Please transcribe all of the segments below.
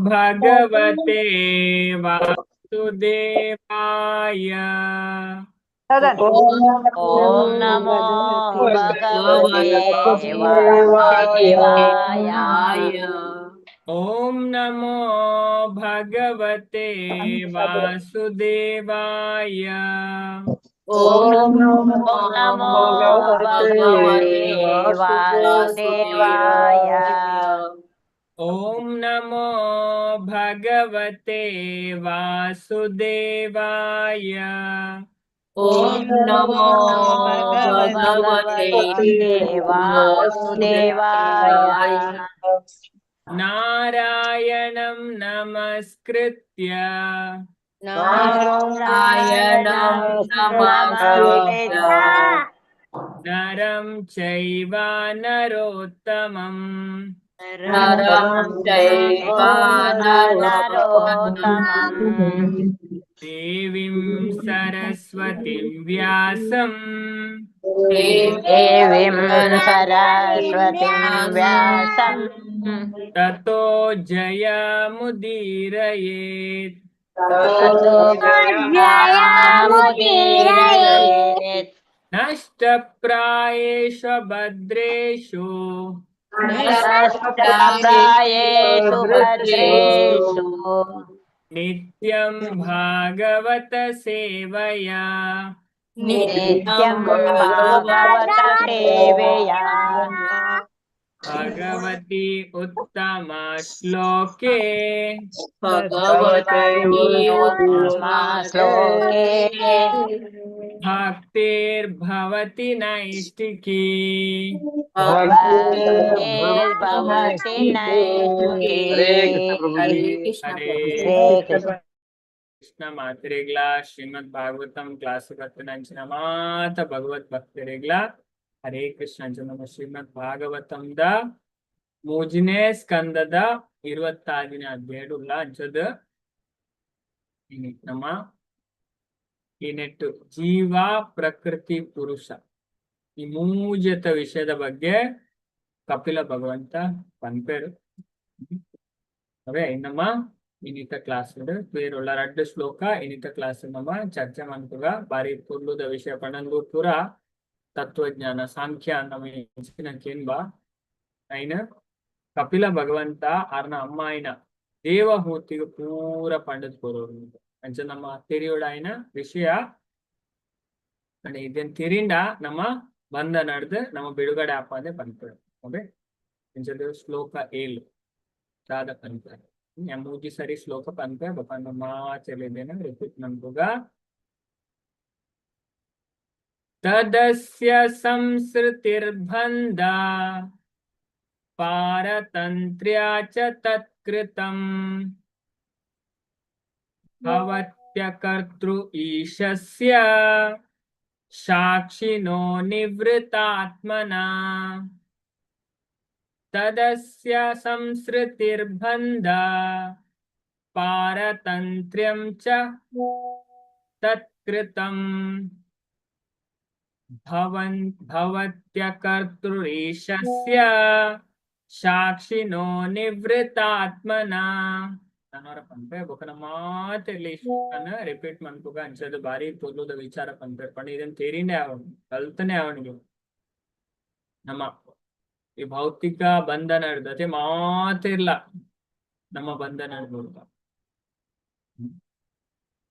ಭಗವತೆ ವಾಸುದೇವಾಯ. ಓಂ ನಮೋ ಭಗವತೆ ವಾಸುದೇವಾಯ. ಓಂ ನಮೋ ಭಗವತೆ ವಾಸುದೇವಾಯ. ಓಂ ನಮೋ ಭಗವತೆ ವಾಸುದೇವಾಯ. ಓಂ ನಮೋ ಭಗವತೆ ವಾಸುದೇವಾಯ. ಓಂ ನಮೋ ಭಗವತೆ ವಾಸುದೇವಾಯ. ನಾರಾಯಣಂ ನಮಸ್ಕೃತ್ಯ ನಾರಾಯಣಂ ನಮಸ್ಕೃತ್ಯ ನರಂ ಚೈವ ನರೋತ್ತಮಂ ನರಂ ಚೈವ ನರೋತ್ತಮಂ ದೇವಿಂ ಸರಸ್ವತಿಂ ವ್ಯಾಸಂ ದೇವಿಂ ಸರಸ್ವತಿಂ ವ್ಯಾಸಂ ತತೋ ಜಯಮುದೀರಯೇತ್. ತತೋ ಜಯಮುದೀರಯೇತ್. ನಷ್ಟಪ್ರಾಯೇಷು ಭದ್ರೇಷು ನಷ್ಟಪ್ರಾಯೇಷು ಭದ್ರೇಷು ನಿತ್ಯಂ ಭಾಗವತ ಸೇವಯಾ ನಿತ್ಯಂ ಭಾಗವತ ಸೇವೆಯಾ ಭಗವತಿ ಉತ್ತಮ ಶ್ಲೋಕೆ ಭಗವತಿ ಉತ್ತಮ ಶ್ಲೋಕೆ ಭಕ್ತಿರ್ಭವತಿ ನೈಷ್ಟಿಕೀ. ಭಕ್ತಿರ್ಭವತಿ ನೈಷ್ಟಿಕೀ. ಹರೇ ಹರೇ ಕೃಷ್ಣ. ಕೃಷ್ಣ. ಮಾತ್ರೆಗ್ಲ, ಶ್ರೀಮದ್ ಭಾಗವತಂ ಕ್ಲಾಸ್ ಬತ್ತಿನಂಚಿನ ಮಾತ ಭಗವತ್ ಭಕ್ತರಿಗ್ಲ ಹರೇ ಕೃಷ್ಣ. ನಮ್ಮ ಶ್ರೀಮದ್ ಭಾಗವತಂದ ಮೂಜನೇ ಸ್ಕಂದದ 26ನೇ ಅಧ್ಯಾಯ ಅಂಚದ ಇನಿ ನಮ್ಮ ಈ ನೆಟ್ಟು ಜೀವ, ಪ್ರಕೃತಿ, ಪುರುಷ ಈ ಮೂಜತ ವಿಷಯದ ಬಗ್ಗೆ ಕಪಿಲ ಭಗವಂತ ಪನ್ಪೇರು. ಅವೇ ನಮ್ಮ ಇನ್ನಿತ ಕ್ಲಾಸ್ ಬೇರುಳ್ಳ ರಡ್ಡು ಶ್ಲೋಕ ಇನ್ನಿತ ಕ್ಲಾಸ್ ನಮ್ಮ ಚರ್ಚೆ ಮನ್ಪುಗ. ಬಾರಿ ಪೊರ್ಲುದ ವಿಷಯ ಪಂಡಂದು ಪೂರ ತತ್ವಜ್ಞಾನ ಸಾಂಖ್ಯ ನಮ್ಮ ಇಂಚಿನ ಕೇನ್ಬ ಐನ ಕಪಿಲ ಭಗವಂತ ಆರ್ನ ಅಮ್ಮ ಆಯ್ನ ದೇವಹೂತಿಗೆ ಪೂರ ಪಂಡದ್ ಕೊರೋರು. ಅಂಚ ನಮ್ಮ ತೆರಿಯೋಡಾಯ್ನ ವಿಷಯ ಅಂಡ್ ಇದನ್ ತಿರಿಂಡ ನಮ್ಮ ಬಂಧ ನಡೆದು ನಮ್ಮ ಬಿಡುಗಡೆ ಆಪಂದೆ ಪನ್ಪುಡು. ಓಕೆ, ಇಂಚದ ಶ್ಲೋಕ 7 ದಾದ ಪನ್ಪೆ? ಮೂಜಿ ಸರಿ ಶ್ಲೋಕ ಪನ್ಪೆ, ಬೊಕ ಮಾತೆರ್ಲ ರಿಪೀಟ್ ಮನ್ಪುಗ. ತದಸ್ಯ ಸಂಸೃತಿರ್ಬಂಧ ಪಾರತಂತ್ರ್ಯ ಚ ತತ್ಕೃತಂ ಭವತ್ಯಕರ್ತೃ ಈಶಸ್ಯ ಸಾಕ್ಷಿನೋ ನಿವೃತ್ತಾತ್ಮನ. ತದಸ್ಯ ಸಂಸೃತಿರ್ಬಂಧ ಪಾರತಂತ್ರ್ಯಂ ಚ ತತ್ಕೃತಂ ಭವತ್ಯಕರ್ತೃರೀಶಸ್ಯ ಸಾಕ್ಷಿನೋ ನಿವೃತ್ತಾತ್ಮನ. ನನವರ ಪನ್ಪೆ, ಬೊಕನ ಮಾತೆರ್ಲ ರಿಪೀಟ್ ಮನ್ಪುಗ. ಅಂಚದ ಬಾರಿ ಪೊರ್ಲುದ ವಿಚಾರ ಪನ್ಪೆ ಪಂಡ ಇದನ್ ತೆರಿಂಡೆ ಆವಡ್, ಕಲ್ತನೆ ಅವನಿಗೆ. ನಮ್ಮ ಈ ಭೌತಿಕ ಬಂಧನ ಇರ್ತದೆ ಮಾತಿರ್ಲ ನಮ್ಮ ಬಂಧನ ಇರ್ಬೋದು.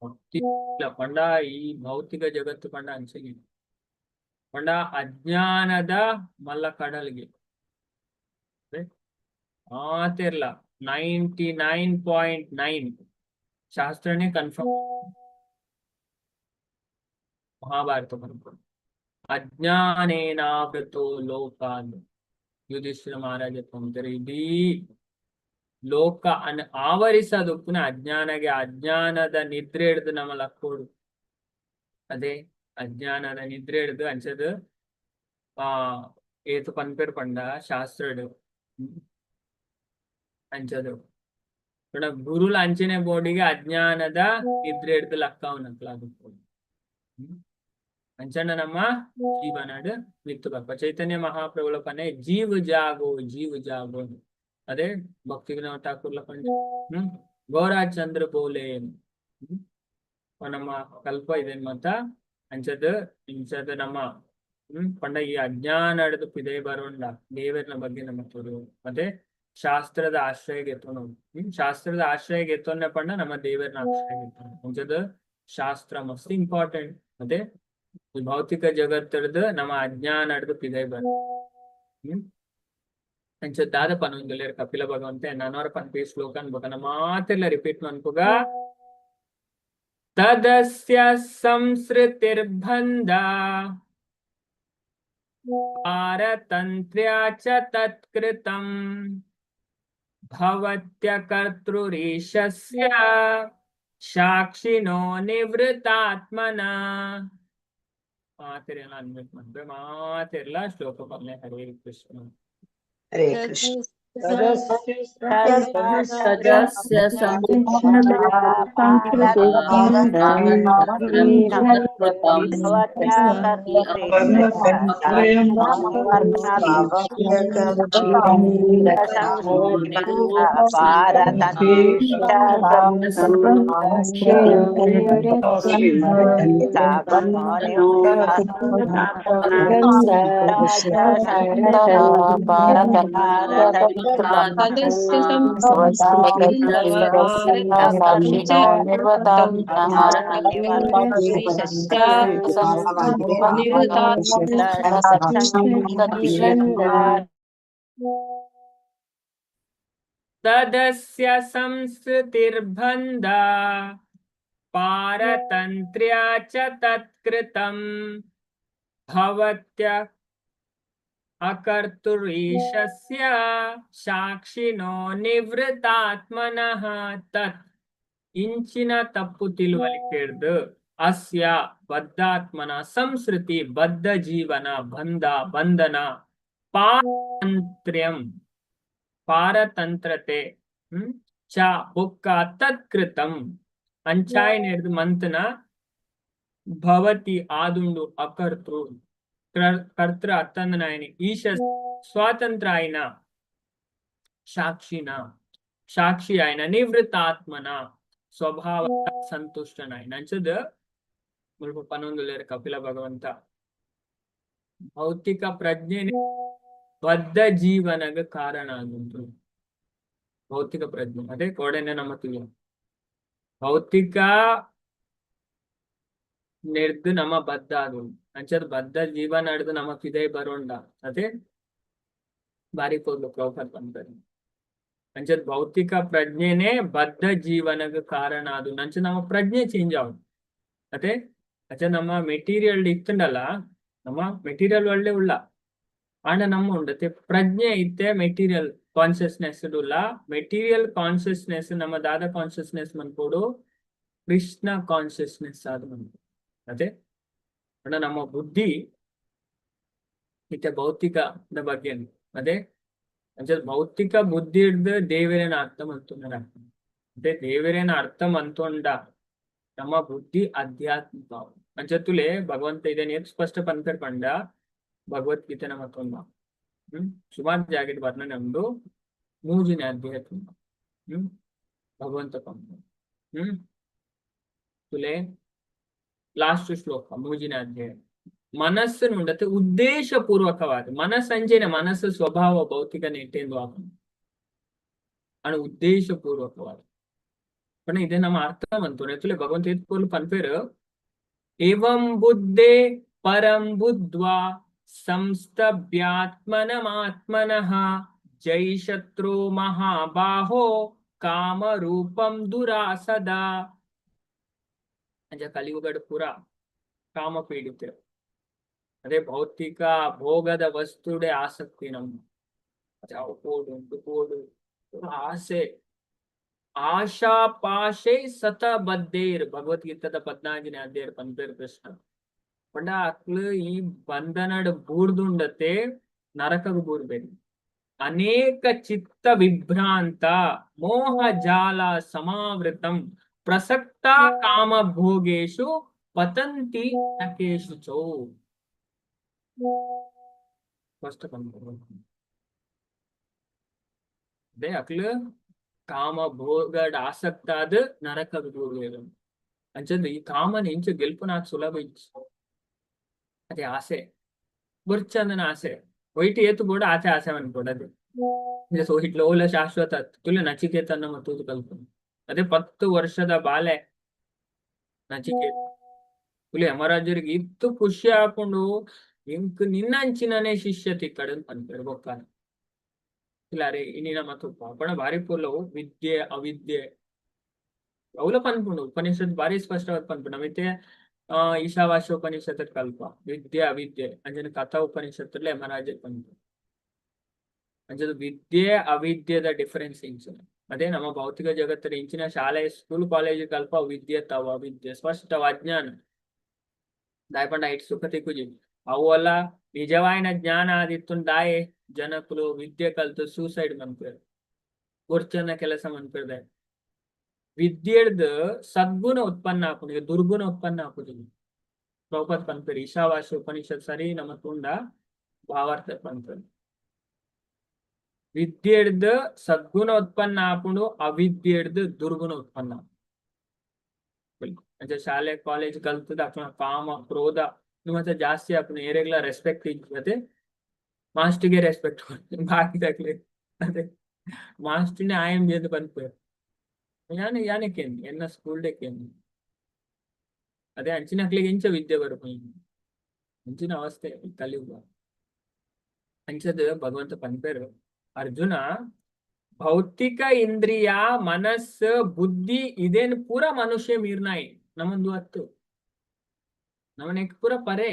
ಭೌತಿಕ ಪಂಡ ಈ ಭೌತಿಕ ಜಗತ್ತು ಪಂಡ ಅಂಚೆಗೆ ಪಂಡ ಅಜ್ಞಾನದ ಮಲ್ಲ ಕಡಲ್ಗೆ ಮಾತಿರ್ಲ 99.9 ಶಾಸ್ತ್ರನೇ ಕನ್ಫರ್ಮ್. ಮಹಾಭಾರತ ಪನ್ಪುಂಡು, ಅಜ್ಞಾನೇನಾವೃತೋ ಲೋಕ. ಯುಧಿಷ್ಠಿರ ಮಹಾರಾಜ ಪಂಪೆರ್, ಇಡೀ ಲೋಕ ಅನ್ ಆವರಿಸದುಪ್ಪುನ ಅಜ್ಞಾನಗೆ. ಅಜ್ಞಾನದ ನಿದ್ರೆ ಹಿಡ್ದು ನಮ್ಮ ಲಕ್ಕೋಡು. ಅದೇ ಅಜ್ಞಾನದ ನಿದ್ರೆ ಹಿಡ್ದು ಅಂಚದ ಆ ಏತು ಪನ್ಪೆರ್ ಪಂಡ ಶಾಸ್ತ್ರಡ್ ಅಂಚದು ಪಂಡ ಗುರುಲ ಅಂಚನೆ ಬೋಡಿಗೆ ಅಜ್ಞಾನದ ನಿದ್ರೆ ಹಿಡ್ದು ಲಕ್ಕಾವುನಕ್ಲ ಅದು. ಅಂಚನ ನಮ್ಮ ಜೀವನಡ್ ಮಿತ್ತು ಬರ್ಪ. ಚೈತನ್ಯ ಮಹಾಪ್ರಭುಲ ಪನೆ, ಜೀವ ಜಾಗೋ, ಜೀವ ಜಾಗೋ. ಅದೇ ಭಕ್ತಿ ವಿನೋದ್ ಠಾಕೂರ್ಲ ಪಂಡ ಗೌರಾಚಂದ್ರ ಬೋಲೆ. ನಮ್ಮ ಕಲ್ಪ ಇದೇನ್ ಮತ ಅಂಚದ ಇಂಚದ ನಮ್ಮ ಪಂಡ ಈ ಅಜ್ಞಾನ ಹಿಡಿದು ಪಿದೈ ಬರೋಂಡ ದೇವರನ ಬಗ್ಗೆ ನಮ್ಮ ತೋರು ಮತ್ತೆ ಶಾಸ್ತ್ರದ ಆಶ್ರಯ ಎತ್ತೋನು. ಶಾಸ್ತ್ರದ ಆಶ್ರಯ ಎತ್ತೊನ್ನೆ ಪಂಡ ನಮ್ಮ ದೇವರನ ಆಶ್ರಯ ಎತ್ತೋನು. ಅಂಚದ ಶಾಸ್ತ್ರ ಮಸ್ತ್ ಇಂಪಾರ್ಟೆಂಟ್. ಮತ್ತೆ ಈ ಭೌತಿಕ ಜಗತ್ತಡ್ದು ನಮ್ಮ ಅಜ್ಞಾನ ಹಿಡಿದು ಪಿದೈ ಬರ. ಅಂಚ ದಾದ ಪನೊಂದುಲ್ಲೆರ್ ಕಪಿಲ ಭಗವಂತೆ ನನವರ ಪನ್ಪಿ ಶ್ಲೋಕನ್ ಬೊಕ ಮಾತೆಲ್ಲ ರಿಪೀಟ್ ಮನ್ಪುಗ. ತದಸ್ಯ ಸಂಸೃತಿರ್ಬಂಧ ಪಾರತಂತ್ರ್ಯಾ ಚ ತತ್ಕೃತಂ ಭವತ್ಯಕರ್ತೃರೀಶಸ್ಯ ಸಾಕ್ಷಿಣೋ ನಿವೃತ್ತಾತ್ಮನ. ಮಾತೆರೆಲ್ಲ ಅನ್ಮ್ಯೂಟ್ ಮನ್ಪೆ, ಮಾತೆರ್ಲ ಶ್ಲೋಕ ಪನ್ಲೆ. ಹರೇ ಕೃಷ್ಣ. ಹರೇ ಕೃಷ್ಣ. ತದಸ್ಯ ಸಾಕ್ಷಿಣೋ ನಿರ್ವತಾತ್ಮನಃ. ತದಸ್ಯ ಸಂಸ್ಕೃತಿರ್ಬಂಧ ಪಾರತಂತ್ರ್ಯಾ ಚ ತತ್ಕೃತಂ ಭವತ್ಯ ಅಕರ್ತುರೀಶಸ್ಯ ಸಾಕ್ಷಿಣೋ ನಿವೃತ್ತಾತ್ಮನಃ. ತತ್ ಇಂಚಿನ ತಪ್ಪು ತಿಳುವಳಿಕೆಡ್ದು ಅಸ್ಯ ಬದ್ಧಾತ್ಮನ ಸಂಸ್ಕೃತಿ ಬದ್ಧ ಜೀವನ ಬಂಧ ಬಂಧನ ಪಾರಂತ್ರ್ಯಂ ಪಾರತಂತ್ರತೆ ಚ ಬೊಕ್ಕ ತತ್ಕೃತಂ ಅಂಚಾಯಿನೆಡ್ದು ಮಂತನ ಭವತಿ ಆದುಂಡು ಅಕರ್ತೃ ಕರ್ತೃ ಅತ್ತಂದನಾಯನಿ ಈಶ ಸ್ವಾತಂತ್ರ್ಯ ಆಯ್ನ ಸಾಕ್ಷಿನ ಸಾಕ್ಷಿ ಆಯ್ನ ನಿವೃತ್ತಾತ್ಮನ ಸ್ವಭಾವ ಸಂತುಷ್ಟನಾಯ್ನ. ಅಂಚದ ಮುಲ್ಪ ಪನೊಂದುಲ್ಲೆರ್ ಕಪಿಲ ಭಗವಂತ, ಭೌತಿಕ ಪ್ರಜ್ಞೆ ಬದ್ಧ ಜೀವನಗ ಕಾರಣ ಆಗುಂಟು. ಭೌತಿಕ ಪ್ರಜ್ಞೆ ಅದೇ ಕೋಡೆನೆ ನಮ್ಮ ತುಯ ಭೌತಿಕ ನೆಡ್ದು ನಮ್ಮ ಬದ್ಧ ಆಗುಂಡು. ಅಂಚದ ಬದ್ಧ ಜೀವನ ಹಿಡ್ದು ನಮ್ಮ ಪಿದೈ ಬರೋಂಡ ಅದೇ ಬಾರಿ ಪೊರ್ಲು ಪ್ರಭುಪಾದ್ ಪನ್ಪೆರ್. ಅಂಚದ ಭೌತಿಕ ಪ್ರಜ್ಞೆನೇ ಬದ್ಧ ಜೀವನಗ ಕಾರಣ ಅದು. ಅಂಚ ನಮ್ಮ ಪ್ರಜ್ಞೆ ಚೇಂಜ್ ಆವು ಅದೇ. ಅಂಚ ನಮ್ಮ ಮೆಟೀರಿಯಲ್ ಇತ್ತುಂಡಲ್ಲ, ನಮ್ಮ ಮೆಟೀರಿಯಲ್ ಒಳ್ಳೆ ಉಳ್ಳ ಆಂಡ ನಮ್ಮ ಉಂಡತೆ ಪ್ರಜ್ಞೆ ಇತ್ತೆ ಮೆಟೀರಿಯಲ್ ಕಾನ್ಶಿಯಸ್ನೆಸ್ ಉಲ್ಲ. ಮೆಟೀರಿಯಲ್ ಕಾನ್ಶಿಯಸ್ನೆಸ್ ನಮ್ಮ ದಾದ ಕಾನ್ಶಿಯಸ್ನೆಸ್ ಮನ್ಪೋಡು, ಕೃಷ್ಣ ಕಾನ್ಶಿಯಸ್ನೆಸ್ ಅದು ಮನ್ಪೋಡು ಅದೇ. ಅಂಡ ನಮ್ಮ ಬುದ್ಧಿ ಇತ್ತೆ ಭೌತಿಕದ ಬಗ್ಗೆ ಅದೇ. ಅಂಚ ಭೌತಿಕ ಬುದ್ಧಿ ಹಿಡ್ದು ದೇವರೇನ ಅರ್ಥ ಮಂತೊಂಡ ಅದೇ. ದೇವರೇನ ಅರ್ಥ ಮಂತೊಂಡ ನಮ್ಮ ಬುದ್ಧಿ ಆಧ್ಯಾತ್ಮಿಕ. ಅಂಚತ್ತುಲೆ ಭಗವಂತ ಇದನ್ನ ಏತ್ ಸ್ಪಷ್ಟ ಪನ್ಪೆರ್ ಪಂಡ ಭಗವದ್ಗೀತೆ ಮತ್ತೊಂದು ಸುಮಾರು ಜಾಗೆಡ್ ವರ್ಣನೆ ಉಂಡು. ಮೂಜಿನ ಅಧ್ಯಾಯ ತುಂಬ ಭಗವಂತ ಪಂಪ ತುಲೆ ಲಾಸ್ಟ್ ಶ್ಲೋಕ ಮೂಜಿನ ಅಧ್ಯಾಯ. ಮನಸ್ಸನ್ನು ಉಂಡತೆ ಉದ್ದೇಶ ಪೂರ್ವಕವಾದ ಮನಸ್ಸಂಜೆನೆ ಮನಸ್ಸು ಸ್ವಭಾವ ಭೌತಿಕ ನೆಟ್ಟೆಂದು ಆಪುಂಡು ಅಣ ಉದ್ದೇಶ ಪೂರ್ವಕವಾದ ಪಂಡ ಇದೆ ನಮ್ಮ ಅರ್ಥ ಮಂತುನೆ. ತುಲೆ ಭಗವಂತ ಏತ್ ಪೊರ್ಲು ಪನ್ಪೆರ್. ಏವಂ ಬುದ್ಧೆ ಪರಂ ಬುದ್ಧ್ವಾ ಸಂಸ್ತಭ್ಯಾತ್ಮನಮಾತ್ಮನಃ ಜೈ ಶತ್ರು ಮಹಾಬಾಹೋ ಕಾಮರೂಪಂ ದುರಾಸದ. ಅಂಚ ಕಲಿಯುಗಡ್ ಪೂರ ಕಾಮ ಪೀಡಿತ ಅದೇ ಭೌತಿಕ ಭೋಗದ ವಸ್ತುಡೆ ಆಸಕ್ತಿ ನಮ್ಮ ಅವು ಕೋಡು ಉಂಟು ಕೋಡು ಆಸೆ ಆಶಾ ಪಾಶೆ ಸತ ಬದ್ದೇರ್. ಭಗವದ್ಗೀತದ 14ನೇ ಅಧ್ಯಾಯ ಪನ್ಪೆರ್ ಕೃಷ್ಣ. ಪಂಡ ಅಕ್ಲು ಈ ಬಂಧನಡ್ ಬೂರ್ದುಂಡತೆ ನರಕಗ್ ಬೂರ್ಬೇರು. ಅನೇಕ ಚಿತ್ತ ವಿಭ್ರಾಂತ ಮೋಹ ಜಾಲ ಸಮಾವೃತಂ ಪ್ರಸಕ್ತ ಕಾಮ ಭೋಗೇಶು ಪತಂತಿ ನಕೇಶು ಚೌ. ಫಸ್ಟ್. ಅದೇ ಅಕ್ಲು ಕಾಮ ಭೋಗಡ್ ಆಸಕ್ತ ಆದ್ ನರಕಗ್ ಬೂರುವೆರ್. ಅಂಚಂದ್ ಈ ಕಾಮನ್ ಇಂಚ ಗೆಲ್ಪುನಾತ್ ಸುಲಭ ಇಜ್ಜಿ. ಅದೇ ಆಸೆ, ಬೊರ್ಚಂದನ ಆಸೆ, ಒಯ್ಟ್ ಏತ್ ಬೋಡ ಆತೆ ಆಸೆ ಮನ್ಪೊಡು. ಅದೇ ಸೊ ಇಟ್ಲ ಓಲ ಶಾಶ್ವತ ತುಲೆ ನಚಿಕೇತನ ತೂದು ಕಲ್ಪುನು. ಅದೇ 10 ವರ್ಷದ ಬಾಲೆ ನಚಿಕೇತ ತುಲೆ ಯಮರಾಜರಿಗೆ ಇತ್ತು ಖುಷಿ ಆಪುಂಡು, ಎಂಕ್ ನಿನ್ನಂಚಿನನೇ ಶಿಷ್ಯ ತಿಕ್ಕಡನ್ ಪನ್ಪೆರ್. ಬೊಕ್ಕ ಇಲ್ಲ ಇನಿ ನಮ್ಮ ತುಪ್ಪ ಪಣ ಬಾರಿ ಪೊರ್ಲವು ವಿದ್ಯೆ ಅವಿದ್ಯೆ ಅವ್ಲ ಪನ್ಪುಂಡು. ಉಪನಿಷತ್ ಬಾರಿ ಸ್ಪಷ್ಟವಾದ ಪನ್ಪುಂಡು. ನಮಿತೆ ಈಶಾವಾಸ್ಯ ಉಪನಿಷತ್ ಕಲ್ಪ ವಿದ್ಯೆ ಅವಿದ್ಯೆ ಅಂಚನೆ ಕಥಾ ಉಪನಿಷತ್ತುಲೆ ಯಮರಾಜ ಪನ್ಪುಂಡು. ಅಂಚದ ವಿದ್ಯೆ ಅವಿದ್ಯೆದ ಡಿಫರೆನ್ಸ್ ಇಂಚಿನ. ಅದೇ ನಮ್ಮ ಭೌತಿಕ ಜಗತ್ತಿನ ಇಂಚಿನ ಶಾಲೆ ಸ್ಕೂಲ್ ಕಾಲೇಜ್ ಕಲ್ಪ ವಿದ್ಯೆ ತವ ಅವಿದ್ಯೆ ಸ್ಪಷ್ಟವಾದ ಜ್ಞಾನ ದಾಯೆ ಪಂಡ ಐಟ್ ಸುಖ ತಿಕ್ಕುಜಿ. ಅವು ನಿಜವಾಯಿನ ಜ್ಞಾನ ಆದಿತ್ತುಂಡು ದಾಯೆ ಜನಕುಲು ವಿದ್ಯೆ ಕಲ್ತು ಸೂಸೈಡ್ ಮನ್ಪೆರ್, ಬೊರ್ಚನ ಕೆಲಸ ಮನ್ಪೆರ್? ವಿದ್ಯೆಡ್ದ್ ಸದ್ಗುಣ ಉತ್ಪನ್ನ ಆಪುಂಡು, ದುರ್ಗುಣ ಉತ್ಪನ್ನ ಆಪುಜಿ. ಪ್ರಭುಪಾದ ಪನ್ಪೆರ್ ಈಶಾವಾಸ್ಯ ಉಪನಿಷತ್ ಸರಿ ನಮ್ಮ ತುಂಡ ಭಾವಾರ್ಥ ಪನ್ಪೆರ್, ವಿದ್ಯೆಡ್ದ್ ಸದ್ಗುಣ ಉತ್ಪನ್ನ ಆಪುಂಡು, ಅವಿದ್ಯೆಡ್ದ್ ದುರ್ಗುಣ ಉತ್ಪನ್ನ. ಅಂಚ ಶಾಲೆ ಕಾಲೇಜ್ ಕಲ್ತದ ಅಕ್ಲ್ನ ಕಾಮ ಕ್ರೋಧ ಮತ್ತೆ ಜಾಸ್ತಿ ಆಪುಂಡು. ಏರೆಗ್ಲಾ ರೆಸ್ಪೆಕ್ಟ್ ಇಜ್ಜಿ. ಅದೇ ಮಾಸ್ಟಿಗೆ ರೆಸ್ಪೆಕ್ಟ್, ಬಾಕಿದಕ್ಲೆ ಅದೇ ಮಾಸ್ಟಿನೇ ಆಯಂ ಎಂದು ಪನ್ಪೆರ್. ಯಾನೆ ಯಾನೆ ಕೇನ್ ಎನ್ನ ಸ್ಕೂಲ್ ಡೇ ಕೇನ್. ಅದೇ ಅಂಚಿನಕ್ಲೆಗ್ ಎಂಚ ವಿದ್ಯೆ ಬರ್ಪುನಿ? ಅಂಚಿನ ಅವಸ್ಥೆ ಕಲಿಯುಗ. ಅಂಚದ ಭಗವಂತ ಪನ್ಪೆರ್, ಅರ್ಜುನ, ಭೌತಿಕ ಇಂದ್ರಿಯ ಮನಸ್ಸು ಬುದ್ಧಿ ಇದೇನ್ ಪೂರ ಮನುಷ್ಯ ಮೀರ್ನಾಯಿ ನಮಂದು ಅತ್ತು, ನಮನೆಕ್ ಪೂರ ಪರೆ.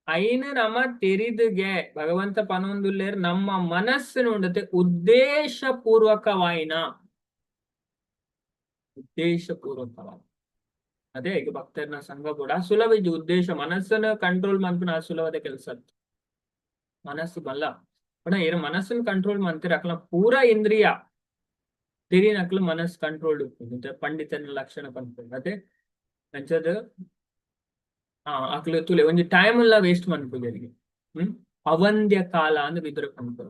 ಐನ್ ನಮ ತೆರಿದುಗೆ ಭಗವಂತ ಪನೊಂದುಲ್ಲೇರ್, ನಮ್ಮ ಮನಸ್ಸುನು ಉಂಡತೆ ಉದ್ದೇಶ ಪೂರ್ವಕವಾಯಿನ, ಉದ್ದೇಶ ಪೂರ್ವಕವಾದ. ಅದೇ ಈಗ ಭಕ್ತರನ ಸಂಘ ಕೂಡ ಸುಲಭ ಇಜ್ಜಿ. ಉದ್ದೇಶ ಮನಸ್ಸನ್ನು ಕಂಟ್ರೋಲ್ ಮನ್ಪುನ ಸುಲಭದ ಕೆಲಸ ಮನಸ್ಸು ಬಲ್ಲ ಪಂಡ ಏರ್ ಮನಸ್ಸನ್ನು ಕಂಟ್ರೋಲ್ ಮಂತಿರ ಅಕ್ಲ ಪೂರ ಇಂದ್ರಿಯ ತೆರಿನಕ್ಲು ಮನಸ್ಸು ಕಂಟ್ರೋಲ್ ಉಪ್ಪುಂಡು. ಪಂಡಿತನ ಲಕ್ಷಣ ಪನ್ಪುಂಡು. ಅದೇ ಅಂಚದ ಅಕ್ಲು ತುಲೆ ಒಂಜಿ ಟೈಮ್ ಎಲ್ಲ ವೇಸ್ಟ್ ಮನ್ಪುಜೆರ್. ಅವಂದ್ಯ ಕಾಲ ಅಂದ್ ವಿದುರ ಪನ್ಪೆರ್.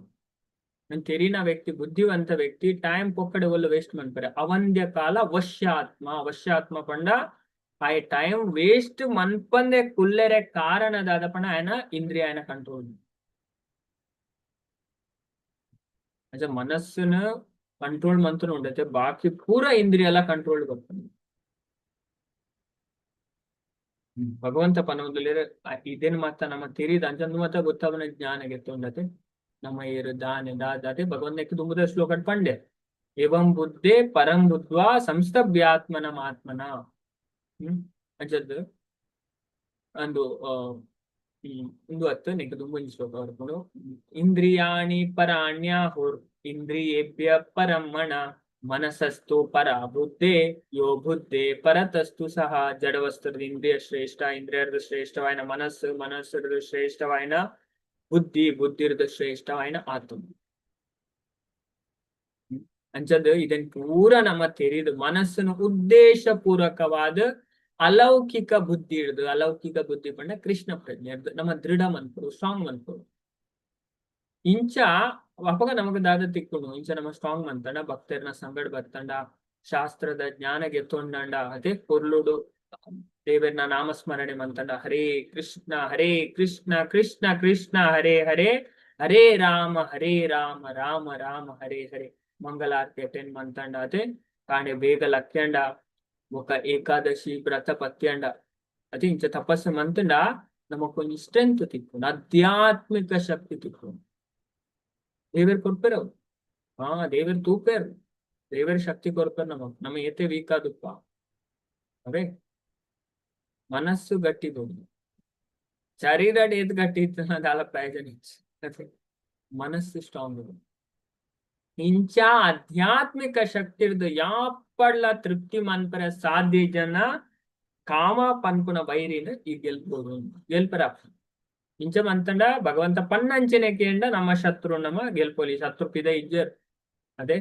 ತೆರಿನ ವ್ಯಕ್ತಿ, ಬುದ್ಧಿವಂತ ವ್ಯಕ್ತಿ ಟೈಮ್ ಪೊಕ್ಕಡೆ ಒಲ್ಲ ವೇಸ್ಟ್ ಮನ್ಪೆರೆ. ಅವಂದ್ಯ ಕಾಲ ವಶ್ಯಾತ್ಮ. ವಶ್ಯಾತ್ಮ ಪಂಡ ಆಯ್ ಟೈಮ್ ವೇಸ್ಟ್ ಮನ್ಪಂದೆ ಕುಲ್ಲೆರೆ ಕಾರಣದಾದ ಪಂಡ ಆಯನ ಇಂದ್ರಿಯ ಆಯನ ಕಂಟ್ರೋಲ್. ಅಂಚ ಮನಸ್ಸುನ ಕಂಟ್ರೋಲ್ ಮಂತುನ ಉಂಡತೆ ಬಾಕಿ ಪೂರ ಇಂದ್ರಿಯ ಎಲ್ಲ ಕಂಟ್ರೋಲ್ ಬರ್ಪುಂಡು. ಭಗವಂತ ಪನೊಂದುಲ್ಲೆರ್ ಇದೇನ್ ಮಾತ ನಮ್ಮ ತೆರಿದ ಅಂಚ ಮಾತ ಗೊತ್ತಾಪುನ ಜ್ಞಾನ ಗೆತ್ತೊಂಡತೆ ನಮ್ಮ ಏರು ದಾನೆ ದಾದಾತೆ ಭಗವಂತ ದುಂಬುದ ಶ್ಲೋಕಡ್ ಪಂಡೆ, ಏವಂ ಬುದ್ಧೆ ಪರಂ ಬುದ್ಧ್ವಾ ಸಂಸ್ತಭ್ಯಾತ್ಮನಮಾತ್ಮನ. ಅಂಚದ್ದು ಅಂದು ಉಂದು ಅತ್ತು ನಿಕ್ ದುಂಬೊಂಜಿ ಶ್ಲೋಕ ಬರ್ಪುಂಡು. ಇಂದ್ರಿಯಾಣಿ ಪರಾಣ್ಯಾಹುರ್ ಇಂದ್ರಿಯೇಭ್ಯ ಪರಂ ಮನ ಮನಸಸ್ತು ಪರ ಬುದ್ಧೆ ಯೋ ಬುದ್ಧೆ ಪರತಸ್ತು ಸಹ. ಜಡವಸ್ತ್ರದ ಇಂದ್ರಿಯ ಶ್ರೇಷ್ಠ, ಇಂದ್ರಿಯರ್ದ ಶ್ರೇಷ್ಠವಾಯಿನ ಮನಸ್ಸು, ಮನಸ್ಸುರ್ದು ಶ್ರೇಷ್ಠವಾಯಿನ ಬುದ್ಧಿ, ಬುದ್ಧಿರ್ದ ಶ್ರೇಷ್ಠವಾಯಿನ ಆತ್ಮ. ಅಂಚದ್ ಇದನ್ ಪೂರ ನಮ್ಮ ತೆರಿದು ಮನಸ್ಸನ್ನು ಉದ್ದೇಶ ಪೂರ್ವಕವಾದ ಅಲೌಕಿಕ ಬುದ್ಧಿ ಹಿಡ್ದು, ಅಲೌಕಿಕ ಬುದ್ಧಿ ಪಂಡ ಕೃಷ್ಣ ಪ್ರಜ್ಞೆ ನಮ್ಮ ದೃಢ ಮನ್ಪುಡು, ಸ್ಟ್ರಾಂಗ್ ಮನ್ಪುಡು. ಇಂಚ ಅಪಗ ನಮಗ್ ದಾದ ತಿಕ್ಕುಂಡು? ಇಂಚ ನಮ್ಮ ಸ್ಟ್ರಾಂಗ್ ಮಂತಂಡ, ಭಕ್ತರ್ನ ಸಂಗಡ ಬತ್ತಂಡ, ಶಾಸ್ತ್ರದ ಜ್ಞಾನ ಗೆತ್ತೊಂಡಂಡ, ಅದೇ ಪೊರ್ಲುಡು ದೇವರ್ನ ನಾಮಸ್ಮರಣೆ ಮಂತಂಡ, ಹರೇ ಕೃಷ್ಣ ಹರೇ ಕೃಷ್ಣ ಕೃಷ್ಣ ಕೃಷ್ಣ ಹರೇ ಹರೇ ಹರೇ ರಾಮ ಹರೇ ರಾಮ ರಾಮ ರಾಮ ಹರೇ ಹರೇ, ಮಂಗಲಾರತಿ ಅಟೆಂಡ್ ಮಂತಂಡ, ಅದೇ ಕಾಂಡೆ ಬೇಗ ಲಕ್ಕ್ಯಂಡ, ಬೊಕ ಏಕಾದಶಿ ವ್ರತ ಪತ್ಯಂಡ, ಅದೇ ಇಂಚ ತಪಸ್ಸು ಮಂತಂಡ ನಮಕೊಂಜಿ ಸ್ಟ್ರೆಂತ್ ತಿಕ್ಕುಂಡು, ಆಧ್ಯಾತ್ಮಿಕ ಶಕ್ತಿ ತಿಕ್ಕುಂಡು. ದೇವೆರ್ ಕೊರ್ಪೆರ್ ಅವು. ದೇವೆರ್ ತೂಪೆರ್, ದೇವೆರ್ ಶಕ್ತಿ ಕೊರ್ಪೆರ್ ನಮಕ್. ನಮ ಏತೆ ವೀಕ್ ಆದುಪ್ಪ ಅವೇ ಮನಸ್ಸು ಗಟ್ಟಿ ಬೋಡು. ಶರೀರ ಏತ್ ಗಟ್ಟಿ ಇತ್ತು ದಾಲ ಪ್ರಯೋಜನ ಇಜ್ಜಿ, ಮನಸ್ಸು ಸ್ಟ್ರಾಂಗ್. ಇಂಚ ಆಧ್ಯಾತ್ಮಿಕ ಶಕ್ತಿರ್ದು ಯಾಪಡ್ಲ ತೃಪ್ತಿ ಮನ್ಪರೆ ಸಾಧ್ಯ ಜನ ಕಾಮ ಪನ್ಪುನ ವೈರಿನ ಈ ಗೆಲ್ಬೋದು, ಗೆಲ್ಪರ. ಇಂಚ ಮಂತಂಡ ಭಗವಂತ ಪನ್ನಂಚನೆ ಕೇಂಡ ನಮ್ಮ ಶತ್ರು ನಮ ಗೆಲ್ಪೊಲಿ. ಶತ್ರು ಪಿದ ಇಜ್ಜರ್. ಅದೇ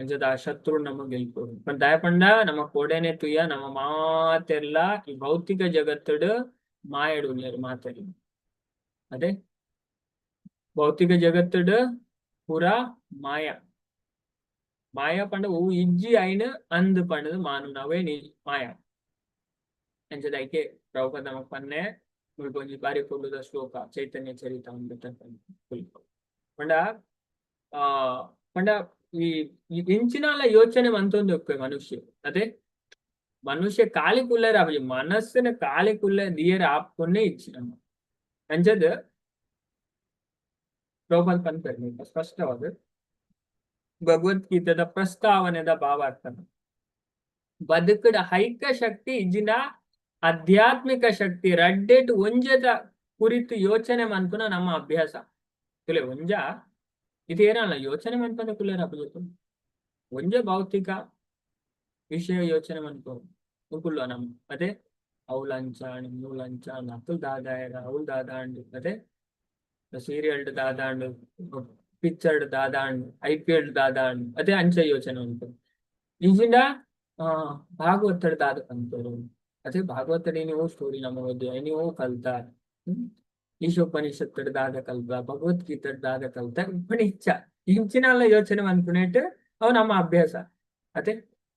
ಅಂಚದ ಆ ಶತ್ರು ನಮ ಗೆಲ್ಪೊಡು ಪಂಡ ದಾಯೆ ಪಂಡ ನಮ್ಮ ಕೋಡೆನೆ ತುಯ್ಯ ನಮ್ಮ ಮಾತೆರ್ಲ ಈ ಭೌತಿಕ ಜಗತ್ತುಡು ಮಾಯೆಡ್ ಉಲ್ಲೆರ್ ಮಾತೆರ್ಲ. ಅದೇ ಭೌತಿಕ ಜಗತ್ತುಡು ಪೂರ ಮಾಯ. ಮಾಯ ಪಂಡ ಒವು ಇಜ್ಜಿ ಐನ್ ಅಂದ್ ಪಂಡದು ಮಾನುನವೇ ಮಾಯ. ಅಂಚದ ಐಕೆ ಪ್ರಭುಪಾದ ನಮಕ್ ಪನ್ನೆ ಮುಲ್ಪ ಒಂಜಿ ಬಾರಿ ಪೊರ್ಲುದ ಶ್ಲೋಕ ಚೈತನ್ಯ ಚರಿತಾಮೃತ ಪಂಡ ಪಂಡ ಈ ಇಂಚಿನಾಲ ಯೋಚನೆ ಮಂತೊಂದು ಉಪ್ಪೆ ಮನುಷ್ಯ. ಅದೇ ಮನುಷ್ಯ ಕಾಲಿ ಕುಲ್ಲೆರ್ ಆಪುಜಿ, ಮನಸ್ಸಿನ ಕಾಲಿ ಕುಲ್ಲೆ ದಿಯೆರೆ ಆಪುನೆ ಇಜ್ಜಿ ನಮ್ಮ. ಅಂಚದ್ ಪ್ರಭುಪಾದ ಪನ್ಪೆರ್ ಸ್ಪಷ್ಟವಾದ್ ಭಗವದ್ಗೀತೆದ ಪ್ರಸ್ತಾವನೆದ ಭಾವಾರ್ಥ. ಬದುಕುಡ ಹೈಕ ಶಕ್ತಿ ಇಜ್ಜಿಂಡ ಆಧ್ಯಾತ್ಮಿಕ ಶಕ್ತಿ ರಡ್ಡೆಟ್ ಒಂಜೆದ ಕುರಿತು ಯೋಚನೆ ಮನ್ಪುನ ನಮ್ಮ ಅಭ್ಯಾಸ. ತುಲೆ ಒಂಜ ಇದು ಏನಲ್ಲ ಯೋಚನೆ ಮನ್ಪಂದೆ ಕುಲ್ಲೆರ್ ಆಪುಜಿ. ಒಂಜೆ ಭೌತಿಕ ವಿಷಯ ಯೋಚನೆ ಮನ್ಪು ಕುಲ್ಲು ನಮ್ಮ. ಅದೇ ಅವು ಲಂಚಾಂಡ್ ಮೂಲು ಲಂಚಾಂಡ್ ಅಕುಲು ದಾದಾಯೆರ್ ಅವುಲು ದಾದಾಂಡ್, ಅದೇ ಸೀರಿಯಲ್ ದಾದಾಂಡ್, ಪಿಕ್ಚರ್ ದಾದಾಂಡ್, ಐಪಿಎಲ್ ದಾದಾಂಡ್, ಅದೇ ಅಂಚ ಯೋಚನೆ ಉಂಟು. ಇಜ್ಜಿಂಡ ಭಾಗವತಡ್ ದಾದ ಪನ್ಪೆರ್, ಅದೇ ಭಾಗವತಡ್ ಇನಿ ಸ್ಟೋರಿ ನಮ ಓದಿ ಇನಿ ಓ ಕಲ್ತ, ಈಶೋಪನಿಷತ್ತಡ್ ದಾದ ಕಲ್ತ, ಭಗವದ್ಗೀತೆಡ್ ದಾದ ಕಲ್ತ ಇಪ್ಪುನ ಇಚ್ಚ ಇಂಚಿನಾಲ ಯೋಚನೆ ಮನ್ಪುನೆಟ್ ಅವು ನಮ್ಮ ಅಭ್ಯಾಸ. ಅದೇ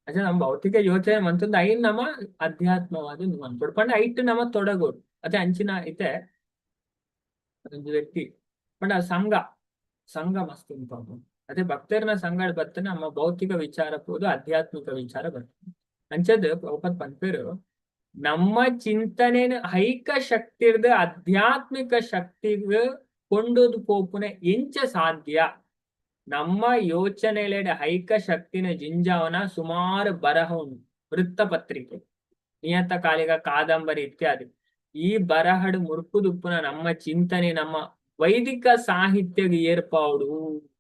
ಅದೇ ನಮ್ಮ ಭೌತಿಕ ಯೋಚನೆ ಮಂತೊಂದು ಐನ್ ನಮ್ಮ ಅಧ್ಯಾತ್ಮವಾದ ಮನ್ಪೊಡು ಪಂಡ ಐಟ್ ನಮ ತೊಡಗೋಡು. ಅದೇ ಅಂಚಿನ ಇತ್ತೆ ಒಂಜಿ ವ್ಯಕ್ತಿ ಪಂಡ ಸಂಘ ಸಂಘ ಮಸ್ತ್ ಇಂಪಾರ್ಟೆಂಟ್. ಅದೇ ಭಕ್ತರ್ನ ಸಂಘಡ್ ಬತ್ತನ ನಮ್ಮ ಭೌತಿಕ ವಿಚಾರ ಪೋದು ಆಧ್ಯಾತ್ಮಿಕ ವಿಚಾರ ಬರ್ತದೆ. ಅಂಚದ್ ಪ್ರಭುಪಾದ ಪನ್ಪೆರ್ ನಮ್ಮ ಚಿಂತನೆನ್ ಐಕ ಶಕ್ತಿರ್ದ್ ಆಧ್ಯಾತ್ಮಿಕ ಶಕ್ತಿಗ್ ಕೊಂಡೊದು ಪೋಪುನ ಎಂಚ ಸಾಧ್ಯ? ನಮ್ಮ ಯೋಚನೆಲೆಡ್ ಐಕ ಶಕ್ತಿನ ಜಿಂಜಾವನ ಸುಮಾರು ಬರಹ ಉಂಡು, ವೃತ್ತಪತ್ರಿಕೆ, ನಿಯತಕಾಲಿಕ, ಕಾದಂಬರಿ ಇತ್ಯಾದಿ. ಈ ಬರಹಡ್ ಮುರ್ಕುದುಪ್ಪುನ ನಮ್ಮ ಚಿಂತನೆ ನಮ್ಮ ವೈದಿಕ ಸಾಹಿತ್ಯಗ್ ಏರ್ಪಾವೊಡು,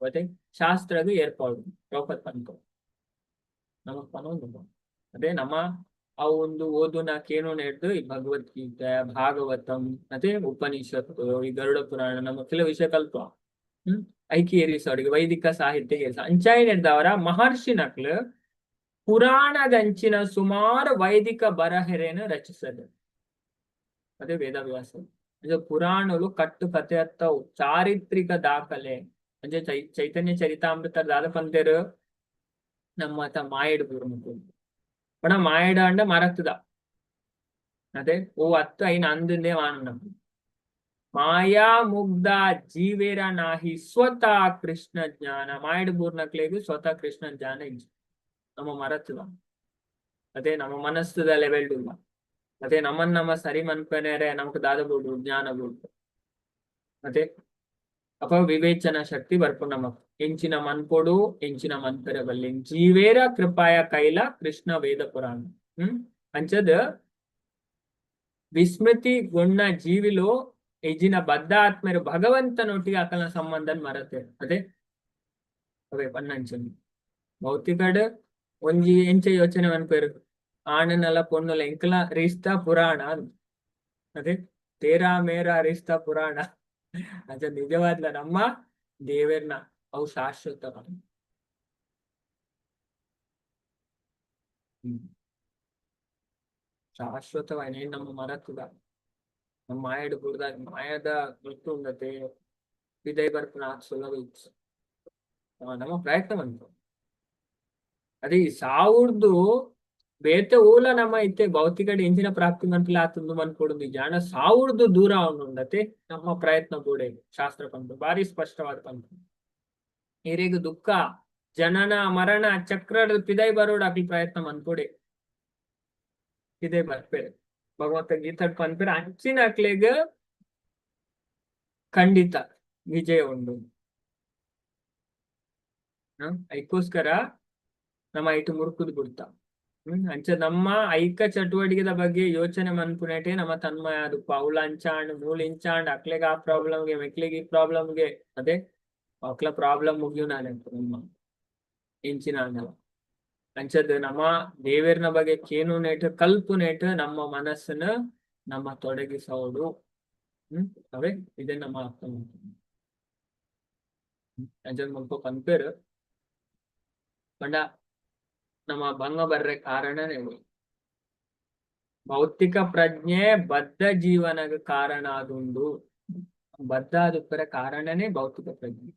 ಅದೇ ಶಾಸ್ತ್ರಗ್ ಏರ್ಪಾವೊಡು. ಪ್ರಭುಪಾದ ಪನ್ಪೆರ್ ನಮಕ್ ಪನೊಂದು. ಅದೇ ನಮ್ಮ ಆ ಒಂದು ಓದುನ ಕೇಣುನ ಹಿಡ್ದು ಈ ಭಗವದ್ಗೀತೆ, ಭಾಗವತಂ, ಅದೇ ಉಪನಿಷತ್ತು, ಈ ಗರುಡ ಪುರಾಣ ನಮ್ಮ ಕೆಲವು ವಿಷಯ ಕಲ್ಪ ಐಕಿ ಏರಿಸೋಡಿಗೆ ವೈದಿಕ ಸಾಹಿತ್ಯ ಏರಿಸ ಅಂಚಾಯಿನೆಡ್ದವರ ಮಹರ್ಷಿನಕ್ಲು ಪುರಾಣದಂಚಿನ ಸುಮಾರು ವೈದಿಕ ಬರಹೆರೆಯನ್ನು ರಚಿಸದು. ಅದೇ ವೇದವ್ಯಾಸ. ಇದು ಪುರಾಣಲು ಕಟ್ಟು ಕತೆ ಅತ್ತವು, ಚಾರಿತ್ರಿಕ ದಾಖಲೆ. ಅಂಚೆ ಚೈತನ್ಯ ಚರಿತಾಮೃತ ದಾದ ಪಂತೆರ್ ನಮ್ಮ ಮಾಯಡ್ ಬೂರ್ಮುಕು ಪಂಡ ಮಾಯಡ ಅಂಡ ಮರತದ ಅದೇ ಓ ಅತ್ತು ಐನ ಅಂದಂದೇ ವಾನುನ ಮಾಯಾ ಮುಗ್ಧ ಜೀವೇರ ನಾಹಿ ಸ್ವತಃ ಕೃಷ್ಣ ಜ್ಞಾನ. ಮಾಯಡ್ ಬೂರ್ನಕ್ಲೆಗ್ ಸ್ವತಃ ಕೃಷ್ಣ ಜ್ಞಾನ ಇಜ್ಜಿ. ನಮ್ಮ ಮರತದ ಅದೇ ನಮ್ಮ ಮನಸ್ಸುದ ಲೆವೆಲ್ ಇಲ್ಲ. ಅದೇ ನಮ್ಮನ್ ನಮ್ಮ ಸರಿ ಮನ್ಪನೇರೆ ನಮಕ್ ದಾದ ಬೋಡು ಜ್ಞಾನ ಬೋಡು. ಅದೇ ಅಪ ವಿವೇಚನಾ ಶಕ್ತಿ ಬರ್ಪು ನಮಕ್. ಎಂಚಿನ ಮನ್ಪೊಡು ಎಂಚಿನ ಮನ್ಪೆರೆ ಬಲ್ಲಿ. ಜೀವೇರ ಕೃಪಾಯ ಕೈಲ ಕೃಷ್ಣ ವೇದ ಪುರಾಣ. ಅಂಚದ್ ವಿಸ್ಮೃತಿ ಗುಣ ಜೀವಿಲು ಇಜಿನ ಬದ್ಧ ಆತ್ಮರು ಭಗವಂತನೊಟ್ಟಿಗೆ ಅಕಲ್ನ ಸಂಬಂಧನ್ ಮರತೆ. ಅದೇ ಅವೇ ಪನ್ನಂಚನಿ ಭೌತಿಕಡ್ ಒಂಜಿ ಎಂಚ ಯೋಚನೆ ಮನ್ಪೆರು ಆಣನಲ ಪೊಣ್ಣುಲ ಎಂಕಲ ರಿಸ್ತಾ ಪುರಾಣ. ಅದೇ ತೇರಾ ಮೇರಾ ರಿಸ್ತಾ ಪುರಾಣ. ಅಂಚ ನಿಜವಾದ್ಲ ನಮ್ಮ ದೇವೆರ್ನ ಅವು ಶಾಶ್ವತ. ಶಾಶ್ವತವಾಯಿನ ನಮ್ಮ ಮರತುದ ನಮ್ಮ ಮಾಯಡ್ ಬುಡ್ದ ಮಾಯದ ಮೃತ್ಯು ಉಂಡತೆ ಪಿದೈ ಬರ್ಪುನ ಆತ್ ಸುಲಭ ಇಜ್ಜಿ. ನಮ್ಮ ಪ್ರಯತ್ನ ಬಂತು. ಅದೇ ಈ ಸಾವುರ್ದು ಬೇತೆ ಓಲ ನಮ್ಮ ಇತ್ತೆ ಭೌತಿಕಡ್ ಎಂಚಿನ ಪ್ರಾಪ್ತಿ ಮನ್ಪುಲ ಆತುಂದು ಮನ್ಪೊಡುಂದು ಜಾಣ ಸಾವುರ್ದು ದೂರ ಉಂಡತೆ ನಮ್ಮ ಪ್ರಯತ್ನ ಬೋಡೆ. ಶಾಸ್ತ್ರ ಪಂಪು ಬಾರಿ ಸ್ಪಷ್ಟವಾದ ಪಂಪು. ಏರೆಗ್ ದುಃಖ ಜನನ ಮರಣ ಚಕ್ರದ ಪಿದೈ ಬರೋಡು ಅಕ್ಲ್ ಪ್ರಯತ್ನ ಮನ್ಪೊಡೆ, ಪಿದೈ ಬರ್ಪೆರ್. ಭಗವಂತ ಗೀತಡ್ ಪನ್ಪೆರ್ ಅಂಚಿನ ಅಕ್ಲೆಗ್ ಖಂಡಿತ ವಿಜಯ ಉಂಡು. ಐಕೋಸ್ಕರ ನಮ್ಮ ಐಟು ಮುರುಕುದು ಬಿಡ್ತ. ಅಂಚ ನಮ್ಮ ಐಕ ಚಟುವಟಿಕೆದ ಬಗ್ಗೆ ಯೋಚನೆ ಮನ್ಪುನೇಟೆ ನಮ್ಮ ತನ್ಮಯ ಅದು ಪೌಲ ಅಂಚಾಂಡ್ ಮೂಲ ಇಂಚಾಂಡ್ ಅಕ್ಲೆಗ್ ಆ ಪ್ರಾಬ್ಲಮ್ಗೆ ಮೆಕ್ಲೆಗ್ ಈ ಪ್ರಾಬ್ಲಮ್ಗೆ. ಅದೇ ಅಕ್ಲ ಪ್ರಾಬ್ಲಮ್ ಮುಗಿಯುನಾನೆ ನಮ್ಮ ಇಂಚಿನ ಅಂಡಲ. ಅಂಚದ್ ನಮ್ಮ ದೇವೆರ್ನ ಬಗ್ಗೆ ಕೇನುನೇಟ್ ಕಲ್ಪುನೇಟ್ ನಮ್ಮ ಮನಸ್ಸನ್ನ ನಮ್ಮ ತೊಡಗಿಸೋಡು. ಅವೇ ಇದೇ ನಮ್ಮ ಅರ್ಥ. ಅಂಚದ್ ಮುಲ್ಪ ಪನ್ಪೆರ್ ಪಂಡ ನಮ್ಮ ಭಂಗ ಬರ್ರೆ ಕಾರಣನೇ ಭೌತಿಕ ಪ್ರಜ್ಞೆ ಬದ್ಧ ಜೀವನದ ಕಾರಣ ಆದುಂಡು. ಬದ್ಧ ಆದುಪ್ಪರ ಕಾರಣನೇ ಭೌತಿಕ ಪ್ರಜ್ಞೆ.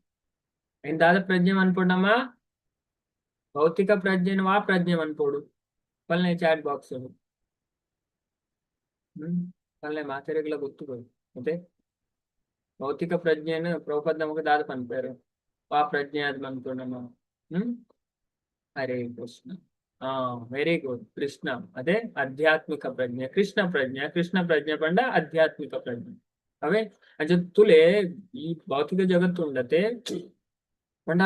ಐನ್ ದಾದ ಪ್ರಜ್ಞೆ ಮನ್ಪೊಡಮ್ಮ? ಭೌತಿಕ ಪ್ರಜ್ಞೆನ ವಾ ಪ್ರಜ್ಞೆ ಮನ್ಪೊಡು ಪಲ್ನೆ ಚಾಟ್ ಬಾಕ್ಸ್. ಪಲ್ನೆ, ಮಾತೆರೆಗ್ಲ ಗೊತ್ತು ಕೊಡು. ಮತ್ತೆ ಭೌತಿಕ ಪ್ರಜ್ಞೆನ ಪ್ರಭುಪಾದ ನಮಗ್ ದಾದ ಪನ್ಪೇರು? ವಾ ಪ್ರಜ್ಞೆ ಅದ್ ಮನ್ಪೊಡಮ್ಮ? ಹರೇ ಕೃಷ್ಣ. ಹಾ, ವೆರಿ ಗುಡ್ ಕೃಷ್ಣ. ಅದೇ ಆಧ್ಯಾತ್ಮಿಕ ಪ್ರಜ್ಞೆ, ಕೃಷ್ಣ ಪ್ರಜ್ಞೆ. ಕೃಷ್ಣ ಪ್ರಜ್ಞೆ ಪಂಡ ಆಧ್ಯಾತ್ಮಿಕ ಪ್ರಜ್ಞೆ ಅವೇ. ಅಂಚ ತುಲೆ, ಈ ಭೌತಿಕ ಜಗತ್ತು ಉಂಡತೆ, ಪಂಡ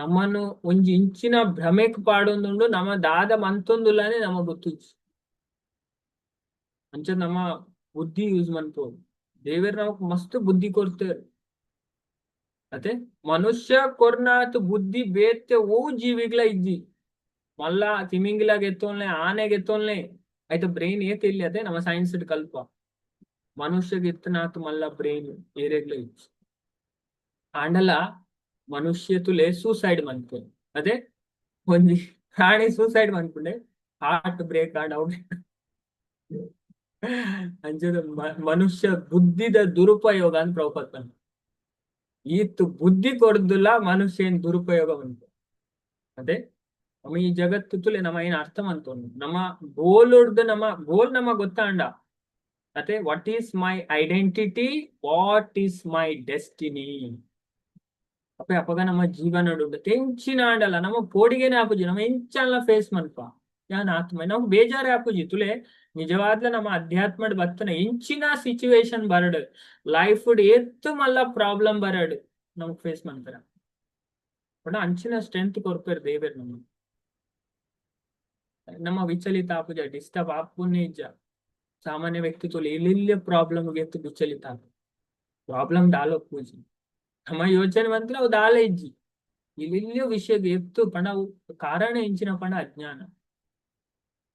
ನಮ್ಮನ್ನು ಒಂಜಿ ಇಂಚಿನ ಭ್ರಮೆಕ್ ಪಾಡೊಂದುಂಡು. ನಮ್ಮ ದಾದ ಮಂತೊಂದುಲ್ಲಾನೆ ನಮ ಗೊತ್ತುಜ್ಜಿ. ಅಂಚ ನಮ್ಮ ಬುದ್ಧಿ ಯೂಸ್ ಮನ್ಪೋಡು. ದೇವೆರ್ ನಮಕ್ ಮಸ್ತ್ ಬುದ್ಧಿ ಕೊರ್ತೇರು ಅತೆ. ಮನುಷ್ಯ ಕೊರ್ನಾತ್ ಬುದ್ಧಿ ಬೇತೆ ಓ ಜೀವಿಗ್ಲ ಇಜ್ಜಿ. ಮಲ್ಲ ತಿಮಿಂಗಿಲಾಗ ಎತ್ತೊನ್ಲೆ, ಆನೆಗೆ ಎತ್ತೊನ್ಲೆ, ಐತ ಬ್ರೈನ್ ಏತ್ ಇಲ್ಲಿ ಅದೇ ನಮ್ಮ ಸೈನ್ಸ್ ಕಲ್ಪ. ಮನುಷ್ಯಗೆ ಇತ್ತನಾತ್ ಮಲ್ಲ ಬ್ರೈನ್ ಏರೆಗ್ಲ ಇಜ್ಜಿ. ಆಂಡಲ ಮನುಷ್ಯ ತುಲೆ ಸೂಸೈಡ್ ಮನ್ಪೆ. ಅದೇ ಒಂಜಿ ಪ್ರಾಣಿ ಸೂಸೈಡ್ ಮನ್ಪುಂಡೆ, ಹಾರ್ಟ್ ಬ್ರೇಕ್ ಆಂಡ್ ಅವು. ಅಂಚದ ಮನುಷ್ಯ ಬುದ್ಧಿದ ದುರುಪಯೋಗ ಅಂತ ಪ್ರಭುಪಾದ ಪನ್ಪೆ. ಈತ್ ಬುದ್ಧಿ ಕೊರ್ದುಲ ಮನುಷ್ಯನ್ ದುರುಪಯೋಗ ಮನ್ಪೆ. ಅದೇ ನಮ್ಮ ಈ ಜಗತ್ತು ತುಲೆ ನಮ್ಮ ಏನ್ ಅರ್ಥ ಮಂತೊಂಡು ನಮ್ಮ ಗೋಲ್ ಉಡ್ದು, ನಮ್ಮ ಗೋಲ್ ನಮ್ಮ ಗೊತ್ತಾಂಡ ಅದೇ, what is my identity, what is my destiny. ಅಪ್ಪೆ, ಅಪಗ ನಮ್ಮ ಜೀವನ ಉಂಡು ತೆಂಚಿನ ಆಂಡಲ ನಮ್ಮ ಪೋಡಿಗೆನೆ ಆಪುಜಿ. ನಮ್ಮ ಎಂಚಲ್ಲ ಫೇಸ್ ಮನ್ಪ, ಯಾನ್ ಆತ್ಮ, ನಾವು ಬೇಜಾರೇ ಆಪುಜಿ. ತುಲೆ, ನಿಜವಾದ್ಲ ನಮ್ಮ ಅಧ್ಯಾತ್ಮಡ್ ಬತ್ತನ ಎಂಚಿನ ಸಿಚುವೇಶನ್ ಬರಡು, ಲೈಫ್ ಏತ್ ಮಲ್ಲ ಪ್ರಾಬ್ಲಮ್ ಬರಡು, ನಮಗ್ ಫೇಸ್ ಮಾಡ್ತಾರ. ಪಂಡ ಅಂಚಿನ ಸ್ಟ್ರೆಂತ್ ಕೊರ್ಪೆರ್ ದೇವೆರ್ ನಮ. ನಮ್ಮ ವಿಚಲಿತ ಆಪುಜ, ಡಿಸ್ಟರ್ಬ್ ಆಪುನೇ ಇಜ್ಜ. ಸಾಮಾನ್ಯ ವ್ಯಕ್ತಿ ತುಲೆ ಇಲ್ಲಿಲ್ಲ ಪ್ರಾಬ್ಲಮ್ ಎತ್ತು ವಿಚಲಿತ ಆಪ. ಪ್ರಾಬ್ಲಮ್ ದಾಲ ಪೂಜಿ, ನಮ್ಮ ಯೋಚನೆ ಬಂದ್ರೆ ಅವು ದಾಲ ಇಜ್ಜಿ. ಇಲ್ಲಿಲ್ಲ ವಿಷಯದ ಎತ್ತು ಪಂಡ ಅವು ಕಾರಣ ಎಂಚಿನ ಪಂಡ ಅಜ್ಞಾನ.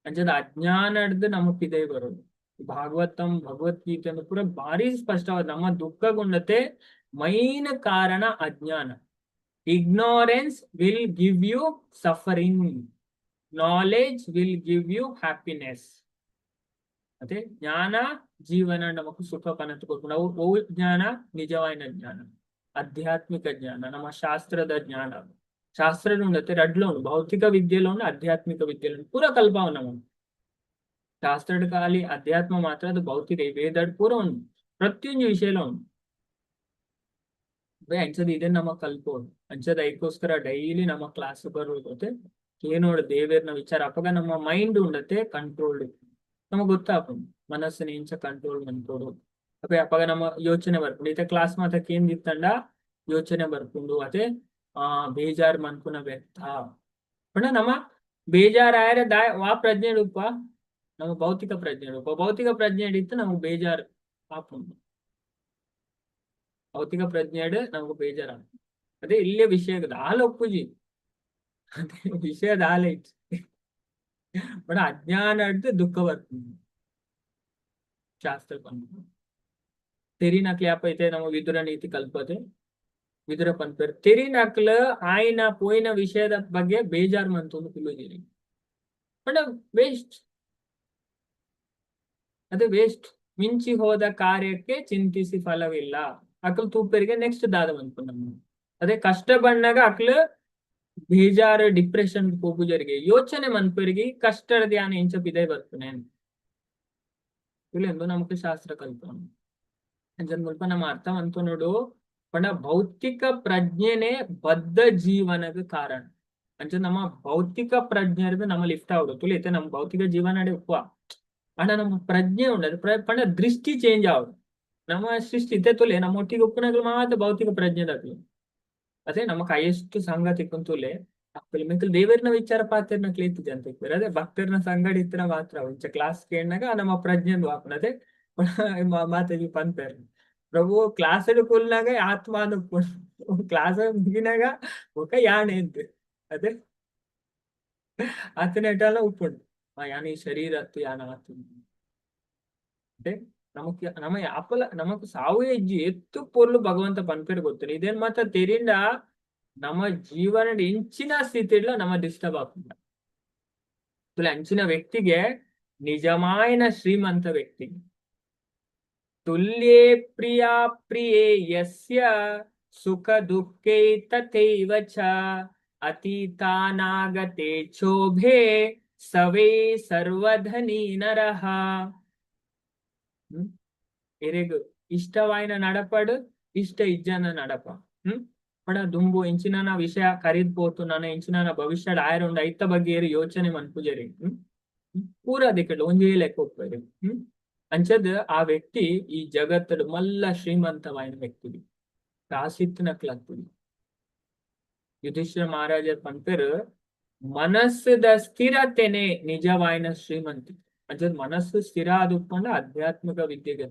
ಅಂಚದ ಅಜ್ಞಾನಡ್ದು ನಮ್ಮ ಪಿದೈ ಬರೋದು. ಭಾಗವತಂ, ಭಗವದ್ಗೀತೆ ಅಂದ್ರೆ ಪೂರ ಭಾರಿ ಸ್ಪಷ್ಟವಾದ ನಮ್ಮ ದುಃಖಗುಂಡತೆ ಮೈನ್ ಕಾರಣ ಅಜ್ಞಾನ. Ignorance will give you suffering, knowledge will give you happiness. ಅದೇ ಜ್ಞಾನ ಜೀವನ ನಮಕ್ ಸುಖ ಕನತ್ ಕೊರ್ಪುಂಡು. ಅವು ಒವು ಜ್ಞಾನ? ನಿಜವಾಯಿನ ಜ್ಞಾನ, ಆಧ್ಯಾತ್ಮಿಕ ಜ್ಞಾನ, ನಮ್ಮ ಶಾಸ್ತ್ರದ ಜ್ಞಾನ. ಶಾಸ್ತ್ರದ ಉಂಡತೆ ರಡ್ಲ ಉಂಡು, ಭೌತಿಕ ವಿದ್ಯೆಲ ಉಂಡು, ಆಧ್ಯಾತ್ಮಿಕ ವಿದ್ಯೆಲ ಉಂಡು. ಪೂರ ಕಲ್ಪಾವು ನಮ. ಶಾಸ್ತ್ರದ ಖಾಲಿ ಅಧ್ಯಾತ್ಮ ಮಾತ್ರ, ಅದು ಭೌತಿಕ. ಈ ವೇದಡ್ ಪೂರ ಉಂಡು, ಪ್ರತಿಯೊಂದು ವಿಷಯಲ ಉಂಡು. ಅಂಚದ ಇದನ್ನ ನಮಗ್ ಕಲ್ಪೋಡು. ಅಂಚದ ಐಕೋಸ್ಕರ ಡೈಲಿ ನಮ್ಮ ಕ್ಲಾಸ್ ಬರೋದು ಗೊತ್ತೆ ಏನೋಡು ದೇವೇರ್ನ ವಿಚಾರ. ಅಪಗ ನಮ್ಮ ಮೈಂಡ್ ಉಂಡತೆ ಕಂಟ್ರೋಲ್ಡ್. ನಮಗ್ ಗೊತ್ತಾಪುಂಡು ಮನಸ್ಸುನ ಇಂಚ ಕಂಟ್ರೋಲ್ ಮನ್ಪೊಡು. ಅಪೆ ಅಪಗ ನಮ್ಮ ಯೋಚನೆ ಬರ್ಪುಂಡು. ಇತ್ತೆ ಕ್ಲಾಸ್ ಮಾತ ಕೇಂದಿತ್ತಂಡ ಯೋಚನೆ ಬರ್ಪುಂಡು ಅದೇ, ಆ ಬೇಜಾರ್ ಮನ್ಪುನ ವ್ಯರ್ಥ. ಪಂಡ ನಮ್ಮ ಬೇಜಾರ್ ಆಯರೆ ದಾ ವಾ ಪ್ರಜ್ಞೆ ರೂಪ? ನಮ್ಮ ಭೌತಿಕ ಪ್ರಜ್ಞೆ ರೂಪ. ಭೌತಿಕ ಪ್ರಜ್ಞೆ ಇತ್ತು ನಮಗ್ ಬೇಜಾರ್ ಆಪುಂಡು. ಭೌತಿಕ ಪ್ರಜ್ಞೆಡ್ ನಮಗ್ ಬೇಜಾರ್ ಆಪುಂಡು. ಅದೇ ಇಲ್ಲೇ ವಿಷಯ ದಾಲ ಒಪ್ಪುಜಿ, ಅದೇ ವಿಷಯ ದಾಲ ಇಜ್ಜಿ. ಬಟ್ ಅಜ್ಞಾನ ದುಃಖ ಬರ್ಪುಂಡು. ಶಾಸ್ತ್ರ ಪನ್ಪುಂಡು, ತೆರಿನಕ್ಲೆ ಅಪ್ಪ ಐತೆ ನಮ್ಮ ವಿದುರ ನೀತಿ ಕಲ್ಪತೆ. ವಿದುರ ಪನ್ಪೆರ್, ತೆರಿನಕ್ಲ ಆಯ್ನ ಪೋಯಿನ ವಿಷಯದ ಬಗ್ಗೆ ಬೇಜಾರ್ ಮಂತೊಂದು ಕುಲ್ಲುಜಿರಿ. ಪಂಡ ವೇಸ್ಟ್, ಅದು ವೇಸ್ಟ್. ಮಿಂಚಿ ಹೋದ ಕಾರ್ಯಕ್ಕೆ ಚಿಂತಿಸಿ ಫಲವಿಲ್ಲ. ಅಕ್ಲು ತೂಪೆರಿಗೆ ನೆಕ್ಸ್ಟ್ ದಾದ ಮನ್ಪುಂಡು. ಅದೇ ಕಷ್ಟ ಬಣ್ಣಗ ಅಕ್ಲು ಬೇಜಾರು, ಡಿಪ್ರೆಷನ್ ಪೋಪುಜರಿಗೆ. ಯೋಚನೆ ಮನ್ಪೆರಿಗೆ ಕಷ್ಟದ ಧ್ಯಾನ ಇಂಚ ಪಿದೈ ಬರ್ಪುನೆ ಎಂದು ನಮಕ್ ಶಾಸ್ತ್ರ ಕಲ್ಪನೆ. ಅಂಚನ್ ಮುಲ್ಪ ನಮ್ಮ ಅರ್ಥ ಮಂತೊನೊಡು ಪಂಡ ಭೌತಿಕ ಪ್ರಜ್ಞೆನೆ ಬದ್ಧ ಜೀವನದ ಕಾರಣ. ಅಂಚ ನಮ್ಮ ಭೌತಿಕ ಪ್ರಜ್ಞೆ ನಮ್ಮ ಲಿಫ್ಟ್ ಆವಡು. ತುಲಿತೆ, ನಮ್ಮ ಭೌತಿಕ ಜೀವನ ಉಪ್ಪುವ, ಆಂಡ ನಮ್ಮ ಪ್ರಜ್ಞೆ ಉಂಡದು ಪಂಡ ದೃಷ್ಟಿ ಚೇಂಜ್ ಆವಡು. ನಮ್ಮ ಸೃಷ್ಟಿ ಇತ್ತೆ ತುಲೆ, ನಮ್ಮ ಒಟ್ಟಿಗೆ ಉಪ್ಪುನಕ್ಲು ಮಾತ್ರ ಭೌತಿಕ ಪ್ರಜ್ಞೆದಕ್ಲು. ಅದೇ ನಮಕ್ ಹೈಯೆಸ್ಟ್ ಸಂಗತಿ ಕುಂತುಲೆ ಅಕ್ಕಲು ಮೆಕ್ಲು ದೇವರ್ನ ವಿಚಾರ ಪಾತೆರ್ನಕ್ಲು ಏತ್ ಜನ ತಿಕ್ವೆರ್. ಅದೇ ಭಕ್ತರ್ನ ಸಂಗಡ ಇತ್ತಿನ ಮಾತ್ರ ಒಂಚ ಕ್ಲಾಸ್ ಕೇಳ್ನಾಗ ನಮ್ಮ ಪ್ರಜ್ಞೆ ಆಪುಂಡು. ಅದೇ ಮಾತಾಜಿ ಪನ್ಪೆರ್, ಪ್ರಭು ಕ್ಲಾಸ್ ಕುಲ್ನಾಗ ಆತ್ಮ ಕ್ಲಾಸ್ ಮುಗಿನಾಗ ಬೊಕ ಯಾಣೆ ಅಂತ. ಅದೇ ಆತನೇಟಲ ಉಪ್ಪುಂಡು, ಆ ಯಾನ್ ಈ ಶರೀರ ಅತ್ತು, ಯಾನ ಆತ್ಮ. ಅದೇ ನಮಕ್ ನಮ ಯಾಪಲ ನಮಕ್ ಸಾವು ಇಜ್ಜಿ. ಎತ್ತು ಪೊರ್ಲು ಭಗವಂತ ಪನ್ಪೆರ್ ಗೊತ್ತುಂಡು. ಇದೇನ್ ಮಾತ ತೆರಿಂಡ ನಮ್ಮ ಜೀವನಡ್ ಇಂಚಿನ ಸ್ಥಿತಿಡ್ಲ ನಮ ಡಿಸ್ಟರ್ಬ್ ಆಪುಂಡ. ಅಂಚಿನ ವ್ಯಕ್ತಿಗೆ ನಿಜಮಾಯಿನ ಶ್ರೀಮಂತ ವ್ಯಕ್ತಿ. ತುಲ್ಯೇ ಪ್ರಿಯಾ ಪ್ರಿಯೇ ಯಸ್ಯ ಸುಖ ದುಃಖೇ ತಥೈವ ಚ ಅತೀತಾನಾಗತೆ ಕ್ಷೋಭೆ ಸವೇ ಸರ್ವಧನಿ ನರಃ. ಎರೆಗ್ ಇಷ್ಟವಾಯಿನ ನಡಪಡು, ಇಷ್ಟ ಇಜ್ಜನ ನಡಪ. ಪಡ ದುಂಬು ಎಂಚಿನ ವಿಷಯ ಕರಿದ್ ಪೋತು, ನನ್ನ ಎಂಚಿನ ಭವಿಷ್ಯಡ್ ಆಯರುಂಡು, ಐತ ಬಗ್ಗೆ ಏರು ಯೋಚನೆ ಮನ್ಪುಜೆರಿ. ಪೂರ ದಿಕ್ಕಡ್ ಒಂಜೇ ಲೆಕ್ಕ ಉಪ್ಪೆರ್. ಅಂಚದ್ ಆ ವ್ಯಕ್ತಿ ಈ ಜಗತ್ತಡ್ ಮಲ್ಲ ಶ್ರೀಮಂತವಾಯಿನ ವ್ಯಕ್ತಿ, ಕಾಸಿತ್ತಿನಕ್ಲತ್ತುಡಿ. ಯುಧಿಷ್ಠಿರ ಮಹಾರಾಜರ್ ಪನ್ಪೆರ್, ಮನಸ್ಸುದ ಸ್ಥಿರತೆನೆ ನಿಜವಾಯಿನ ಶ್ರೀಮಂತಿ. ಅಂಚದ್ ಮನಸ್ಸು ಸ್ಥಿರ ಆದುಪ್ಪಂಡ ಆಧ್ಯಾತ್ಮಿಕ ವಿದ್ಯೆಗೆ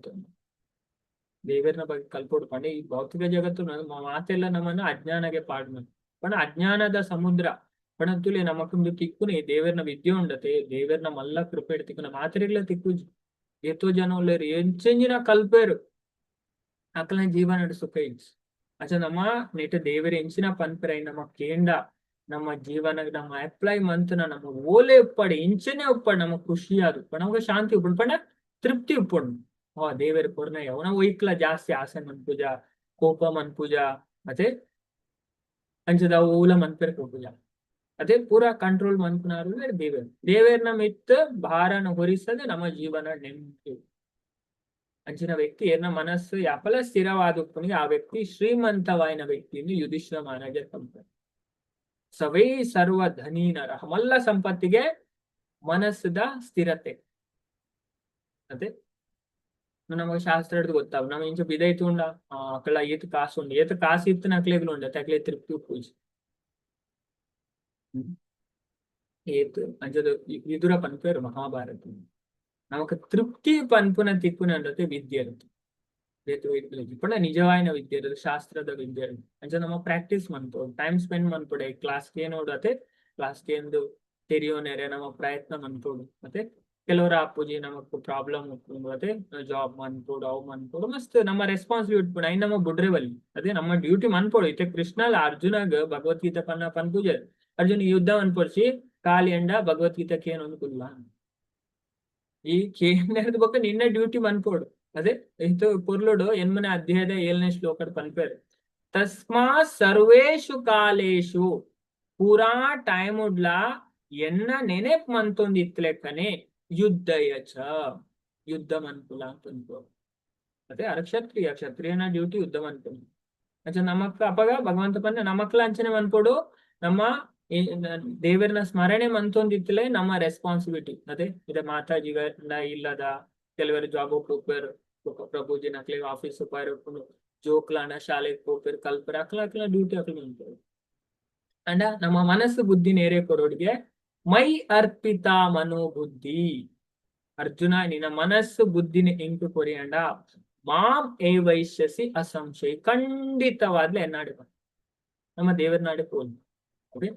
ದೇವರನ ಬಗ್ಗೆ ಕಲ್ಪೊಡು. ಪಂಡ ಈ ಭೌತಿಕ ಜಗತ್ತು ಮಾತೆಲ್ಲ ನಮ್ಮನ್ನ ಅಜ್ಞಾನಗೆ ಪಾಡ್ಮ ಪಂಡ ಅಜ್ಞಾನದ ಸಮುದ್ರ. ಪಂಡ ತುಲೆ ನಮಕೊಂದು ತಿಕ್ಕುನೆ ದೇವರನ ವಿದ್ಯೆ ಉಂಡತೆ, ದೇವರನ ಮಲ್ಲ ಕೃಪೆ ತಿಕ್ಕುನ ಮಾತ್ರೆಗ್ಲ ತಿಕ್ಕುಜಿ. ಏತೋ ಜನ ಉಲ್ಲೆರ್, ಎಂಚೆಂಜಿನ ಕಲ್ಪೇರು, ಅಕ್ಲೆನ ಜೀವನಡ್ ಸುಖ ಇಜ್ಜಿ. ಅಚ ನಮ್ಮ ನೆಟ್ ದೇವರ ಎಂಚಿನ ಪನ್ಪೆರ್ ನಮ್ಮ ಕೇಂಡ ನಮ್ಮ ಜೀವನ ನಮ್ಮ ಅಪ್ಲೈ ಮಂತುನ ನಮ್ಮ ಓಲೆ ಉಪ್ಪಡ್, ಇಂಚನೆ ಉಪ್ಪಡ್, ನಮ್ಮ ಖುಷಿ ಆದು ನಮಗೆ ಶಾಂತಿ ಉಪ್ಪುಂಡು, ಪಂಡ ತೃಪ್ತಿ ಉಪ್ಪುಂಡು. ಆ ದೇವರ ಕೊರ್ನ ಅವನ ಒಯ್ಕ್ಲ ಜಾಸ್ತಿ ಆಸೆ ಮನ್ಪುಜ, ಕೋಪ ಮನ್ಪುಜ, ಅತೆ ಅಂಚದ ಓಲ ಮನ್ಪೆರ್ ಪೋಪುಜ. ಅದೇ ಪೂರಾ ಕಂಟ್ರೋಲ್ ಮನ್ಪುನಾರು ದೇವೇರ್. ದೇವೇರ್ನ ಮಿತ್ ಭಾರನ ಹೊರಿಸದೆ ನಮ್ಮ ಜೀವನ ನೆಮ್ಮದಿ. ಅಂಚಿನ ವ್ಯಕ್ತಿ ಏರ್ನ ಮನಸ್ಸು ಯಾಪಲ ಸ್ಥಿರವಾದ ಆ ವ್ಯಕ್ತಿ ಶ್ರೀಮಂತವಾಯಿನ ವ್ಯಕ್ತಿ ಎಂದು ಯುಧಿಷ್ಠಿರ ಮಹಾರಾಜ ಪನ್ಪೆರ್. ಸವೇ ಸರ್ವ ಧನೀನರ, ಮಲ್ಲ ಸಂಪತ್ತಿಗೆ ಮನಸ್ಸುದ ಸ್ಥಿರತೆ. ಅದೇ ನಮಗೆ ಶಾಸ್ತ್ರ ಹಿಡ್ದು ಗೊತ್ತಾವ್, ನಮ್ಮ ಇಂಚ ಬಿದೈತು ಉಂಡ ಅಕಳ ಏತ್ ಕಾಸು ಉಂಡು, ಏತ್ ಕಾಸು ಇತ್ತು ನಕ್ಲೆಗ್ಲು ಉಂಡ ತಕ್ಲೆ ತೃಪ್ತಿ ಉಪ್ಪುಜಿ. ಏತ್ ಅಂಚದ ವಿದುರ ಪನ್ಪೆರ್ ಮಹಾಭಾರತ, ನಮಕ್ ತೃಪ್ತಿ ಪನ್ಪುನ ತಿಕ್ಕುನ ಅಂಡತೆ ವಿದ್ಯೆ ಇರುತ್ತೆ, ಪಂಡ ನಿಜವಾಯಿನ ವಿದ್ಯೆ ಇರೋದು, ಶಾಸ್ತ್ರದ ವಿದ್ಯೆ ಇರುತ್ತೆ. ಅಂಚ ನಮ್ಮ ಪ್ರಾಕ್ಟೀಸ್ ಮನ್ಪೊಡು, ಟೈಮ್ ಸ್ಪೆಂಡ್ ಮನ್ಪೊಡು. ಕ್ಲಾಸ್ ನೋಡತೆ ಕ್ಲಾಸ್ ಎಂದು ತೆರಿಯೋನೆರೆ ನಮ್ಮ ಪ್ರಯತ್ನ ಮನ್ಪೊಡು. ಮತ್ತೆ ಕೆಲವರು ಆಪುಜಿ, ನಮಕ್ ಪ್ರಾಬ್ಲಮ್ ಉಪ್ಪುಂಡು, ಅದೇ ಜಾಬ್ ಮನ್ಪೊಡು, ಅವು ಮನ್ಪೊಡು, ಮಸ್ತ್ ನಮ್ಮ ರೆಸ್ಪಾನ್ಸಿಬಿಲಿಟಿ ಉಪ್ಪುಂಡು. ಐನ್ ನಮ್ಮ ಬುಡ್ರೆ ಬಲ್ಲಿ, ಅದೇ ನಮ್ಮ ಡ್ಯೂಟಿ ಮನ್ಪೊಡು. ಇತ್ತೆ ಕೃಷ್ಣಲ್ ಅರ್ಜುನಗ್ ಭಗವದ್ಗೀತೆ ಪನ್ನ ಪನ್ಪುಜೆರ್. ಅರ್ಜುನ ಯುದ್ಧ ಮನ್ಪೊಡ್ಚಿ, ಕಾಲಿ ಎಂಡ ಭಗವದ್ಗೀತೆ ಕೇನೊಂದು ಕುಲ್ಲ, ಈ ಕೇಂದ್ರದ ಬೊಕ್ಕ ನಿನ್ನ ಡ್ಯೂಟಿ ಮನ್ಪೊಡು. ಅದೇ ಇತ್ತು ಪೊರ್ಲುಡು ಎನ್ಮನೆ ಅಧ್ಯಾಯದ 7ನೇ ಶ್ಲೋಕಡ್ ಪನ್ಪೆರ್, ತಸ್ಮಾ ಸರ್ವೇಷು ಕಾಲೇಶು, ಪೂರಾ ಟೈಮ್ ಉಡ್ಲಾ ಎನ್ನ ನೆನೆಪ್ ಮಂತೊಂದು ಇತ್ಲೆಕ್ಕನೆ ಯುದ್ಧಯಚ, ಯುದ್ಧ ಮನ್ಪುಲ ಅಂತ. ಅದೇ ಅರಕ್ಷತ್ರಿಯ ಕ್ಷತ್ರಿಯನ ಡ್ಯೂಟಿ ಯುದ್ಧ ಮನ್ಪುನು. ಅಂಚ ನಮಕ್ ಅಪಗ ಭಗವಂತ ಪನ್ನೆ ನಮಕ್ಲ ಅಂಚನೆ ಮನ್ಪೊಡು. ನಮ್ಮ ದೇವರನ ಸ್ಮರಣೆ ಮಂತೊಂದಿತ್ತಲೇ ನಮ್ಮ ರೆಸ್ಪಾನ್ಸಿಬಿಲಿಟಿ. ಅದೇ ಇದೆ ಮಾತಾಜಿಗ ಇಲ್ಲದ ಕೆಲವರು ಜಾಬ್ ಪೋಪೆರ್, ಪ್ರಭುಜಿ ನಕ್ಲೆಗ್ ಆಫೀಸ್ ಪೋಯೆರ್ ಉಪ್ಪುಂಡು, ಜೋಕ್ಲಾಂಡ ಶಾಲೆಗ್ ಪೋಪೆರ್, ಕಲ್ಪೆರ್, ಅಕ್ಲ ಅಕ್ಲ ಡ್ಯೂಟಿ ಅಕ್ಲ ಮನ್ಪೊಡು. ಅಂಡ ನಮ್ಮ ಮನಸ್ಸು ಬುದ್ಧಿ ನೇರೆ ಕೊರೋಡಿಗೆ ಮೈ ಅರ್ಪಿತ ಮನೋಬುದ್ಧಿ. ಅರ್ಜುನ, ನಿನ್ನ ಮನಸ್ಸು ಬುದ್ಧಿನ ಎಂಕು ಕೊರಿಯಂಡ ಮಾಂ ಏವೈಷ್ಯಸಿ ಅಸಂಶಯ, ಖಂಡಿತವಾದ್ಲೆ ಎನ್ನಾಡಿ ನಮ್ಮ ದೇವರ ನಾಡೆ ಪೋಲ್. ಓಕೆ,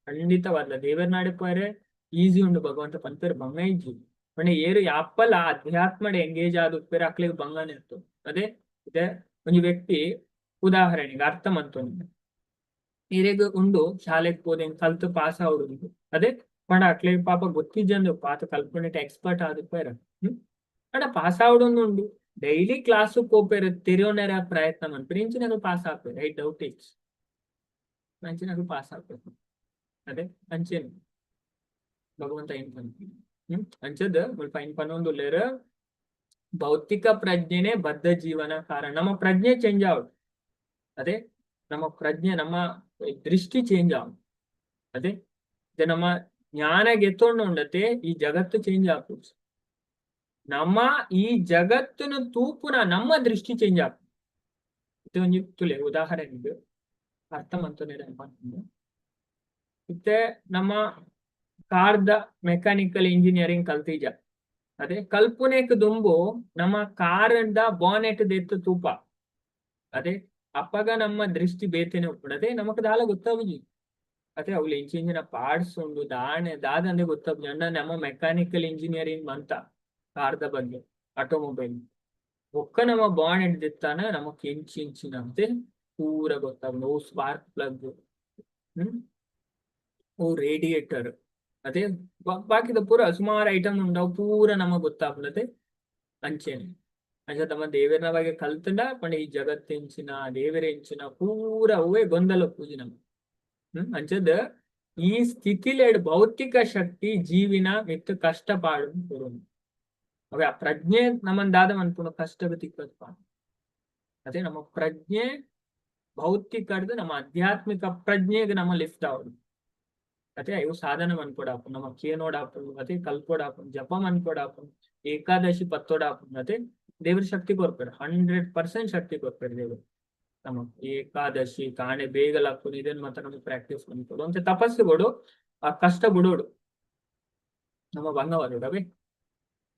ಖಂಡಿತವಾದ್ಲ ದೇವರ ನಾಡೆ ಪೋಯರೆ ಈಸಿ ಉಂಡು. ಭಗವಂತ ಪನ್ಪೆರ್ ಬಂಗ ಇಜ್ಜಿ. ಪಂಡ ಏರು ಯಾಪಲ ಅಧ್ಯಾತ್ಮಡ್ ಎಂಗೇಜ್ ಆದ್ ಉಪ್ಪೆರ್ ಅಕ್ಲೆಗ್ ಬಂಗನೆ ಇತ್ತು. ಅದೇ ಇದೆ ಒಂಜಿ ವ್ಯಕ್ತಿ ಉದಾಹರಣೆಗೆ ಅರ್ಥ ಮಂತೊಂದು ಇರೆಗ್ ಉಂಡು, ಶಾಲೆಗ್ ಪೋದೆ ಕಲ್ತು ಪಾಸ್ ಆವೊಡು. ಅದೇ ಪಂಡ ಅಕ್ಲೆಗ್ ಪಾಪ ಗೊತ್ತಿಜ್ಜಂದು ಪಾತ ಕಲ್ಪುನೆಟ್ ಎಕ್ಸ್ಪರ್ಟ್ ಆದಿಪ್ಪೆರ್. ಪಂಡ ಪಾಸ್ ಆವೊಡೊಂದು ಉಂಡು, ಡೈಲಿ ಕ್ಲಾಸ್ ಪೋಪೆರ್, ತೆರಿಯೊನೆರ ಪ್ರಯತ್ನ ಮನ್ಪೆರ್, ಇಂಚಿನಕುಲು ಪಾಸ್ ಆಪೆರ್, ಐಟ್ ಡೌಟ್ ಇಜ್ಜಿ, ಅಂಚಿನಕುಲು ಪಾಸ್ ಆಪೆರ್. ಅದೇ ಅಂಚೆನೆ ಭಗವಂತ ಏನ್ ಪನ್ಪಿ ಅಂಚದ್ ಮುಲ್ಪ ಏನ್ ಪನೊಂದುಲ್ಲೆರ್, ಭೌತಿಕ ಪ್ರಜ್ಞೆನೆ ಬದ್ಧ ಜೀವನ ಕಾರಣ. ನಮ್ಮ ಪ್ರಜ್ಞೆ ಚೇಂಜ್ ಆವಡ್, ಅದೇ ನಮ್ಮ ಪ್ರಜ್ಞೆ ನಮ್ಮ ದೃಷ್ಟಿ ಚೇಂಜ್ ಆವಡ್, ಅದೇ ನಮ್ಮ ಜ್ಞಾನ ಗೆತ್ತೊಂಡು ಉಂಡತೆ ಈ ಜಗತ್ತು ಚೇಂಜ್ ಆಪುಜಿ. ನಮ್ಮ ಈ ಜಗತ್ತನ್ನು ತೂಪುನ ನಮ್ಮ ದೃಷ್ಟಿ ಚೇಂಜ್ ಆಪುಂಡು. ಇದು ಒಂಜಿ ತುಲೆ ಉದಾಹರಣೆಗೆ ಅರ್ಥ ಮಂತೊನೆರೆ. ಇತ್ತೆ ನಮ್ಮ ಕಾರ್ದ ಮೆಕ್ಯಾನಿಕಲ್ ಇಂಜಿನಿಯರಿಂಗ್ ಕಲ್ತಿಜ, ಅದೇ ಕಲ್ಪುನೆಕ್ ದುಂಬು ನಮ್ಮ ಕಾರಂದ ಬಾನೆಟ್ ದೆತ್ತು ತೂಪ, ಅದೇ ಅಪ್ಪಗ ನಮ್ಮ ದೃಷ್ಟಿ ಬೇತೆನೆ ಉಪ್ಪುಂಡು. ಅದೇ ನಮಕ್ ದಾಲ ಗೊತ್ತಾವುಜಿ, ಅದೇ ಅವ್ಲು ಇಂಚಿಂಚಿನ ಪಾರ್ಟ್ಸ್ ಉಂಡು ದಾಣೆ ದಾದಂದೆ ಗೊತ್ತಾಪುಜಿ. ಅಂಡ ನಮ್ಮ ಮೆಕ್ಯಾನಿಕಲ್ ಇಂಜಿನಿಯರಿಂಗ್ ಮಂತ ಕಾರ್ದ ಬಗ್ಗೆ ಆಟೋಮೊಬೈಲ್ ಬೊಕ್ಕ ನಮ್ಮ ಬಾನೆಟ್ ದೆತ್ತಾನ ನಮಕ್ ಎಂಚಿಂಚಿನಂತೆ ಪೂರ ಗೊತ್ತಾಪುಂಡು. ಓ ಸ್ಪಾರ್ಕ್ ಪ್ಲಗ್, ಓ ರೇಡಿಯೇಟರ್, ಅದೇ ಬಾಕಿದ ಪೂರ ಸುಮಾರು ಐಟಮ್ ಉಂಡವು ಪೂರ ನಮಗ್ ಗೊತ್ತಾಪುಂಡು. ಅದೇ ಅಂಚೆನೆ ಅಂಚ ತಮ್ಮ ದೇವೆರ್ನ ಬಗ್ಗೆ ಕಲ್ತಂಡ ಪಂಡ ಈ ಜಗತ್ತೆಂಚಿನ ದೇವೆರೆಂಚಿನ ಪೂರ ಅವೇ ಗೊಂದಲ ಪೂಜೆ ನಮ್ಮ. ಅಂಚದ ಈ ಸ್ಥಿತಿಲೇಡ್ ಭೌತಿಕ ಶಕ್ತಿ ಜೀವಿನ ಮಿತ್ತು ಕಷ್ಟ ಪಾಡು ಕೊರುನು. ಅವೆ ಆ ಪ್ರಜ್ಞೆ ನಮ್ಮನ್ ದಾದ ಮನ್ಪುನು ಕಷ್ಟದ ತಿಕ್ಕದು. ಅದೇ ನಮ್ಮ ಪ್ರಜ್ಞೆ ಭೌತಿಕಡ್ದು ನಮ್ಮ ಆಧ್ಯಾತ್ಮಿಕ ಪ್ರಜ್ಞೆಗೆ ನಮ್ಮ ಲಿಫ್ಟ್ ಆವಡು. ಅದೇ ಇವು ಸಾಧನ ಮನ್ಪೊಡಾಪುಂಡು, ನಮ್ಮ ಕೇನೋಡಾಪುಂಡು, ಅದೇ ಕಲ್ಪೊಡಾಪುಂಡು, ಜಪ ಮನ್ಪೊಡಾಪುಂಡು, ಏಕಾದಶಿ ಪತ್ತೊಡಾಪುಂಡು. ಅದೇ ದೇವ್ರ ಶಕ್ತಿ ಕೊರ್ಪೆರ್, 100% ಶಕ್ತಿ ಕೊರ್ಪೆರ್ ದೇವರು ನಮ್ಮ. ಏಕಾದಶಿ ಕಾಣೆ ಬೇಗ ಲಕ್ಕುನು, ಇದನ್ನ ಮಾತ್ರ ನಮಗೆ ಪ್ರಾಕ್ಟೀಸ್ ಮನ್ಪೊಡು ಅಂಚ ತಪಸ್ಸು ಕೊಡು, ಆ ಕಷ್ಟ ಬಿಡೋಡು, ನಮ್ಮ ಬಂಗವಾದೋಡು. ಅವೇ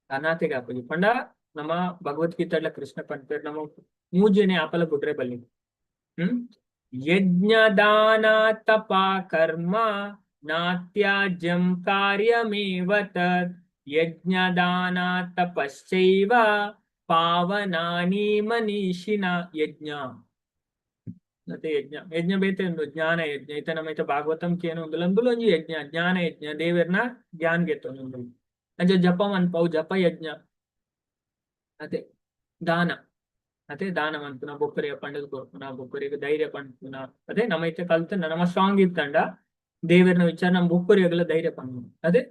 ಅನಾಥೆಗೆ ಆಪುಜಿ. ಪಂಡ ನಮ್ಮ ಭಗವದ್ಗೀತೆಡ್ಲ ಕೃಷ್ಣ ಪನ್ಪೆರ್, ನಮ್ಮ ಮೂಜನೆ ಆಪಲ ಬುಡ್ರೆ ಬಲ್ಲಿ. ಯಜ್ಞ ದಾನ ತಪ ಕರ್ಮ ನಾತ್ಯಾಜ್ಯಂ ಕಾರ್ಯಮೇವ ತತ್ ಯಜ್ಞ ದಾನ ತಪಶ್ಚೈವ ಪಾವನಾನಿ ಮನೀಷಿಣ. ಯಜ್ಞ ಮತ್ತೆ ಯಜ್ಞ, ಯಜ್ಞ ಬೇತೆ ಉಂಡು, ಜ್ಞಾನ ಯಜ್ಞ. ಇತ್ತೆ ನಮ್ಮ ಇತ್ತೆ ಭಾಗವತಂ ಕೇನು ಉಂದುಲ ಅಂದುಲ ಒಂಜಿ ಯಜ್ಞ, ಜ್ಞಾನ ಯಜ್ಞ, ದೇವೆರ್ನ ಜ್ಞಾನ ಗೆತ್ತೊಂದು ಉಂಡು. ಅಂಚ ಜಪ ಮನ್ಪವು, ಜಪ ಯಜ್ಞ. ಅದೇ ದಾನ, ಅದೇ ದಾನ ಮನ್ಪುನ, ಬೊಕ್ಕರಿಗೆ ಪಂಡದ್ ಕೊರ್ಪುನ, ಬೊಕ್ಕರಿಗೆ ಧೈರ್ಯ ಪನ್ಪುನ. ಅದೇ ನಮ್ಮ ಇತ್ತೆ ಕಲ್ತ ನಮ್ಮ ಸ್ಟ್ರಾಂಗ್ ಇತ್ತಂಡ ದೇವೆರ್ನ ವಿಚಾರ ನಮ್ಮ ಬೊಕ್ಕರಿಗೆಲ್ಲ ಧೈರ್ಯ ಪನ್ಪುನ. ಅದೇ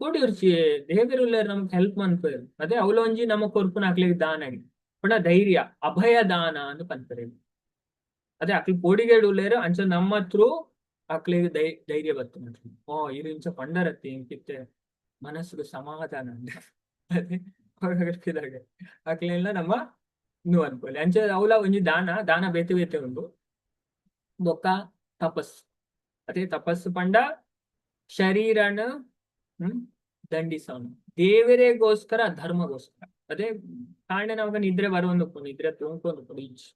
ಕೋಡಿ ರುಚಿ ದೇವೆರುಲ್ಲೇರ್ ನಮ್ಗೆ ಹೆಲ್ಪ್ ಮನ್ಪುವೆರ್. ಅದೇ ಅವ್ಲ ಒಂಜಿ ನಮ್ಮ ಕೊರ್ಪುನ ಅಕ್ಲೆಗ್ ದಾನ ಪಂಡ ಧೈರ್ಯ, ಅಭಯ ದಾನ ಅಂದ್ ಪನ್ಪೆರ್. ಅದೇ ಅಕ್ಲ್ ಪೋಡಿಗೇಡ್ ಉಲ್ಲೇರ್, ಅಂಚ ನಮ್ಮ ಥ್ರೂ ಅಕ್ಲೆಗ್ ಧೈರ್ಯ ಬರ್ತುಂಡು. ಓ ಇರ್ ಇಂಚ ಪಂಡರತ್ತೆ, ಇಂಕಿತ್ತೆ ಮನಸ್ಸುಗ್ ಸಮಾಧಾನ. ಅದೇ ಅಕ್ಲೆಲ್ಲ ನಮ್ಮ ಇಂದು ಅನ್ಕೊಳ್ಳಿ. ಅಂಚ ಅವ್ಲ ಒಂಜಿ ದಾನ, ದಾನ ಬೇತೆ ಬೇತೆ ಉಂಡು. ಬೊಕ್ಕ ತಪಸ್. ಅದೇ ತಪಸ್ಸು ಪಂಡ ಶರೀರನ ದಂಡಿಸವನು ದೇವರಿಗೋಸ್ಕರ, ಧರ್ಮಗೋಸ್ಕರ. ಅದೇ ಕಾರಣ ನಮಗ ನಿದ್ರೆ ಬರುವಂದು, ನಿದ್ರೆ ತೂಂಕೊಂಡು ಇಜ್ಜಿ,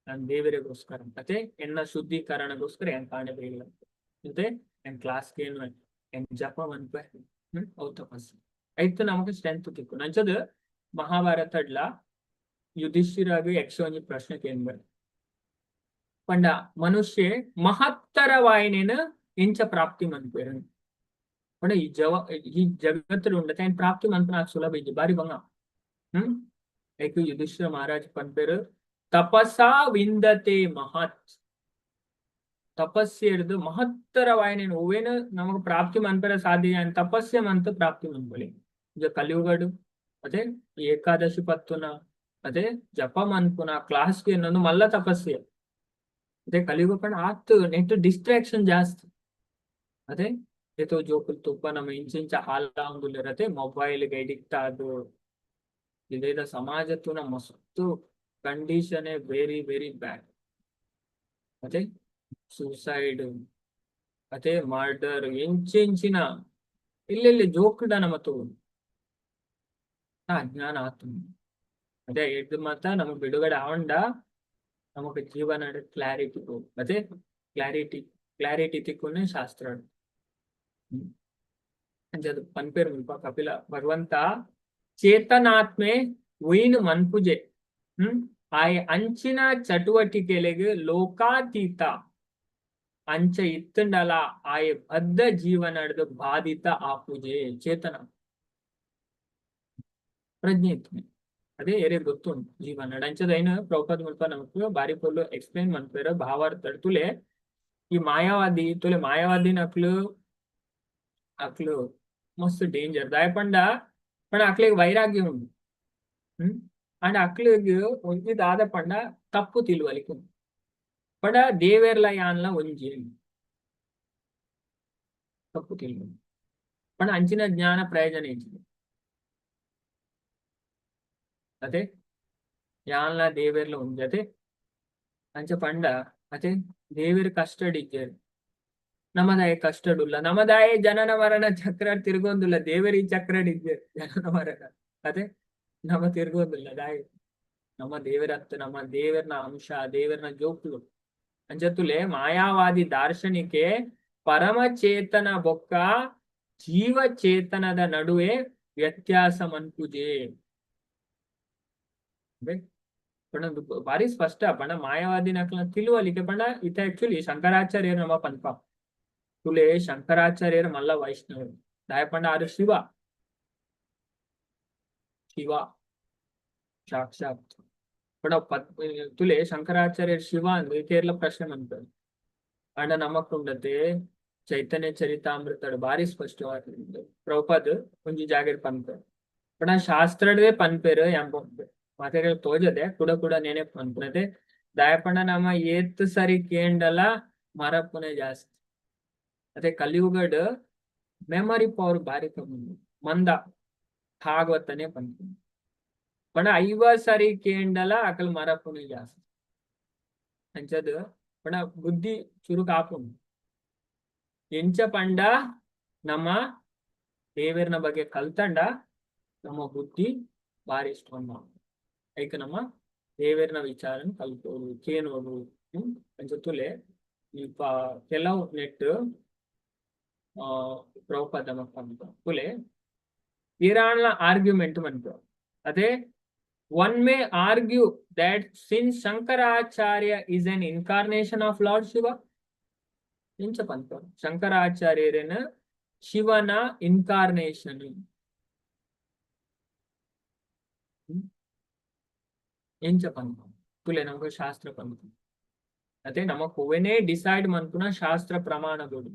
ನಾನ್ ದೇವರಿಗೋಸ್ಕರ, ಅದೇ ಎನ್ನ ಶುದ್ಧೀಕರಣಗೋಸ್ಕರ ಏನ್ ಕಾಣೆ ಬೇಡ, ಮತ್ತೆ ಎನ್ ಕ್ಲಾಸ್ಗೆ ಏನು ಎನ್ ಜಪ ಮನ್ಪೆ. ಅವು ತಪಸ್ಸು ಐತು ನಮಗ ಸ್ಟ್ರೆಂತ್ ತಿಕ್ಕು. ಅಂಚದ ಮಹಾಭಾರತಡ್ಲ ಯುಧಿಷ್ಠಿರಾಗ ಯಕ್ಷ ಒಂಜಿ ಪ್ರಶ್ನೆ ಕೇಂದ್ರ ಪಂಡ, ಮನುಷ್ಯ ಮಹತ್ತರವಾಯಿನೇನ ಎಂಚ ಪ್ರಾಪ್ತಿ ಮನ್ಪೆರ್? ಪಂಡ ಈ ಜವ ಈ ಜಗತ್ತುಡು ಉಂಡತೆ ಐನ್ ಪ್ರಾಪ್ತಿ ಮನ್ಪುನ ಸುಲಭ ಇಜ್ಜಿ, ಬಾರಿ ಬಂಗ. ಐಕ್ ಯುಧಿಷ್ಠಿರ ಮಹಾರಾಜ್ ಪನ್ಪೆರ್, ತಪಸಾ ವಿಂದತೆ ಮಹತ್. ತಪಸ್ಸೆರ್ದು ಮಹತ್ತರವಾಯಿನೇನ್ ಒವ್ವೇನ ನಮಗ್ ಪ್ರಾಪ್ತಿ ಮನ್ಪೆರೆ ಸಾಧ್ಯ ತಪಸ್ಸೆ ಮಂತ್ ಪ್ರಾಪ್ತಿ ಮನ್ಪೊಲಿ. ಈಗ ಕಲಿಯುಗಡು ಅದೇ ಏಕಾದಶಿ ಪತ್ತುನ, ಅದೇ ಜಪ ಮನ್ಪುನ, ಕ್ಲಾಸ್ಗೆ ಇನ್ನೊಂದು ಮಲ್ಲ ತಪಸ್ಸೆ. ಅದೇ ಕಲಿಯುಗ ಪಂಡ ಆತ್ ನೆಟ್ ಡಿಸ್ಟ್ರಾಕ್ಷನ್ ಜಾಸ್ತಿ. ಅದೇ ಏತೋ ಜೋಕುಲು ತುಪ್ಪ ನಮ್ಮ ಇಂಚಿಂಚ ಹಾಲಾವೊಂದುಲ್ಲೆರ್. ಮೊಬೈಲ್ ಅಡಿಕ್ಟ್ ಆದ್ ಇದೇದ ಸಮಾಜ ತೂನ ಮಸ್ತ್ ಕಂಡೀಷನ್ ವೆರಿ ವೆರಿ ಬ್ಯಾಡ್. ಅದೇ ಸೂಸೈಡ್, ಅದೇ ಮರ್ಡರ್, ಎಂಚೆಂಚಿನ ಎಲ್ಲೆಲ್ಲಿ ಜೋಕುಡ ನಮ ತೂವೊಡು. ಅಜ್ಞಾನ ಆತುಂಡು. ಅದೇ ಎಡ್ದ್ ಮಾತ ನಮ ಬಿಡುಗಡೆ ಆವಂಡ ನಮಕ್ ಜೀವನ ಕ್ಲಾರಿಟಿ, ಅದೇ ಕ್ಲಾರಿಟಿ, ಕ್ಲಾರಿಟಿ ತಿಕ್ಕುನೆ ಶಾಸ್ತ್ರ. ಅಂಚ ಪನ್ಪೆರ್ ಮುಲ್ಪ ಕಪಿಲ ಭಗವಂತ, ಚೇತನಾತ್ಮೆ ಒಯ್ನ್ ಮನ್ಪುಜೆ. ಆಯೆ ಅಂಚಿನ ಚಟುವಟಿಕೆಲೆಗ್ ಲೋಕಾತೀತ. ಅಂಚ ಇತ್ತುಂಡಲ ಆಯೆ ಬದ್ಧ ಜೀವನಡ್ದು ಬಾಧಿತ ಆಪುಜೆ. ಚೇತನ ಪ್ರಜ್ಞೆ ಇತ್ತು, ಅದೇ ಏರೆ ಗೊತ್ತುಂಡು ಜೀವನ. ಅಂಚದ ಐನ್ ಪ್ರಭುಪಾದ ಮುಲ್ಪ ನಮಕ್ ಬಾರಿ ಪೊರ್ಲು ಎಕ್ಸ್ಪ್ಲೈನ್ ಮನ್ಪೆರ್ ಭಾವಾರ್ಥ. ತುಲೆ ಈ ಮಾಯಾವಾದಿ, ತುಲೆ ಮಾಯಾವಾದಿ ನಕ್ಲು, ಅಕ್ಲು ಮಸ್ತ್ ಡೇಂಜರ್. ದಾಯೆ ಪಂಡ ಪಂಡ ಅಕ್ಲೆಗ್ ವೈರಾಗ್ಯ ಉಂಡು. ಅಂಡ ಅಕ್ಲೆಗ್ ಒಂಜಿ ದಾದ ಪಂಡ ತಪ್ಪು ತಿಳುವಳಿಕೆ ಉಂಡು. ಪಂಡ ದೇವೆರ್ಲ ಯಾನ್ಲ ಒಂಜಿ ತಪ್ಪು ತಿಳುವಳಿಕೆ. ಪಂಡ ಅಂಚಿನ ಜ್ಞಾನ ಪ್ರಯೋಜನ ಇಜ್ಜಿ. ಅದೇ ಯಾನ್ಲ ದೇವೆರ್ಲ ಒಂಜಿ ಅದೇ ಅಂಚ ಪಂಡ ಅದೇ ದೇವೆರ್ ಕಷ್ಟಡ್ ಇಜ್ಜೆರ್, ನಮದಾಯ ಕಷ್ಟಡುಲ್ಲ, ನಮದಾಯ ಜನನ ಮರಣ ಚಕ್ರ ತಿರುಗೊಂದುಲ್ಲ. ದೇವೆರ್ ಈ ಚಕ್ರಡ್ ಇಜ್ಜೆರ್. ಜನನ ಮರಣ ಅದೇ ನಮ ತಿರುಗೊಂದುಲ್ಲ. ದಾಯೆ ನಮ್ಮ ದೇವರತ್ತ, ನಮ್ಮ ದೇವರ್ನ ಅಂಶ, ದೇವರ್ನ ಜೋಕುಲು. ಅಂಚತುಲೆ ಮಾಯಾವಾದಿ ದಾರ್ಶನಿಕೆ ಪರಮಚೇತನ ಬೊಕ್ಕ ಜೀವಚೇತನದ ನಡುವೆ ವ್ಯತ್ಯಾಸ ಮನ್ಪುಜೆ. ಪಂಡ ಬಾರಿ ಸ್ಪಷ್ಟ. ಪಂಡ ಮಾಯಾವಾದಿ ನಕ್ಲ್ನ ತಿಳುವಳಿಕೆ ಪಂಡ ಇತ್ತೆ ಆಕ್ಚುಲಿ ಶಂಕರಾಚಾರ್ಯರು ನಮ್ಮ ಪನ್ಪ. ತುಲೆ ಶಂಕರಾಚಾರ್ಯರು ಮಲ್ಲ ವೈಷ್ಣವರು. ದಾಯೆ ಪಂಡ ಆರು ಶಿವ, ಶಿವ. ಸಾಕ್ಷಾತ್ ಪಂಡ ಪತ್ ತುಲೆ ಶಂಕರಾಚಾರ್ಯ ಶಿವ ಅಂದ್ ಕೇರಳ ಪ್ರಶ್ನೆ ಮನ್ಪೆರ್. ಆಂಡ ನಮಕುಂಡತೆ ಚೈತನ್ಯ ಚರಿತಾಮೃತಡ್ ಬಾರಿ ಸ್ಪಷ್ಟವಾದ್ ಪ್ರಭುಪಾದ್ ಒಂಜಿ ಜಾಗೆಡ್ ಪನ್ಪೆರ್. ಪಂಡ ಶಾಸ್ತ್ರಡೇ ಪನ್ಪೆರ್ ಯಾನ್ ಮಾತೆರೆಗ್ ತೋಜದೆ ಕುಡ ಕುಡ ನೆನೆಪು ಮನ್ಪುನತೆ. ದಾಯೆ ಪಂಡ ನಮ ಏತ್ ಸರಿ ಕೇಂಡಲ ಮರಪುನೆ ಜಾಸ್ತಿ. ಅತೆ ಕಲಿಯುಗಡ್ ಮೆಮೊರಿ ಪವರ್ ಬಾರಿ ಕಮ್ಮಿ, ಮಂದ. ಭಾಗವತನೆ ಪನ್ಪುನಿ ಪಂಡ 50 ಸರಿ ಕೇಂಡಲ ಅಕಲ್ ಮರಪುನೆ ಜಾಸ್ತಿ. ಅಂಚದ್ ಪಂಡ ಬುದ್ಧಿ ಚುರುಕು ಆಪುಂಡು. ಎಂಚ ಪಂಡ ನಮ್ಮ ದೇವೆರ್ನ ಬಗ್ಗೆ ಕಲ್ತಂಡ ನಮ್ಮ ಬುದ್ಧಿ ಬಾರಿ ಸ್ಟ್ರಾಂಗ್ ಆಪುಂಡು. ಐಕ್ ನಮ್ಮ ದೇವೆರ್ನ ವಿಚಾರನ್ ಕಲ್ಪೊಡು, ಕೇನೊಡು. ಅಂಚ ತೂಲೆ, ಇಲ್ಪ ಕೆಲವು ನೆಟ್ ಪ್ರಭುಪಾದ ಪನ್ಪ ತೂಲೆ, ಇರಾನ್ಲ ಆರ್ಗ್ಯುಮೆಂಟ್ ಮನ್ಪ ಅದೇ. One may argue that since Shankaracharya is an incarnation of Lord Shiva, ಇಂಚ ಪನ್ಪ ಶಂಕರಾಚಾರ್ಯರೇನ ಶಿವನ ಇನ್ಕಾರ್ನೇಷನ್ ಎಂಚ ಪನ್ಪ ತುಲೆ, ನಮಕ್ ಶಾಸ್ತ್ರ ಪನ್ಪ. ಅದೇ ನಮಕ್ ಒವ್ವೆನೇ ಡಿಸೈಡ್ ಮನ್ಪುನ ಶಾಸ್ತ್ರ ಪ್ರಮಾಣಗಳು.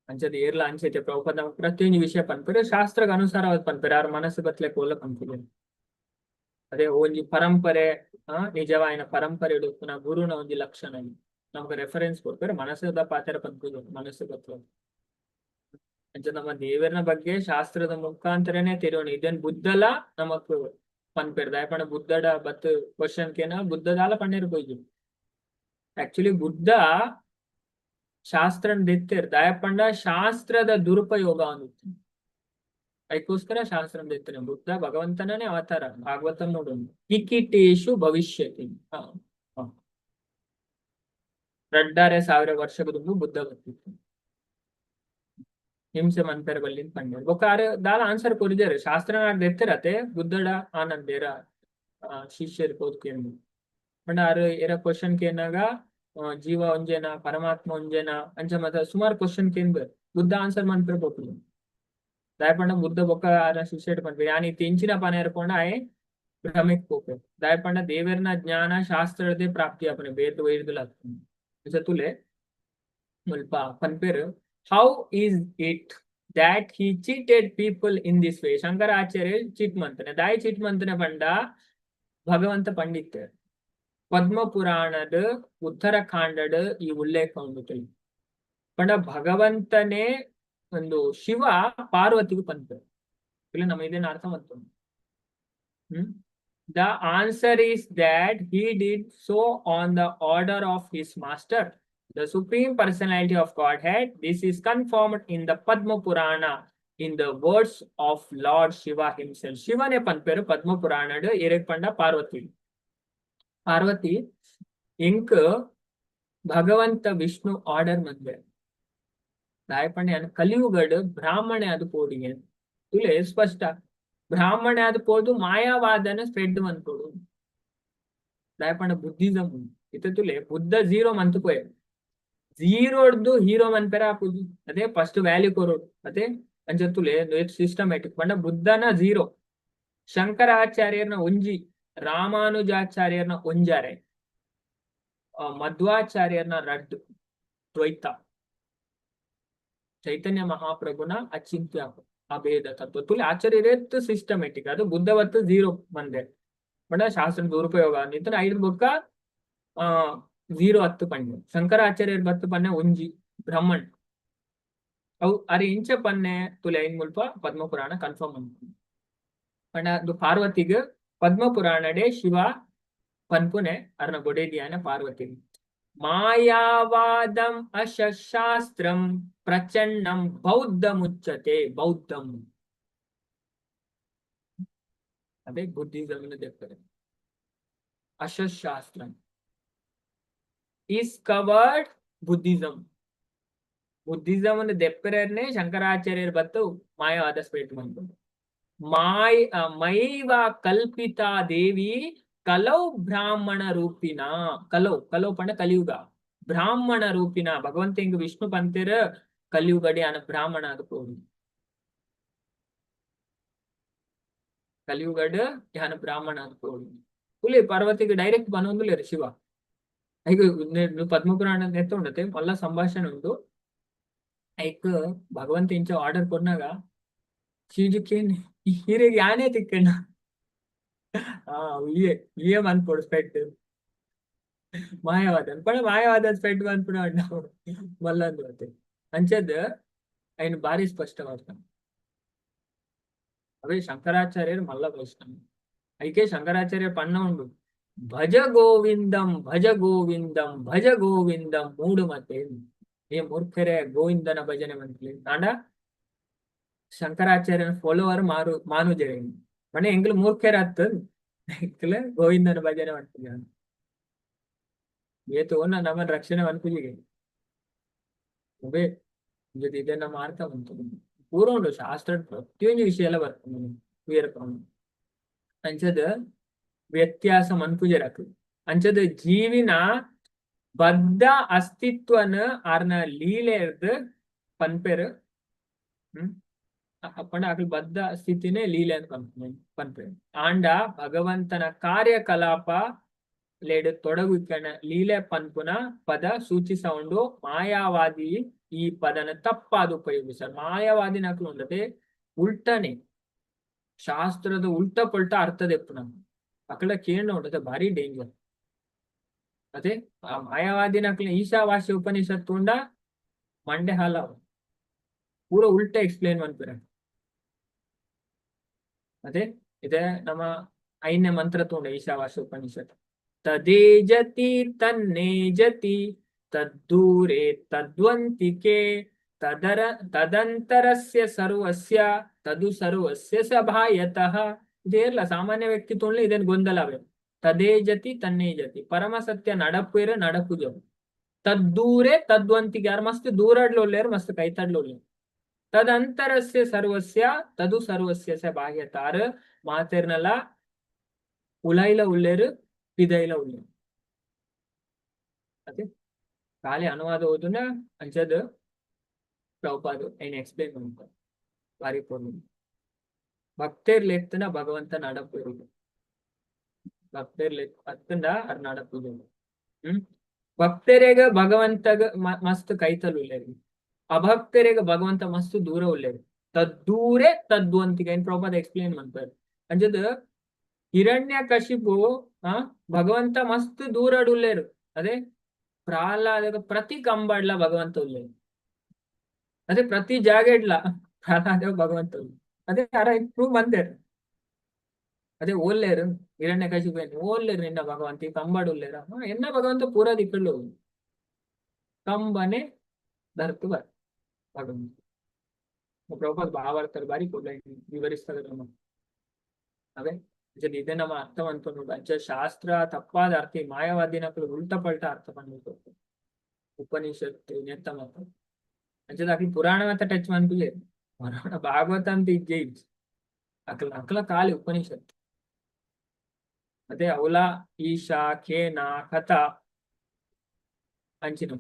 ಅಂಚದ ಏರ್ಲ ಅಂಚೈತೆ ಪ್ರಭುಪಾದ ಪ್ರತಿಯೊಂಜಿ ವಿಷಯ ಪನ್ಪೆರ್, ಶಾಸ್ತ್ರಗ್ ಅನುಸಾರವಾದ್ ಪನ್ಪೆರ್. ಆರ್ ಮನಸ್ಸು ಬತ್ಲೆ ಕೋಲ ಪನ್ಪುಜೆರ್. ಅದೇ ಒಂಜಿ ಪರಂಪರೆ, ಆ ನಿಜವಾಯಿನ ಪರಂಪರೆ ಉಪ್ಪುನ ಗುರುನ ಒಂಜಿ ಲಕ್ಷಣ ನಮಕ್ ರೆಫರೆನ್ಸ್ ಕೊರ್ಪೆರ್, ಮನಸ್ಸುದ ಪಾತೆರ ಪನ್ಪುಜೆರ್ ಮನಸ್ಸು ಬತ್ಲೆ. ಅಂಚ ನಮ್ಮ ದೇವೆರ್ನ ಬಗ್ಗೆ ಶಾಸ್ತ್ರದ ಮುಖಾಂತರನೇ ತೆರಿಯೋಣ. ಇದನ್ ಬುದ್ಧಲ ನಮಕ್ ಪನ್ಪೆರ್. ದಾಯೆ ಪಂಡ ಬುದ್ಧಡ ಬತ್ತ್ ಕ್ವಶನ್ ಕೇನ ಬುದ್ಧ ದಾಲ ಪನ್ನೆರ್ ಪೋಯ್ಜು. ಆಕ್ಚುಲಿ ಬುದ್ಧ ಶಾಸ್ತ್ರನ್ ದೆತ್ತೆರ್. ದಾಯೆ ಪಂಡ ಶಾಸ್ತ್ರದ ದುರುಪಯೋಗ ಆವೊಂದಿತ್ತು, ಅದಕ್ಕೋಸ್ಕರ ಶಾಸ್ತ್ರನ್ ದೆತ್ತನೆ. ಬುದ್ಧ ಭಗವಂತನೇ ಅವತಾರ. ಭಾಗವತಂ ನೋಡೋಣ. ಕಿಕಿಟೇಶು ಭವಿಷ್ಯತಿ. 2500 ವರ್ಷದ ದುಂಬು ಬುದ್ಧ ಬತ್ತಿತ್ತು, ಹಿಂಸೆ ಮನ್ಪೆರೆ ಬಲ್ಲಿಂದ್ ಪಂಡೆರ್. ಬೊಕ್ಕ ಆರ್ ದಾಲ ಆನ್ಸರ್ ಕೊರಿದೆರ್. ಶಾಸ್ತ್ರನಾಡ್ ದೆತ್ತೆರತೆ ಬುದ್ಧಡ ಆನಂದೇರ ಶಿಷ್ಯರ್ ಪೋದು ಕೇಂದ್ ಪಂಡ ಆರ್ ಏರ ಕ್ವಶನ್ ಕೇನಾಗ ಜೀವ ಒಂಜೇನಾ, ಪರಮಾತ್ಮ ಒಂಜೇನಾ, ಅಂಚ ಮತ ಸುಮಾರು ಕ್ವಶನ್ ಕೇನ್ಬೆರ್. ಬುದ್ಧ ಆನ್ಸರ್ ಮನ್ಪೆರೆ ಪೋಪುಜಿ. ದಾಯೆ ಪಂಡ ಬುದ್ಧ ಬೊಕ್ಕ ಆರ್ನ ಶಿಷ್ಯಡ್ ಪನ್ಪೆರ್, ಯಾನ್ ಇತ್ತೆ ಇಂಚಿನ ಪನೆರ್ ಪೋಂಡ ಆಯೆ ಭ್ರಮೆಕ್ ಪೋಪೆ. ದಾಯೆ ಪಂಡ ದೇವೆರ್ನ ಜ್ಞಾನ ಶಾಸ್ತ್ರದೇ ಪ್ರಾಪ್ತಿ ಆಪುನೆ, ಬೇತೆ ಒಯ್ರ್ದುಲ ಅತ್ತ್. ತುಲೆ ಮುಲ್ಪ ಪನ್ಪೆರ್, how is it that he cheated people in this way? Shankaracharya cheat ಮಂತನೆ. ದಾಯೆ ಚೀಟ್ ಮಂತನೆ ಪಂಡ ಭಗವಂತ ಪಂಡಿತ್ ಪದ್ಮ ಪುರಾಣದ ಉತ್ತರಖಂಡಡ್ ಈ ಉಲ್ಲೇಖ ಉಂಡು. ಪಂಡ ಭಗವಂತನೇ ಒಂದು ಶಿವ ಪಾರ್ವತಿಗೆ ಪನ್ಪೆರ್. ಇಲ್ಲಿ ನಮ್ಮ ಇದೇನ ಅರ್ಥ ಮಾಡ್ಕೊಂಡು. The answer is that he did so on the order of his master, the Supreme Personality of Godhead. This is confirmed in the Padma Purana in the words of Lord Shiva himself. ಶಿವನೇ ಪನ್ಪೆರು ಪದ್ಮ ಪುರಾಣಡ್. ಎರೆಗ್ ಪಂಡ ಪಾರ್ವತಿ. ಪಾರ್ವತಿ, ಎಂಕ್ ಭಗವಂತ Vishnu order ಮಂದೆ. ದಾಯೆ ಪಂಡ ಯಾನ್ ಕಲಿಯುಗಡ್ ಬ್ರಾಹ್ಮಣೆ ಅದು ಪೋಡಿಗೆ. ತುಲೆ ಸ್ಪಷ್ಟ, ಬ್ರಾಹ್ಮಣೆ ಆದ್ ಪೋದು ಮಾಯಾವಾದನ ಸ್ಪ್ರೆಡ್ ಮನ್ಪೊಡು. ದಾಯೆ ಪಂಡ ಬುದ್ಧಿಸಮ್ ಇತ್ತೆ ತುಲೆ, ಬುದ್ಧ ಝೀರೋ ಮಂತ್ ಪೋಯೆ. ಝೀರೋಡ್ದು ಹೀರೋ ಮನ್ಪೆರ ಆಪುಜಿ. ಅದೇ ಫಸ್ಟ್ ವ್ಯಾಲ್ಯೂ ಕೊರೊಡು. ಅದೇ ಅಂಚ ತುಲೆ ಸಿಸ್ಟಮ್ಯಾಟಿಕ್. ಪಂಡ ಬುದ್ಧನ ಝೀರೋ, ಶಂಕರಾಚಾರ್ಯರ್ನ ಒಂಜಿ, ರಾಮಾನುಜಾಚಾರ್ಯರ್ನ ಒಂಜಾರೆ, ಮಧ್ವಾಚಾರ್ಯರ್ನ ರಡ್ಡ್ ದ್ವೈತ, ಚೈತನ್ಯ ಮಹಾಪ್ರಭುನ ಅಚಿಂತ್ಯ ಅಭೇದ ತತ್ವ. ತುಲೆ ಆಚಾರ್ಯರೇತ್ ಸಿಸ್ಟಮೆಟಿಕ್. ಅದು ಬುದ್ಧವತ್ತು ಝೀರೋ ಮಂದೆ. ಪಂಡ ಶಾಸ್ತ್ರ ದುರುಪಯೋಗ ಅಂದಿತ್ತು. ಐದು ಬೊಕ್ಕ ಝೀರೋ ಹತ್ತು ಪಂಡೆ. ಶಂಕರಾಚಾರ್ಯರ್ ಬತ್ತು ಪನ್ನೆ ಒಂಜಿ ಬ್ರಹ್ಮಣ್ ಅವು. ಅರೆ ಇಂಚ ಪನ್ನೆ ತುಲೆ. ಐನ್ ಮುಲ್ಪ ಪದ್ಮ ಪುರಾಣ ಕನ್ಫರ್ಮ್ ಅನ್ಪುಂಡು. ಪಂಡ ಅದು ಪಾರ್ವತಿಗ್ ಪದ್ಮ ಪುರಾಣಡೆ ಶಿವ ಪನ್ಪುನೆ ಅರ್ನ ಬೊಡೆದಿಯಾನ ಪಾರ್ವತಿ. ಮಾಯಾವಾದಂ ಅಶಾಸ್ತ್ರಂ ಪ್ರಚಂಡಂ ಬೌದ್ಧ ಮುಚ್ಚತೆ. ಬೌದ್ಧಂ ಅದೇ ಬುದ್ಧಿಸಮ್ ದೆಪ್ಪರೆ. ಅಶಾಸ್ತ್ರಂ is covered Buddhism. Buddhism ದೆಪ್ಪರೆರ್ನೆ ಶಂಕರಾಚಾರ್ಯರ್ ಬತ್ತು ಮಾಯವಾದ ಸ್ಪ್ರೆಡ್ ಮಂತು. ಮಾಯ್ ಮೈವ ಕಲ್ಪಿತಾ ದೇವಿ ಕಲೌ ಬ್ರಾಹ್ಮಣ ರೂಪಿನ. ಕಲೌ, ಕಲೌ ಪಂಡ ಕಲಿಯುಗ. ಬ್ರಾಹ್ಮಣ ರೂಪಿನ ಭಗವಂತ ಇಂಗ್ ವಿಷ್ಣು ಪಂತೆರ್ ಕಲಿಯುಗಡಿ ಅನ ಬ್ರಾಹ್ಮಣ ಅದು ಪೋಡು. ಕಲಿಯುಗಡ್ ಯಾನ ಬ್ರಾಹ್ಮಣ ಅನ್ಕೋಡು ಹುಲಿ ಪಾರ್ವತಿಗೆ ಡೈರೆಕ್ಟ್ ಬನೊಂದುಲ್ಲೆರ್ ಶಿವ. ಐಕ್ ಪದ್ಮಪುರಾಣ ನೆತ್ತುಂಡತೆ ಮಲ್ಲ ಸಂಭಾಷಣೆ ಉಂಡು. ಐಕ್ ಭಗವಂತ ಇಂಚ ಆರ್ಡರ್ ಕೊರ್ನಾಗ ಶಿವಜಿ ಕೇನ್, ಹೀರೆಗ್ ಯಾನೇ ತಿಕ್ಕಣ್ಣ? ಆ ಉಯ್ಯೆ ಉಯ್ಯೆ ಮನ್ಪೊಡು ಸ್ಪೆಟ್ ಮಾಯವಾದ ಪಂಡ, ಮಾಯವಾದ ಸ್ಪೆಟ್ ಮನ್ಪುನ ಮಲ್ಲಂದು ಅತ್ತೆ. ಅಂಚದ್ ಐನ್ ಬಾರಿ ಸ್ಪಷ್ಟವಾದ. ಅವೇ ಶಂಕರಾಚಾರ್ಯರು ಮಲ್ಲ ವೈಷ್ಣವ. ಐಕೆ ಶಂಕರಾಚಾರ್ಯ ಪಣ್ಣ ಉಂಡು, ಭಜ ಗೋವಿಂದಂ ಭಜ ಗೋವಿಂದಂ ಭಜ ಗೋವಿಂದಂ ಮೂಡುಮತೆ. ಏ ಮೂರ್ಖರೇ, ಗೋವಿಂದನ ಭಜನೆ ಮಂತ್ಲಿ ಆಂಡ ಶಂಕರಾಚಾರ್ಯನ ಫಾಲೋವರ್ ಮಾರು ಮಾನುಜರೇ ಮನೆ ಎಂಗ್ಲು ಮೂರ್ಖರ ಅತ್ತು, ಎಂಕ್ಲ ಗೋವಿಂದನ ಭಜನೆ ಮಾಡ್ತೀನಿ. ಏತು ನಮ್ಮ ರಕ್ಷಣೆ ಮನ್ಪುಜಿಗೆ ಅವೇ ಜೊತೆ ಇದೆ ನಮ್ಮ ಅರ್ಥ ಬಂತು. ಪೂರ ಉಂಡು ಶಾಸ್ತ್ರ, ಪ್ರತಿಯೊಂದು ವಿಷಯ ಎಲ್ಲ ಬರ್ತದೆ. ಅಂಚದ ವ್ಯತ್ಯಾಸ ಮನ್ಪುಜರಕ್. ಅಂಚದ ಜೀವಿನ ಬದ್ಧ ಅಸ್ತಿತ್ವನ ಆರ್ನ ಲೀಲೆರ್ದ್ ಪನ್ಪೆರ್. ಪಂಡ ಅಕ್ಲ್ ಬದ್ಧ ಸ್ಥಿತಿನೇ ಲೀಲೆ ಅಂತ ಪನ್ಪೆರ್. ಆಂಡ ಭಗವಂತನ ಕಾರ್ಯಕಲಾಪ ಲೇಡ್ ತೊಡಗುವಿಕೆನ ಲೀಲೆ ಪನ್ಪುನ ಪದ ಸೂಚಿಸವುಂಡು. ಮಾಯಾವಾದಿ ಈ ಪದನ ತಪ್ಪಾದ ಉಪಯೋಗಿಸ. ಮಾಯಾವಾದಿನಕ್ಲು ಉಂಡತೆ ಉಲ್ಟನೆ, ಶಾಸ್ತ್ರದ ಉಲ್ಟ ಪಲ್ಟ ಅರ್ಥದೆಪ್ಪುನ ಅಕಲ ಕೇಂದ್ರ ಉಂಡತೆ, ಭಾರಿ ಡೇಂಜರ್ ಅದೇ. ಆ ಮಾಯಾವಾದಿನಕ್ಲು ಈಶಾವಾಸ್ಯ ಉಪನಿಷತ್ ಉಂಡ ಮಂಡೆ ಹಾಲ, ಪೂರ ಉಲ್ಟ ಎಕ್ಸ್ಪ್ಲೇನ್ ಮನ್ಪುರ. ಅದೇ ಇದೆ ನಮ್ಮ ಐದನೇ ಮಂತ್ರ ತೋಂಡ ಈಶಾವಾಸ್ಯ ಉಪನಿಷತ್. ತದೇಜತಿ ತನ್ನೇಜತಿ ತದ್ದೂರೆ ತದ್ವಂತಿಕೆ ತದರ ತದಂತರಸ್ಯ ಸರ್ವಸ್ಯ ತದು ಸರ್ವಸ್ಯ ಸಭಾಯತಃ. ಇದೇರ್ಲ ಸಾಮಾನ್ಯ ವ್ಯಕ್ತಿ ತೋಣ್ಲೆ ಇದೇನ್ ಗೊಂದಲ ಅವೆ. ತದೇಜತಿ ತನ್ನೇಜತಿ, ಪರಮ ಸತ್ಯ ನಡಪುರ ನಡಪುಜವು. ತದ್ದೂರೆ ತದ್ವಂತಿಗೆ, ಯಾರು ಮಸ್ತ್ ದೂರಡ್ಲೊಲ್ಲೇರು, ಮಸ್ತ್ ಕೈತಡ್ಲೊಲ್ಲೇರು. ತದಂತರಸ್ಯ ಸರ್ವಸ್ಯ ತದು ಸರ್ವಸ್ಯ ಸ ಬಾಹ್ಯತಾರ್ ಮಾತೆರ್ನಲ ಉಲೈಲ ಉಲ್ಲೇರು, ಪಿದೈಲ ಉಲ್ಲೇರು. ಅದೇ ಖಾಲಿ ಅನುವಾದ ಓದುನ. ಅಂಚದ್ ಪ್ರಭುಪಾದ ಏನ್ ಎಕ್ಸ್ಪ್ಲೇನ್ ಮಾಡ್ತಾರೆ ಬಾರಿ ಪೊರ್ಲು. ಭಕ್ತರ್ ಲೆತ್ತನ ಭಗವಂತ ನಡಪು. ಭಕ್ತರ್ ಅತ್ತಂಡ ಅರ್ ನಡಪುದು. ಭಕ್ತರೆಗ ಭಗವಂತಗ ಮಸ್ತ್ ಕೈತಲ್ ಉಲ್ಲೇರು, ಅಭಕ್ತರೆಗ ಭಗವಂತ ಮಸ್ತ್ ದೂರ ಉಲ್ಲೇರು. ತದ್ದೂರೆ ತದ್ವಂತಿಗೆ ಏನ್ ಪ್ರಭುಪಾದ ಎಕ್ಸ್ಪ್ಲೇನ್ ಮಾಡ್ತಾರೆ. ಅಂಚದ ಹಿರಣ್ಯ ಕಶಿಪು ಆ ಭಗವಂತ ಮಸ್ತ್ ದೂರಡ್ ಉಲ್ಲೇರು. ಅದೇ ಪ್ರಹ್ಲಾದಗ ಪ್ರತಿ ಕಂಬಾಡ್ಲ ಭಗವಂತ ಉಲ್ಲೇರು. ಅದೇ ಪ್ರತಿ ಜಾಗೆಡ್ಲ ಪ್ರಹ್ಲಾದ ಭಗವಂತ ಉಲ್ಲೇರು. ಅದೇ ಅರ ಪ್ರೂವ್ ಬಂದೇರು. ಅದೇ ಓಲ್ಲೇರು ಹಿರಣ್ಯ ಕಶಿಪು ಓಲ್ಲೇರು ನಿನ್ನ ಭಗವಂತ ಈ ಕಂಬಾಡ್ ಉಲ್ಲೇರ? ಎನ್ನ ಭಗವಂತ ಪೂರಾ ದಿಕ್ಕಳು ಕಂಬನೆ ಧರ್ತು ಬರ್ ಭಗವಂತ. ಪ್ರಭುಪಾದ ಭಾವಾರ್ಥರು ಬಾರಿ ಕೂಡ ವಿವರಿಸ್ತಾರೆ ನಮ್ಮ. ಅದೇ ಇದೇ ನಮ್ಮ ಅರ್ಥ ಅನ್ಕೊಂಡು ಅಂಚ ಶಾಸ್ತ್ರ ತಪ್ಪಾದ ಅರ್ಥ, ಮಾಯವಾದಿನಕ್ಲು ಉಲ್ಟಾ ಪಲ್ಟಾ ಅರ್ಥ ಪಂಡ್ದು ಉಪನಿಷತ್ತು ನೆತ್ತ ಮಾತ. ಅಂಚದ ಅಕ್ಲು ಪುರಾಣ ಮಾತ ಟಚ್ ಮನ್ಪುಜೆರ್, ಪುರಾಣ ಭಾಗವತ ಅಂತ ಇಜ್ಜೆ ಇಜ್ಜಿ ಅಕ್ಲ ಅಕ್ಲ ಖಾಲಿ ಉಪನಿಷತ್ತು. ಅದೇ ಅವಲ ಈಶಾ ಖೇನ ಕಥಾ ಅಂಚಿನ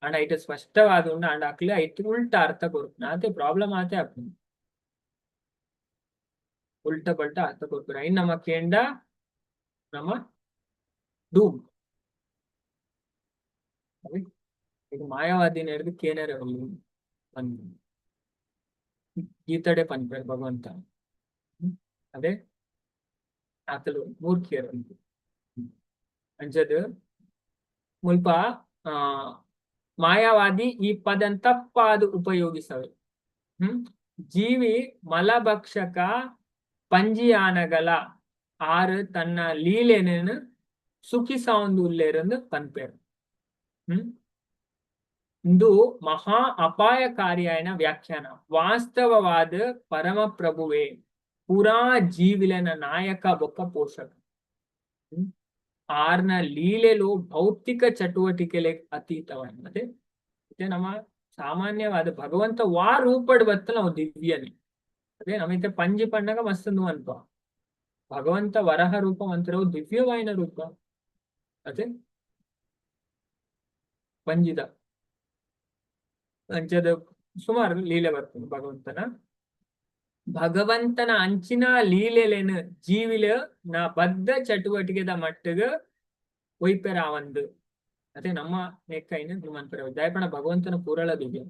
ಅಂಡ ಐಟ್ ಸ್ಪಷ್ಟವಾದ ಉಂಡು. ಅಂಡ ಅಕ್ಲೆ ಐಟ್ ಉಲ್ಟಾ ಅರ್ಥ ಕೊರ್ಪುನ ಅತೆ ಪ್ರಾಬ್ಲಮ್ ಆತೆ ಆಪುಂಡು. ಉಲ್ಟಾ ಪಲ್ಟಾ ಅರ್ಥ ಕೊರ್ಪುನ ಐನ್ ನಮ್ಮ ಕೇಂಡ ನಮ್ಮ ಡೂಮ್. ಇದು ಮಾಯಾವಾದಿನ ಹಿಡಿದು ಕೇನರೆ ಒಂದು ಗೀತಡೆ ಪನ್ಪೆರ್ ಭಗವಂತ. ಅದೇ ಆತಲು ಮೂರ್ಖಿಯರು ಅಂಚದ್ ಮುಲ್ಪ ಆ ಮಾಯಾವಾದಿ ಈ ಪದನ್ ತಪ್ಪಾದ ಉಪಯೋಗಿಸವೆ. ಜೀವಿ ಮಲಭಕ್ಷಕ ಪಂಜಿಯಾನಗಲ ಆರು ತನ್ನ ಲೀಲೆನೇನು ಸುಖಿಸವೊಂದು ಉಲ್ಲೇರೆಂದು ಪನ್ಪೆರ್. ಇಂದು ಮಹಾ ಅಪಾಯಕಾರಿಯಾಯನ ವ್ಯಾಖ್ಯಾನ. ವಾಸ್ತವವಾದ ಪರಮ ಪ್ರಭುವೇ ಪೂರಾ ಜೀವಿಲನ ನಾಯಕ ಬೊಕ್ಕ ಪೋಷಕ. ಆರ್ನ ಲೀಲೆಲು ಭೌತಿಕ ಚಟುವಟಿಕೆಲೆ ಅತೀತವಾದ. ಅದೇ ಇದೆ ನಮ್ಮ ಸಾಮಾನ್ಯವಾದ ಭಗವಂತ ವಾ ರೂಪಡ್ ಬತ್ತಲ ನಾವು ದಿವ್ಯನೇ. ಅದೇ ನಮಿತೆ ಪಂಜಿ ಪಣ್ಣಗ ಮಸ್ತ್ ಅನ್ಪ ಭಗವಂತ ವರಹ ರೂಪ ಅಂತಿರೋ ದಿವ್ಯವಾಯಿನ ರೂಪ. ಅದೇ ಪಂಜಿದ ಅಂಚದ ಸುಮಾರು ಲೀಲೆ ಬರ್ತದೆ ಭಗವಂತನ. ಭಗವಂತನ ಅಂಚಿನ ಲೀಲೆಲೆನ್ ಜೀವಿಲು ನ ಬದ್ಧ ಚಟುವಟಿಕೆದ ಮಟ್ಟಿಗೆ ಒಯ್ಪೆರಾವಂದು. ಅದೇ ನಮ್ಮ ನೆಕ್ಕೈನ ಮನ್ಪೆರ ದಯಪಣ ಭಗವಂತನ ಪೂರಳ ದಿವ್ಯ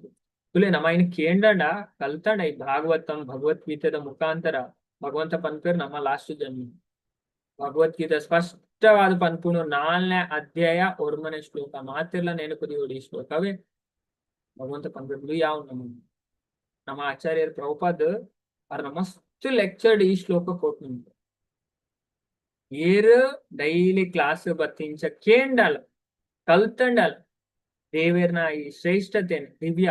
ತುಲೆ ನಮ್ಮ ಇನ್ ಕೇಂಡಂಡ ಕಲ್ತಂಡ ಈ ಭಾಗವತಂ ಭಗವದ್ಗೀತೆದ ಮುಖಾಂತರ ಭಗವಂತ ಪನ್ಪೇರ್ ನಮ್ಮ ಲಾಸ್ಟ್ ಜನ್ಮ. ಭಗವದ್ಗೀತೆ ಸ್ಪಷ್ಟವಾದ ಪನ್ಪುಣು ನಾಲ್ನೇ ಅಧ್ಯಾಯ ಒರ್ಮನೆ ಶ್ಲೋಕ ಮಾತಿರ್ಲ ನೆನಪುದಿಯೋಡಿ ಈ ಶ್ಲೋಕವೇ. ಭಗವಂತ ಪನ್ಪೇರ್ ಯಾವ ನಮ್ಮ ನಮ್ಮ ಆಚಾರ್ಯರ ಪ್ರಭುಪಾದ್ ಅವ್ರ ಮಸ್ತ್ ಲೆಕ್ಚರ್ಡ್ ಈ ಶ್ಲೋಕ ಕೋಟ್ ನಿಂತು. ಏರ್ ಡೈಲಿ ಕ್ಲಾಸ್ ಬತ್ತಿಂಚ ಕೇಂಡಲ್ ಕಲ್ತಂಡಲ್ ದೇವೇರ್ನ ಈ ಶ್ರೇಷ್ಠತೆ ದಿವ್ಯ.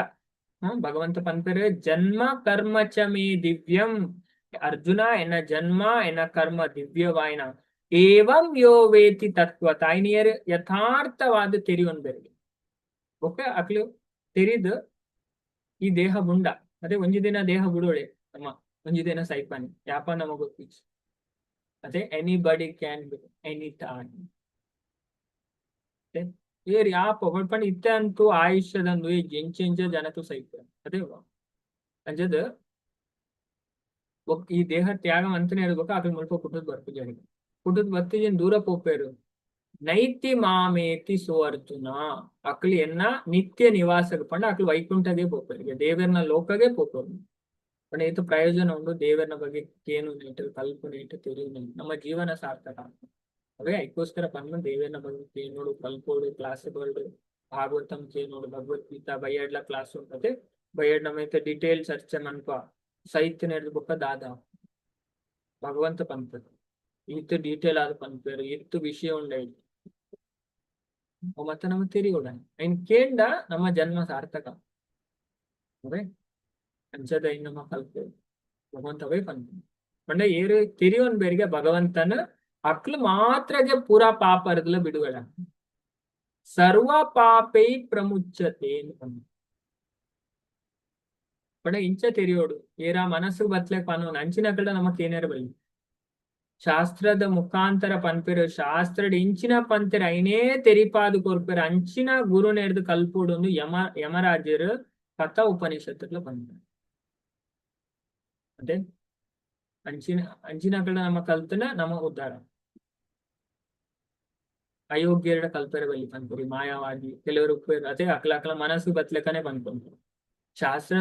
ಭಗವಂತ ಪನ್ಪೇರು ಜನ್ಮ ಕರ್ಮ ಚ ಮೇ ದಿವ್ಯಂ. ಅರ್ಜುನ, ಎನ್ನ ಜನ್ಮ ಎನ್ನ ಕರ್ಮ ದಿವ್ಯವಾಯಿನ. ಏವಂ ಯೋ ವೇತಿ ತತ್ವ ತಾಯಿನಿಯರ್ ಯಥಾರ್ಥವಾದ ತೆರಿಯೊನ್ ಬೆರಗೆ ಓಕೆ ಅಕ್ಲು ತೆರಿದು ಈ ದೇಹ ಬುಂಡ. ಅದೇ ಒಂಜಿ ದಿನ ದೇಹ ಬುಡೋಳೆ ನಮ್ಮ, ಒಂಜಿ ದಿನ ಸೈಪಾನಿ ಯಾಪ ನಮಗ್ ಗೊತ್ತಿಚ್ಚಿ. ಅದೇ ಎನಿಬಡಿ can any time. ಏರ್ ಯಾಪ ಪಂಡ ಇತ್ತೆ ಅಂತೂ ಆಯುಷ್ಯದಂದು ಎಂಚ ಎಂಚ ಜನಕು ಸೈಪ. ಅದೇ ಅಂಜದ ಈ ದೇಹ ತ್ಯಾಗ ಅಂತಾನೆ ಹೇಳ್ಬೇಕು. ಅದ್ರ ಮುಲ್ಪ ಪುಟ್ಟದ್ ಬರ್ಪು ಜನ ಪುಟ್ಟದ್ ಬತ್ತಿಜನ್ ದೂರ ಪೋಪೇರು. ನೈತಿ ಮಾಮೇತಿ ಸೋ ಅರ್ಜುನ, ಅಕ್ಲು ಎನ್ನ ನಿತ್ಯ ನಿವಾಸಕ್ಕೆ ಪಂಡ ಅಕ್ಲು ವೈಕುಂಠಗೆ ಪೋಪೇರು, ದೇವರ್ನ ಲೋಕಗೆ ಪೋಪೇರು. ಪಂಡ ಏತು ಪ್ರಯೋಜನ ಉಂಡು ದೇವರನ ಬಗ್ಗೆ ಕೇನು ನೇಟು ಕಲ್ಪು ನೇಟು ತಿಳಿಯು, ನಮ್ಮ ಜೀವನ ಸಾರ್ಥಕ. ಅವೇ ಅದಕ್ಕೋಸ್ಕರ ಪಂಡ ದೇವರನ ಬಗ್ಗೆ ಕೇನೋಡು ಕಲ್ಪೋಡು, ಕ್ಲಾಸ್ ಬರ್ಡು, ಭಾಗವತಂ ಕೇನೋಡು, ಭಗವದ್ಗೀತಾ ಬೈಯಡ್ಲ ಕ್ಲಾಸ್ ಉಂಟದೆ. ಬೈಯಡ್ ನಮ್ಮ ಡೀಟೇಲ್ ಚರ್ಚೆ ಮನ್ಪ ಸಾಹಿತ್ಯ ನಡೆದ ಬೊಕ್ಕ ದಾದ ಭಗವಂತ ಪನ್ಪೇರು ಇತ್ತು ಡೀಟೇಲ್ ಆದ ಪನ್ಪೇರು ಇತ್ತು ವಿಷಯ ಉಂಡ ಮತ್ತೆ ನಮ್ಮ ತೆರಿಯೋಡ ಐನ್ ಕೇಂಡ ನಮ್ಮ ಜನ್ಮ ಸಾರ್ಥಕ. ಅವೇ ಅಂಚದ ನಮ್ಮ ಕಲ್ಪೆ ಭಗವಂತ ಅವೇ ಪನ್ಪೆ. ಪಂಡ ಏರು ತೆರಿಯೋನ್ ಬೇರಿಗೆ ಭಗವಂತನ ಅಕ್ಲು ಮಾತ್ರಗೆ ಪೂರಾ ಪಾಪರದಲ ಬಿಡುಗಡೆ. ಸರ್ವ ಪಾಪೈ ಪ್ರಮುಚ್ಚತೆ ಪಂಡ ಇಂಚ ತೆರಿಯೋಡು. ಏರ ಮನಸ್ಸು ಬತ್ಲೆ ಪನೋನ್ ಅಂಚಿನ ಕಡೆ ನಮಕ್ ಏನಾರ ಬಲ್ಲಿ ಶಾಸ್ತ್ರದ ಮುಖಾಂತರ ಪನ್ಪೆರು. ಶಾಸ್ತ್ರದ ಇಂಚಿನ ಪಂತೆರ ಐನೇ ತೆರಿಪಾದು ಕೊರ್ಪೆರು. ಅಂಚಿನ ಗುರು ನೇರ್ದು ಕಲ್ಪುಡು ಯಮ ಯಮರಾಜರು ಕಥಾ ಉಪನಿಷತ್ತುಲ ಪನ್ಪೆರು. ಅದೇ ಅಂಚಿನ ಅಂಚಿನ ಕಡೆ ನಮ್ಮ ಕಲ್ತನ ನಮ್ಮ ಉದ್ಧಾರ. ಅಯೋಗ್ಯರ ಕಲ್ಪೆರ ಬಲ್ಲಿ ಪನ್ಪುರಿ ಮಾಯಾವಾದಿ ಕೆಲವರು. ಅದೇ ಅಕ್ಲ ಅಕ್ಲ ಮನಸ್ಸು ಬತ್ಲೆಕನೆ ಪನ್ಪುಂಡು ಶಾಸ್ತ್ರ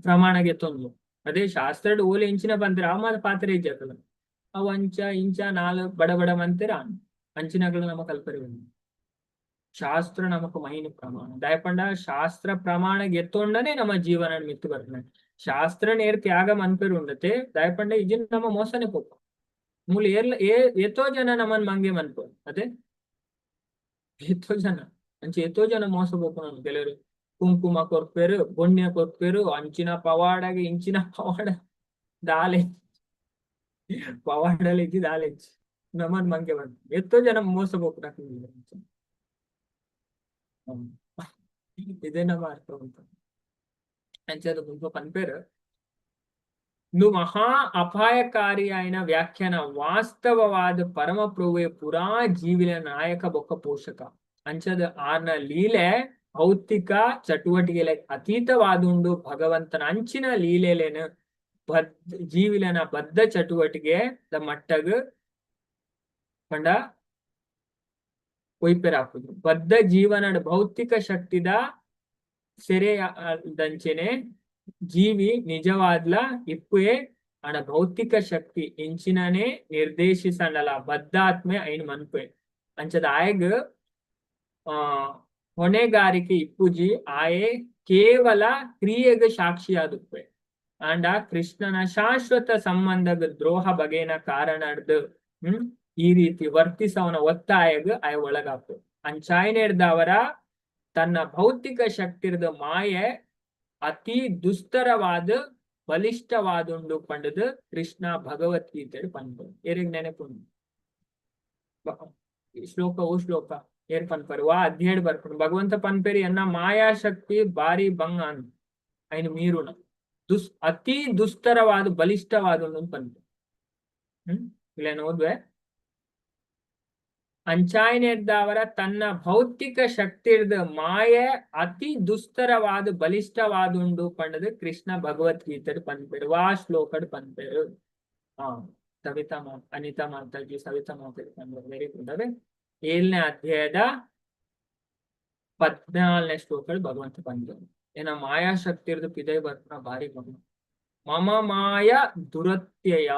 ಪ್ರಮಾಣಗೆ ತೊಂದು. ಅದೇ ಶಾಸ್ತ್ರದ ಓಲೆ ಇಂಚಿನ ಬಂದ್ರೆ ಆ ಮಾತ ಪಾತ್ರೆ ಇಜ್ಜಕಲ ಅವು ಅಂಚ ಇಂಚ ನಾಲ್ ಬಡ ಬಡ ಮಂತಿರ ಅಂಚಿನಗಳು ನಮ್ಮ ಕಲ್ಪರೆ ಬಂದು. ಶಾಸ್ತ್ರ ನಮಕ್ ಮೈನ್ ಪ್ರಮಾಣ. ದಯಪಂಡ ಶಾಸ್ತ್ರ ಪ್ರಮಾಣ ಎತ್ತೊಂಡನೆ ನಮ್ಮ ಜೀವನ ಮಿತ್ತು ಬರ್ತದೆ. ಶಾಸ್ತ್ರ ನೇರ್ ತ್ಯಾಗ ಮನ್ಪೆರು ಉಂಡತೆ. ದಯಪಂಡ ಇಜಿನ್ ನಮ್ಮ ಮೋಸನೆ ಪೋಪ ಮೂಲ ಏರ್ಲ ಏತೋ ಜನ ನಮ್ಮನ್ ಮಂಗೆ ಮನ್ಪು. ಅದೇ ಏತೋ ಜನ ಅಂಚೆ ಏತೋ ಜನ ಮೋಸ ಪೋಪು. ಕೆಲವರು ಕುಂಕುಮ ಕೊರ್ಪೇರು, ಬೊಣ್ಯ ಕೊರ್ಪೇರು, ಅಂಚಿನ ಪವಾಡಗೆ ಇಂಚಿನ ಪವಾಡ ದಾಲೆ ಪವಾಡಲೆ ಇಜ್ಜಿ ದಾಲೆ ಇಜ್ಜಿ ನಮ್ಮನ್ ಮಂಗೆ ಬಂತು. ಎತ್ತೋ ಜನ ಮೋಸ ಪೋಪು. ಇದೇ ನಮ್ಮ ಅರ್ಥ ಉಂಟು. ಅಂಚದ ಮುಲ್ಪ ಪನ್ಪೇರು ನು ಮಹಾ ಅಪಾಯಕಾರಿಯಾಯಿನ ವ್ಯಾಖ್ಯಾನ. ವಾಸ್ತವವಾದ ಪರಮಪ್ರಭುವೆ ಪುರಾ ಜೀವಿನ ನಾಯಕ ಬೊಕ್ಕ ಪೋಷಕ. ಅಂಚದ ಆರ್ನ ಲೀಲೆ ಭೌತಿಕ ಚಟುವಟಿಕೆ ಅತೀತವಾದುಂಡು. ಭಗವಂತನ ಅಂಚಿನ ಲೀಲೆಲೇನು ಬದ್ಧ ಜೀವಿಲನ ಬದ್ಧ ಚಟುವಟಿಕೆ the ಮಟ್ಟಗ್ ಪಂಡ ಒಯ್ಪೆರಾಪುಂಡು. ಬದ್ಧ ಜೀವನ ಭೌತಿಕ ಶಕ್ತಿದ ಸೆರೆದಂಚೆನೆ ಜೀವಿ ನಿಜವಾದ್ಲ ಇಪ್ಪುಯೆ ಅಣ ಭೌತಿಕ ಶಕ್ತಿ ಇಂಚಿನನೆ ನಿರ್ದೇಶಿಸಂಡಲ ಬದ್ಧಾತ್ಮೆ ಐನ್ ಮನ್ಪುವೆ. ಅಂಚದ ಆಯಗ್ ಹೊಣೆಗಾರಿಕೆ ಇಪ್ಪುಜಿ, ಆಯೆ ಕೇವಲ ಕ್ರಿಯೆಗೆ ಸಾಕ್ಷಿಯಾದುಪ್ಪೆ. ಆಂಡ ಕೃಷ್ಣನ ಶಾಶ್ವತ ಸಂಬಂಧಗ ದ್ರೋಹ ಬಗೆನ ಕಾರಣಡ್ದು ಈ ರೀತಿ ವರ್ತಿಸವನ ಒತ್ತಾಯಗ್ ಆಯ ಒಳಗಾಪು. ಅಂಚಾಯ್ನೆಡ್ದವರ ತನ್ನ ಭೌತಿಕ ಶಕ್ತಿರದ ಮಾಯೆ ಅತಿ ದುಸ್ತರವಾದ ಬಲಿಷ್ಠವಾದುಂಡು ಪಂಡದು ಕೃಷ್ಣ ಭಗವದ್ಗೀತೆ ಪನ್ಪು. ಏರಿಗ್ ನೆನಪುಂಡು ಶ್ಲೋಕ? ಓ ಶ್ಲೋಕ ಏರ್ ಪನ್ಪರು? ವಾ ಅಧ್ಯಯನ ಬರ್ಪುಂಡು? ಭಗವಂತ ಪನ್ಪೇರಿ ಎನ್ನ ಮಾಯಾಶಕ್ತಿ ಬಾರಿ ಬಂಗ ಅಂದ್ ಐನ್ ಮೀರುಣ ಅತಿ ದುಸ್ತರವಾದ ಬಲಿಷ್ಠವಾದ ಪನ್ಪು. ಇಲ್ಲ ಓದ್ವೆ. ಅಂಚಾಯಿನೆರ್ದಾವರ ತನ್ನ ಭೌತಿಕ ಶಕ್ತಿರ್ದ ಮಾಯೆ ಅತಿ ದುಸ್ತರವಾದ ಬಲಿಷ್ಠವಾದುಂಡು ಪಂಡದು ಕೃಷ್ಣ ಭಗವದ್ಗೀತೆಡ್ ಪನ್ಪೆರ್. ವಾ ಶ್ಲೋಕಡ್ ಪನ್ಪೆರ್? ಹಾ, ಸವಿತಾ ಮಾ, ಅನಿತಾ ಮಾತಾಜಿ, ಸವಿತಾ ಮಾತಾಜಿ ಪನ್ಪೆರ್. Very good. ಅದೇ 7ನೇ ಅಧ್ಯಾಯದ 14ನೇ ಶ್ಲೋಕಡ್ ಭಗವಂತ ಪನ್ಪೆರ್. ಏನ ಮಾಯಾಶಕ್ತಿರ್ದು ಪಿದೈ ಬರ್ಪುನ ಬಾರಿ ಮಗ. ಮಮ ಮಾಯ ದುರತ್ಯಯ.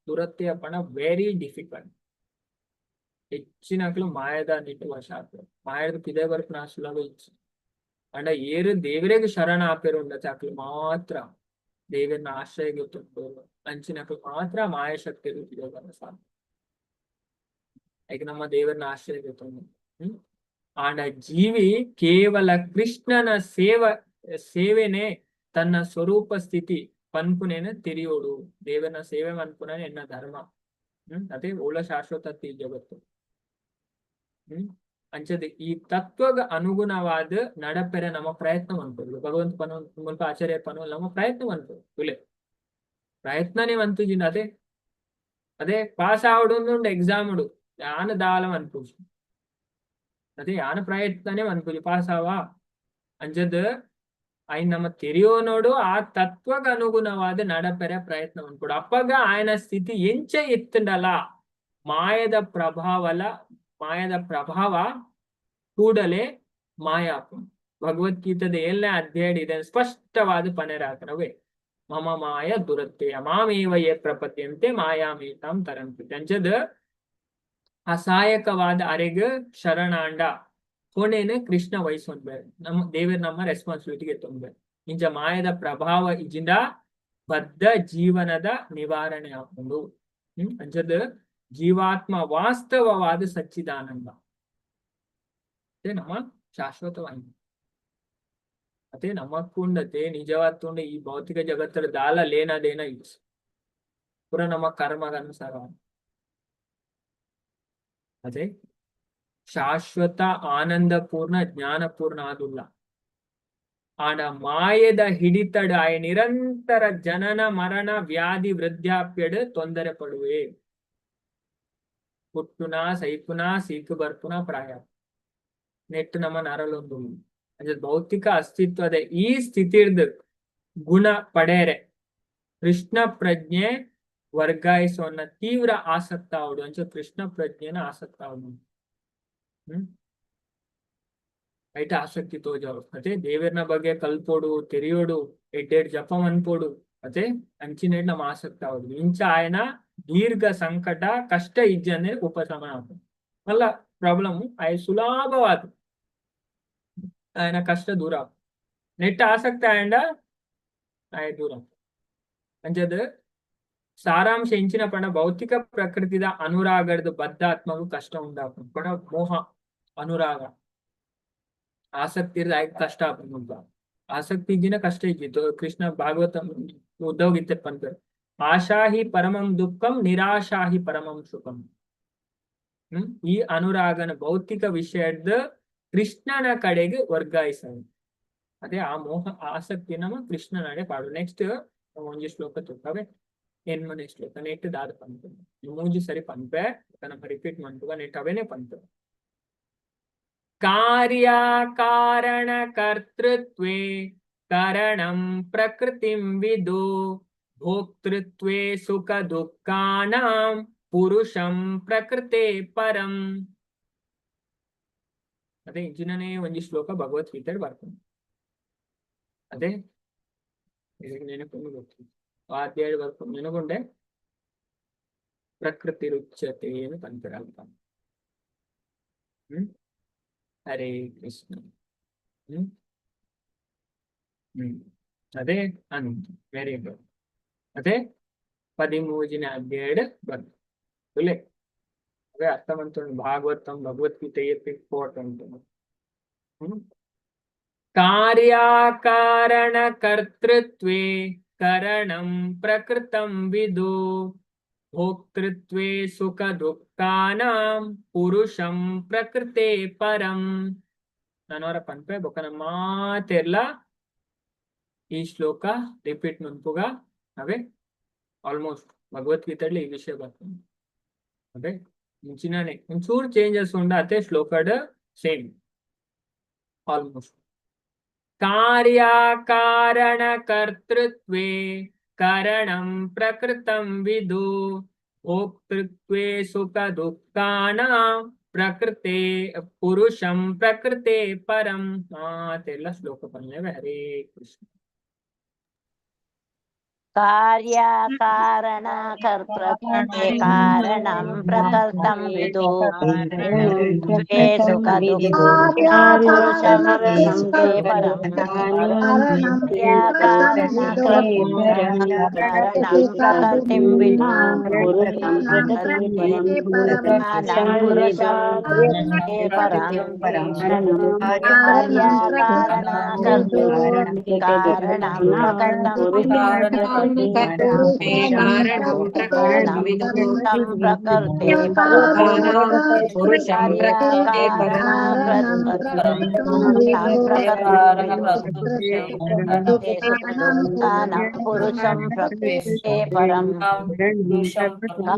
ದುರತ್ಯಯ ಪಂಡ ವೆರಿ ಡಿಫಿಕಲ್ಟ್. ಹೆಚ್ಚಿನಕ್ಲು ಮಾಯದ ನಿಟ್ಟು ವಶ ಆಪೆರ್. ಮಾಯದ ಪಿದೈ ಬರ್ಪುನ ಸುಲಭ ಇಜ್ಜಿ. ಅಂಡ ಏರು ದೇವರಿಗೆ ಶರಣ ಆಪೆರು ಉಂಡತೆ ಅಕ್ಲು ಮಾತ್ರ, ದೇವರನ್ನ ಆಶ್ರಯ ಗೊತ್ತುಂಟು ಅಂಚಿನಕ್ಲು ಮಾತ್ರ ಮಾಯಾಶಕ್ತಿ ಪಿದೈ ಬರ ಸಾಧ್ಯ. ಈಗ ನಮ್ಮ ದೇವರನ್ನ ಆಶ್ರಯ ಗೊತ್ತುಂಟು. ಆಂಡ ಜೀವಿ ಕೇವಲ ಕೃಷ್ಣನ ಸೇವೆನೆ ತನ್ನ ಸ್ವರೂಪ ಸ್ಥಿತಿ ಪನ್ಪುನೇನ ತೆರಿಯೋಡು. ದೇವನ ಸೇವೆ ಮನ್ಪುನ ಎನ್ನ ಧರ್ಮ. ಅದೇ ಓಲ ಶಾಶ್ವತ ಜಗತ್ತು. ಅಂಚದ ಈ ತತ್ವಗ ಅನುಗುಣವಾದ ನಡಪೆರೆ ನಮ್ಮ ಪ್ರಯತ್ನ ಮನ್ಪೊಡು. ಭಗವಂತ ಪನು ಮುಲ್ಪ, ಆಚಾರ್ಯ ಪನು, ನಮ್ಮ ಪ್ರಯತ್ನ ಮನ್ಪೊಡು. ತುಲೆ ಪ್ರಯತ್ನನೇ ಮಂತುಜಿನ. ಅದೇ ಅದೇ ಪಾಸ್ ಆವಡು ಉಂಡು ಎಕ್ಸಾಮ್ ಉಡು, ಯಾನ್ ದಾಲ ಮನ್ಪುಜಿ. ಅದೇ ಯಾನ ಪ್ರಯತ್ನನೇ ಮನ್ಪುಜಿ, ಪಾಸ್ ಆವಾ? ಅಂಚದ ಐನ್ ನಮ್ಮ ತೆರಿಯೋ ನೋಡು, ಆ ತತ್ವಗ ಅನುಗುಣವಾದ ನಡಪೆರೆ ಪ್ರಯತ್ನ ಮನ್ಪೊಡು. ಅಪ್ಪಗ ಆಯನ ಸ್ಥಿತಿ ಎಂಚ ಇತ್ತಂಡಲ ಮಾಯದ ಪ್ರಭಾವಲ ಮಾಯದ ಪ್ರಭಾವ ಕೂಡಲೇ ಮಾಯಾಪು. ಭಗವದ್ಗೀತದ 7ನೇ ಅಧ್ಯಾಯ ಇದನ್ನು ಸ್ಪಷ್ಟವಾದ ಪನೆರಾಕನವೇ. ಮಮ ಮಾಯ ದುರತ್ಯಯ ಮಾಮೇವ ಯೇ ಪ್ರಪದ್ಯಂತೆ ಮಾಯಾಮೇತಾಂ ತರಂತಿ. ಅಂಚದ ಅಸಹಾಯಕವಾದ ಅರೆಗ್ ಶರಣಾಂಡ ಕೊನೆನ ಕೃಷ್ಣ ವಹಿಸೊಂಡ್ಬೇರೆ. ನಮ್ಮ ದೇವರು ನಮ್ಮ ರೆಸ್ಪಾನ್ಸಿಬಿಲಿಟಿಗೆ ತೊಂಬೆ. ಇಂಚ ಮಾಯದ ಪ್ರಭಾವ ಇಜಿಂದ ಬದ್ಧ ಜೀವನದ ನಿವಾರಣೆ ಆಪುಂಡು. ಅಂಚದ ಜೀವಾತ್ಮ ವಾಸ್ತವವಾದ ಸಚ್ಚಿದಾನಂದ. ಅದೇ ನಮ್ಮ ಶಾಶ್ವತವಾದ. ಅದೇ ನಮಕ್ಕುಂಡತೆ ನಿಜವಾತ್ತುಂಡ. ಈ ಭೌತಿಕ ಜಗತ್ತರ ದಾಲ ಲೇನದೇನ is ಪೂರ ನಮ್ಮ ಕರ್ಮಗನುಸಾರ. ಅದೇ ಶಾಶ್ವತ ಆನಂದಪೂರ್ಣ ಜ್ಞಾನಪೂರ್ಣ ಆದುಲ್ಲ. ಆಡ ಮಾಯದ ಹಿಡಿತಡ ಆಯ ನಿರಂತರ ಜನನ ಮರಣ ವ್ಯಾಧಿ ವೃದ್ಧಾಪ್ಯಡ್ ತೊಂದರೆ ಪಡುವೆ. ಪುಟ್ಟುನ ಸೈಪುನ ಸೀಕು ಬರ್ಪುನ ಪ್ರಾಯ ನೆಟ್ಟು ನಮ್ಮ ನರಲೊಂದು. ಅಂದ್ರೆ ಭೌತಿಕ ಅಸ್ತಿತ್ವದ ಈ ಸ್ಥಿತಿರ್ದು ಗುಣ ಪಡೆಯರೆ ಕೃಷ್ಣ ಪ್ರಜ್ಞೆ ವರ್ಗಾಯಿಸೋನ್ನ ತೀವ್ರ ಆಸಕ್ತ ಅವಡು. ಅಂಚ ಕೃಷ್ಣ ಪ್ರಜ್ಞೆನ ಆಸಕ್ತ ಅವಡು. ಐಟ ಆಸಕ್ತಿ ತೋಜಾವು. ಅದೇ ದೇವರನ ಬಗ್ಗೆ ಕಲ್ಪೋಡು, ತೆರಿಯೋಡು, ಎಡ್ಡೆಡ್ ಜಪ ಮನ್ಪೋಡು. ಅದೇ ಅಂಚಿನೆಡ್ ನಮ್ಮ ಆಸಕ್ತ ಅವಡು. ಇಂಚ ಆಯನ ದೀರ್ಘ ಸಂಕಟ ಕಷ್ಟ ಇಜ್ಜಂದ್ರೆ ಉಪಶಮನ ಆಪುಂಡು. ಮಲ್ಲ ಪ್ರಾಬ್ಲಮ್ ಆಯ ಸುಲಭವಾದ ఆయన ಕಷ್ಟ ದೂರ. ನೆಟ್ ಆಸಕ್ತಿ ಆಯಂಡ ಆಯ ದೂರ. ಅಂಚದ ಸಾರಾಂಶ ಎಂಚಿನ ಪಂಡ, ಭೌತಿಕ ಪ್ರಕೃತಿದ ಅನುರಾಗದ ಬದ್ಧಾತ್ಮಗೂ ಕಷ್ಟ ಉಂಡಾಪುಂಡು ಪಂಡ ಮೋಹ, ಅನುರಾಗ, ಆಸಕ್ತಿ ಇರ್ದ್ ಆಯ್ಕ್ ಕಷ್ಟ ಆಪುಂಡು. ಆಸಕ್ತಿ ಇಜ್ಜಿನ ಕಷ್ಟ ಇಜ್ಜಿ. ಕೃಷ್ಣ ಭಾಗವತ ಉದ್ಧವ ಗೀತೆ ಪನ್ಪೆರ್, ಆಶಾ ಹಿ ಪರಮಂ ದುಃಖಂ ನಿರಾಶಾ ಹಿ ಪರಮಂ ಸುಖಂ. ಈ ಅನುರಾಗನ ಭೌತಿಕ ವಿಷಯದ ಕೃಷ್ಣನ ಕಡೆಗೆ ವರ್ಗಾಯಿಸ. ಅದೇ ಆ ಮೋಹ ಆಸಕ್ತಿ ನಮ್ಮ ಕೃಷ್ಣನಡೆ ಪಾಡು. ನೆಕ್ಸ್ಟ್ ಒಂಜಿ ಶ್ಲೋಕ ತೂಕವೆ, ಎನ್ಮನೆ ಶ್ಲೋಕ. ನೆಟ್ ದಾದ ಪನ್ಪೆ? ಮೂಜಿ ಸರಿ ಪನ್ಪೆ, ನಮ್ಮ ರಿಪೀಟ್ ಮನ್ಪುಗ. ನೆಟ್ ಅವೇನೆ ಪನ್ಪೆ. ಕಾರ್ಯ ಕಾರಣ ಕರ್ತೃತ್ವೇ ಕರಣಂ ಪ್ರಕೃತಿಂ ವಿದು ಭೋಕ್ತೃತ್ವೇ ಸುಖ ದುಃಖಾನಾಂ ಪುರುಷಂ ಪ್ರಕೃತೆ ಪರಂ. ಅದೇ ಇಂಚಿನನೇ ಒಂಜಿ ಶ್ಲೋಕ ಭಗವದ್ಗೀತೆ ಬರ್ಪುಂಡು. ಅದೇ ನೆನಪುಂಡು ಗೊತ್ತು. ಆ ಅಧ್ಯಾಯ ಬರ್ಪುಂಡು, ನೆನಪುಂಡೆ. ಪ್ರಕೃತಿ ರುಚ್ಯತೆ ಅಂತ ಪನ್ಪೆರ್ ಅಲ್ಪ. ಹರೇ ಕೃಷ್ಣ. ಹ್ಮ್ ಹ್ಮ್ ಅದೇ ಅಂತ, ವೆರಿ ಗುಡ್. ಅದೇ 13ನೇ ಅಧ್ಯಾಯ ಬಂತು. ಅದೇ ಅರ್ಥ ಮಂತುಂಡು. ಭಾಗವತಂ ಭಗವದ್ಗೀತೆ ಇಂಪಾರ್ಟೆಂಟ್. ಕಾರ್ಯಾಕಾರಣ ಕರ್ತೃತ್ವೇ ಕರಣಂ ಪ್ರಕೃತಂ ವಿದು ಭೋಕ್ತೃತ್ವೇ ಸುಖ ದುಃಖಾನಾಂ ಪುರುಷಂ ಪ್ರಕೃತೆ ಪರಂ. ನನವರ ಪನ್ಪೆ, ಬೊಕ ನಮ್ಮ ಮಾತೆರ್ಲ ಈ ಶ್ಲೋಕ ರಿಪೀಟ್ ಮನ್ಪುಗ. ಅವೇ ಆಲ್ಮೋಸ್ಟ್ ಭಗವದ್ಗೀತೆಯಲ್ಲಿ ಈ ವಿಷಯ ಬರ್ತದೆ. ಅದೇ ಇಂಚಿನನೆ ಒಂಚೂರು ಚೇಂಜಸ್ ಉಂಡು ಅತೆ ಶ್ಲೋಕಡ್ ಸೇಮ್ ಆಲ್ಮೋಸ್ಟ್. ಕಾರ್ಯಕಾರಣ ಕರ್ತೃತ್ವೇ ಕರಣಂ ಪ್ರಕೃತಂ ವಿದು ಭೋಕ್ತೃತ್ವೇ ಸುಖ ದುಃಖಾನಾಂ ಪ್ರಕೃತೆ ಪುರುಷಂ ಪ್ರಕೃತೆ ಪರಂ. ಮಾತೆಲ್ಲ ಶ್ಲೋಕ ಪನ್ಲೇವೆ. ಹರೇ ಕೃಷ್ಣ. ಕಾರ್ಯಕಾರಣ ಕರ್ತೃತ್ವೇ ಕಾರಣಂ ಪ್ರಕೃತಂ ವಿದು ತ್ವೇ ಸುಖ ಪುರುಷಂ ಪ್ರಕೃತೆ ಪರಂ. ಕಾರ್ಯಕಾರಣ ಕಾರಣಂ ಪ್ರಕೃತಿಂ ವಿದು ಪುರುಷಂ ಪ್ರಕೃತೆ ಪರಂ. ಕಾರ್ಯಕಾರಣ ಕರ್ತೃತ್ವೇ ಕಾರಣಂ ಪ್ರಕೃತಂ ವಿದು ಪ್ರಕೃತೆ ಪರಂ. ಪುರುಷಂ ಪ್ರಕೃತೆ ಪರಂ.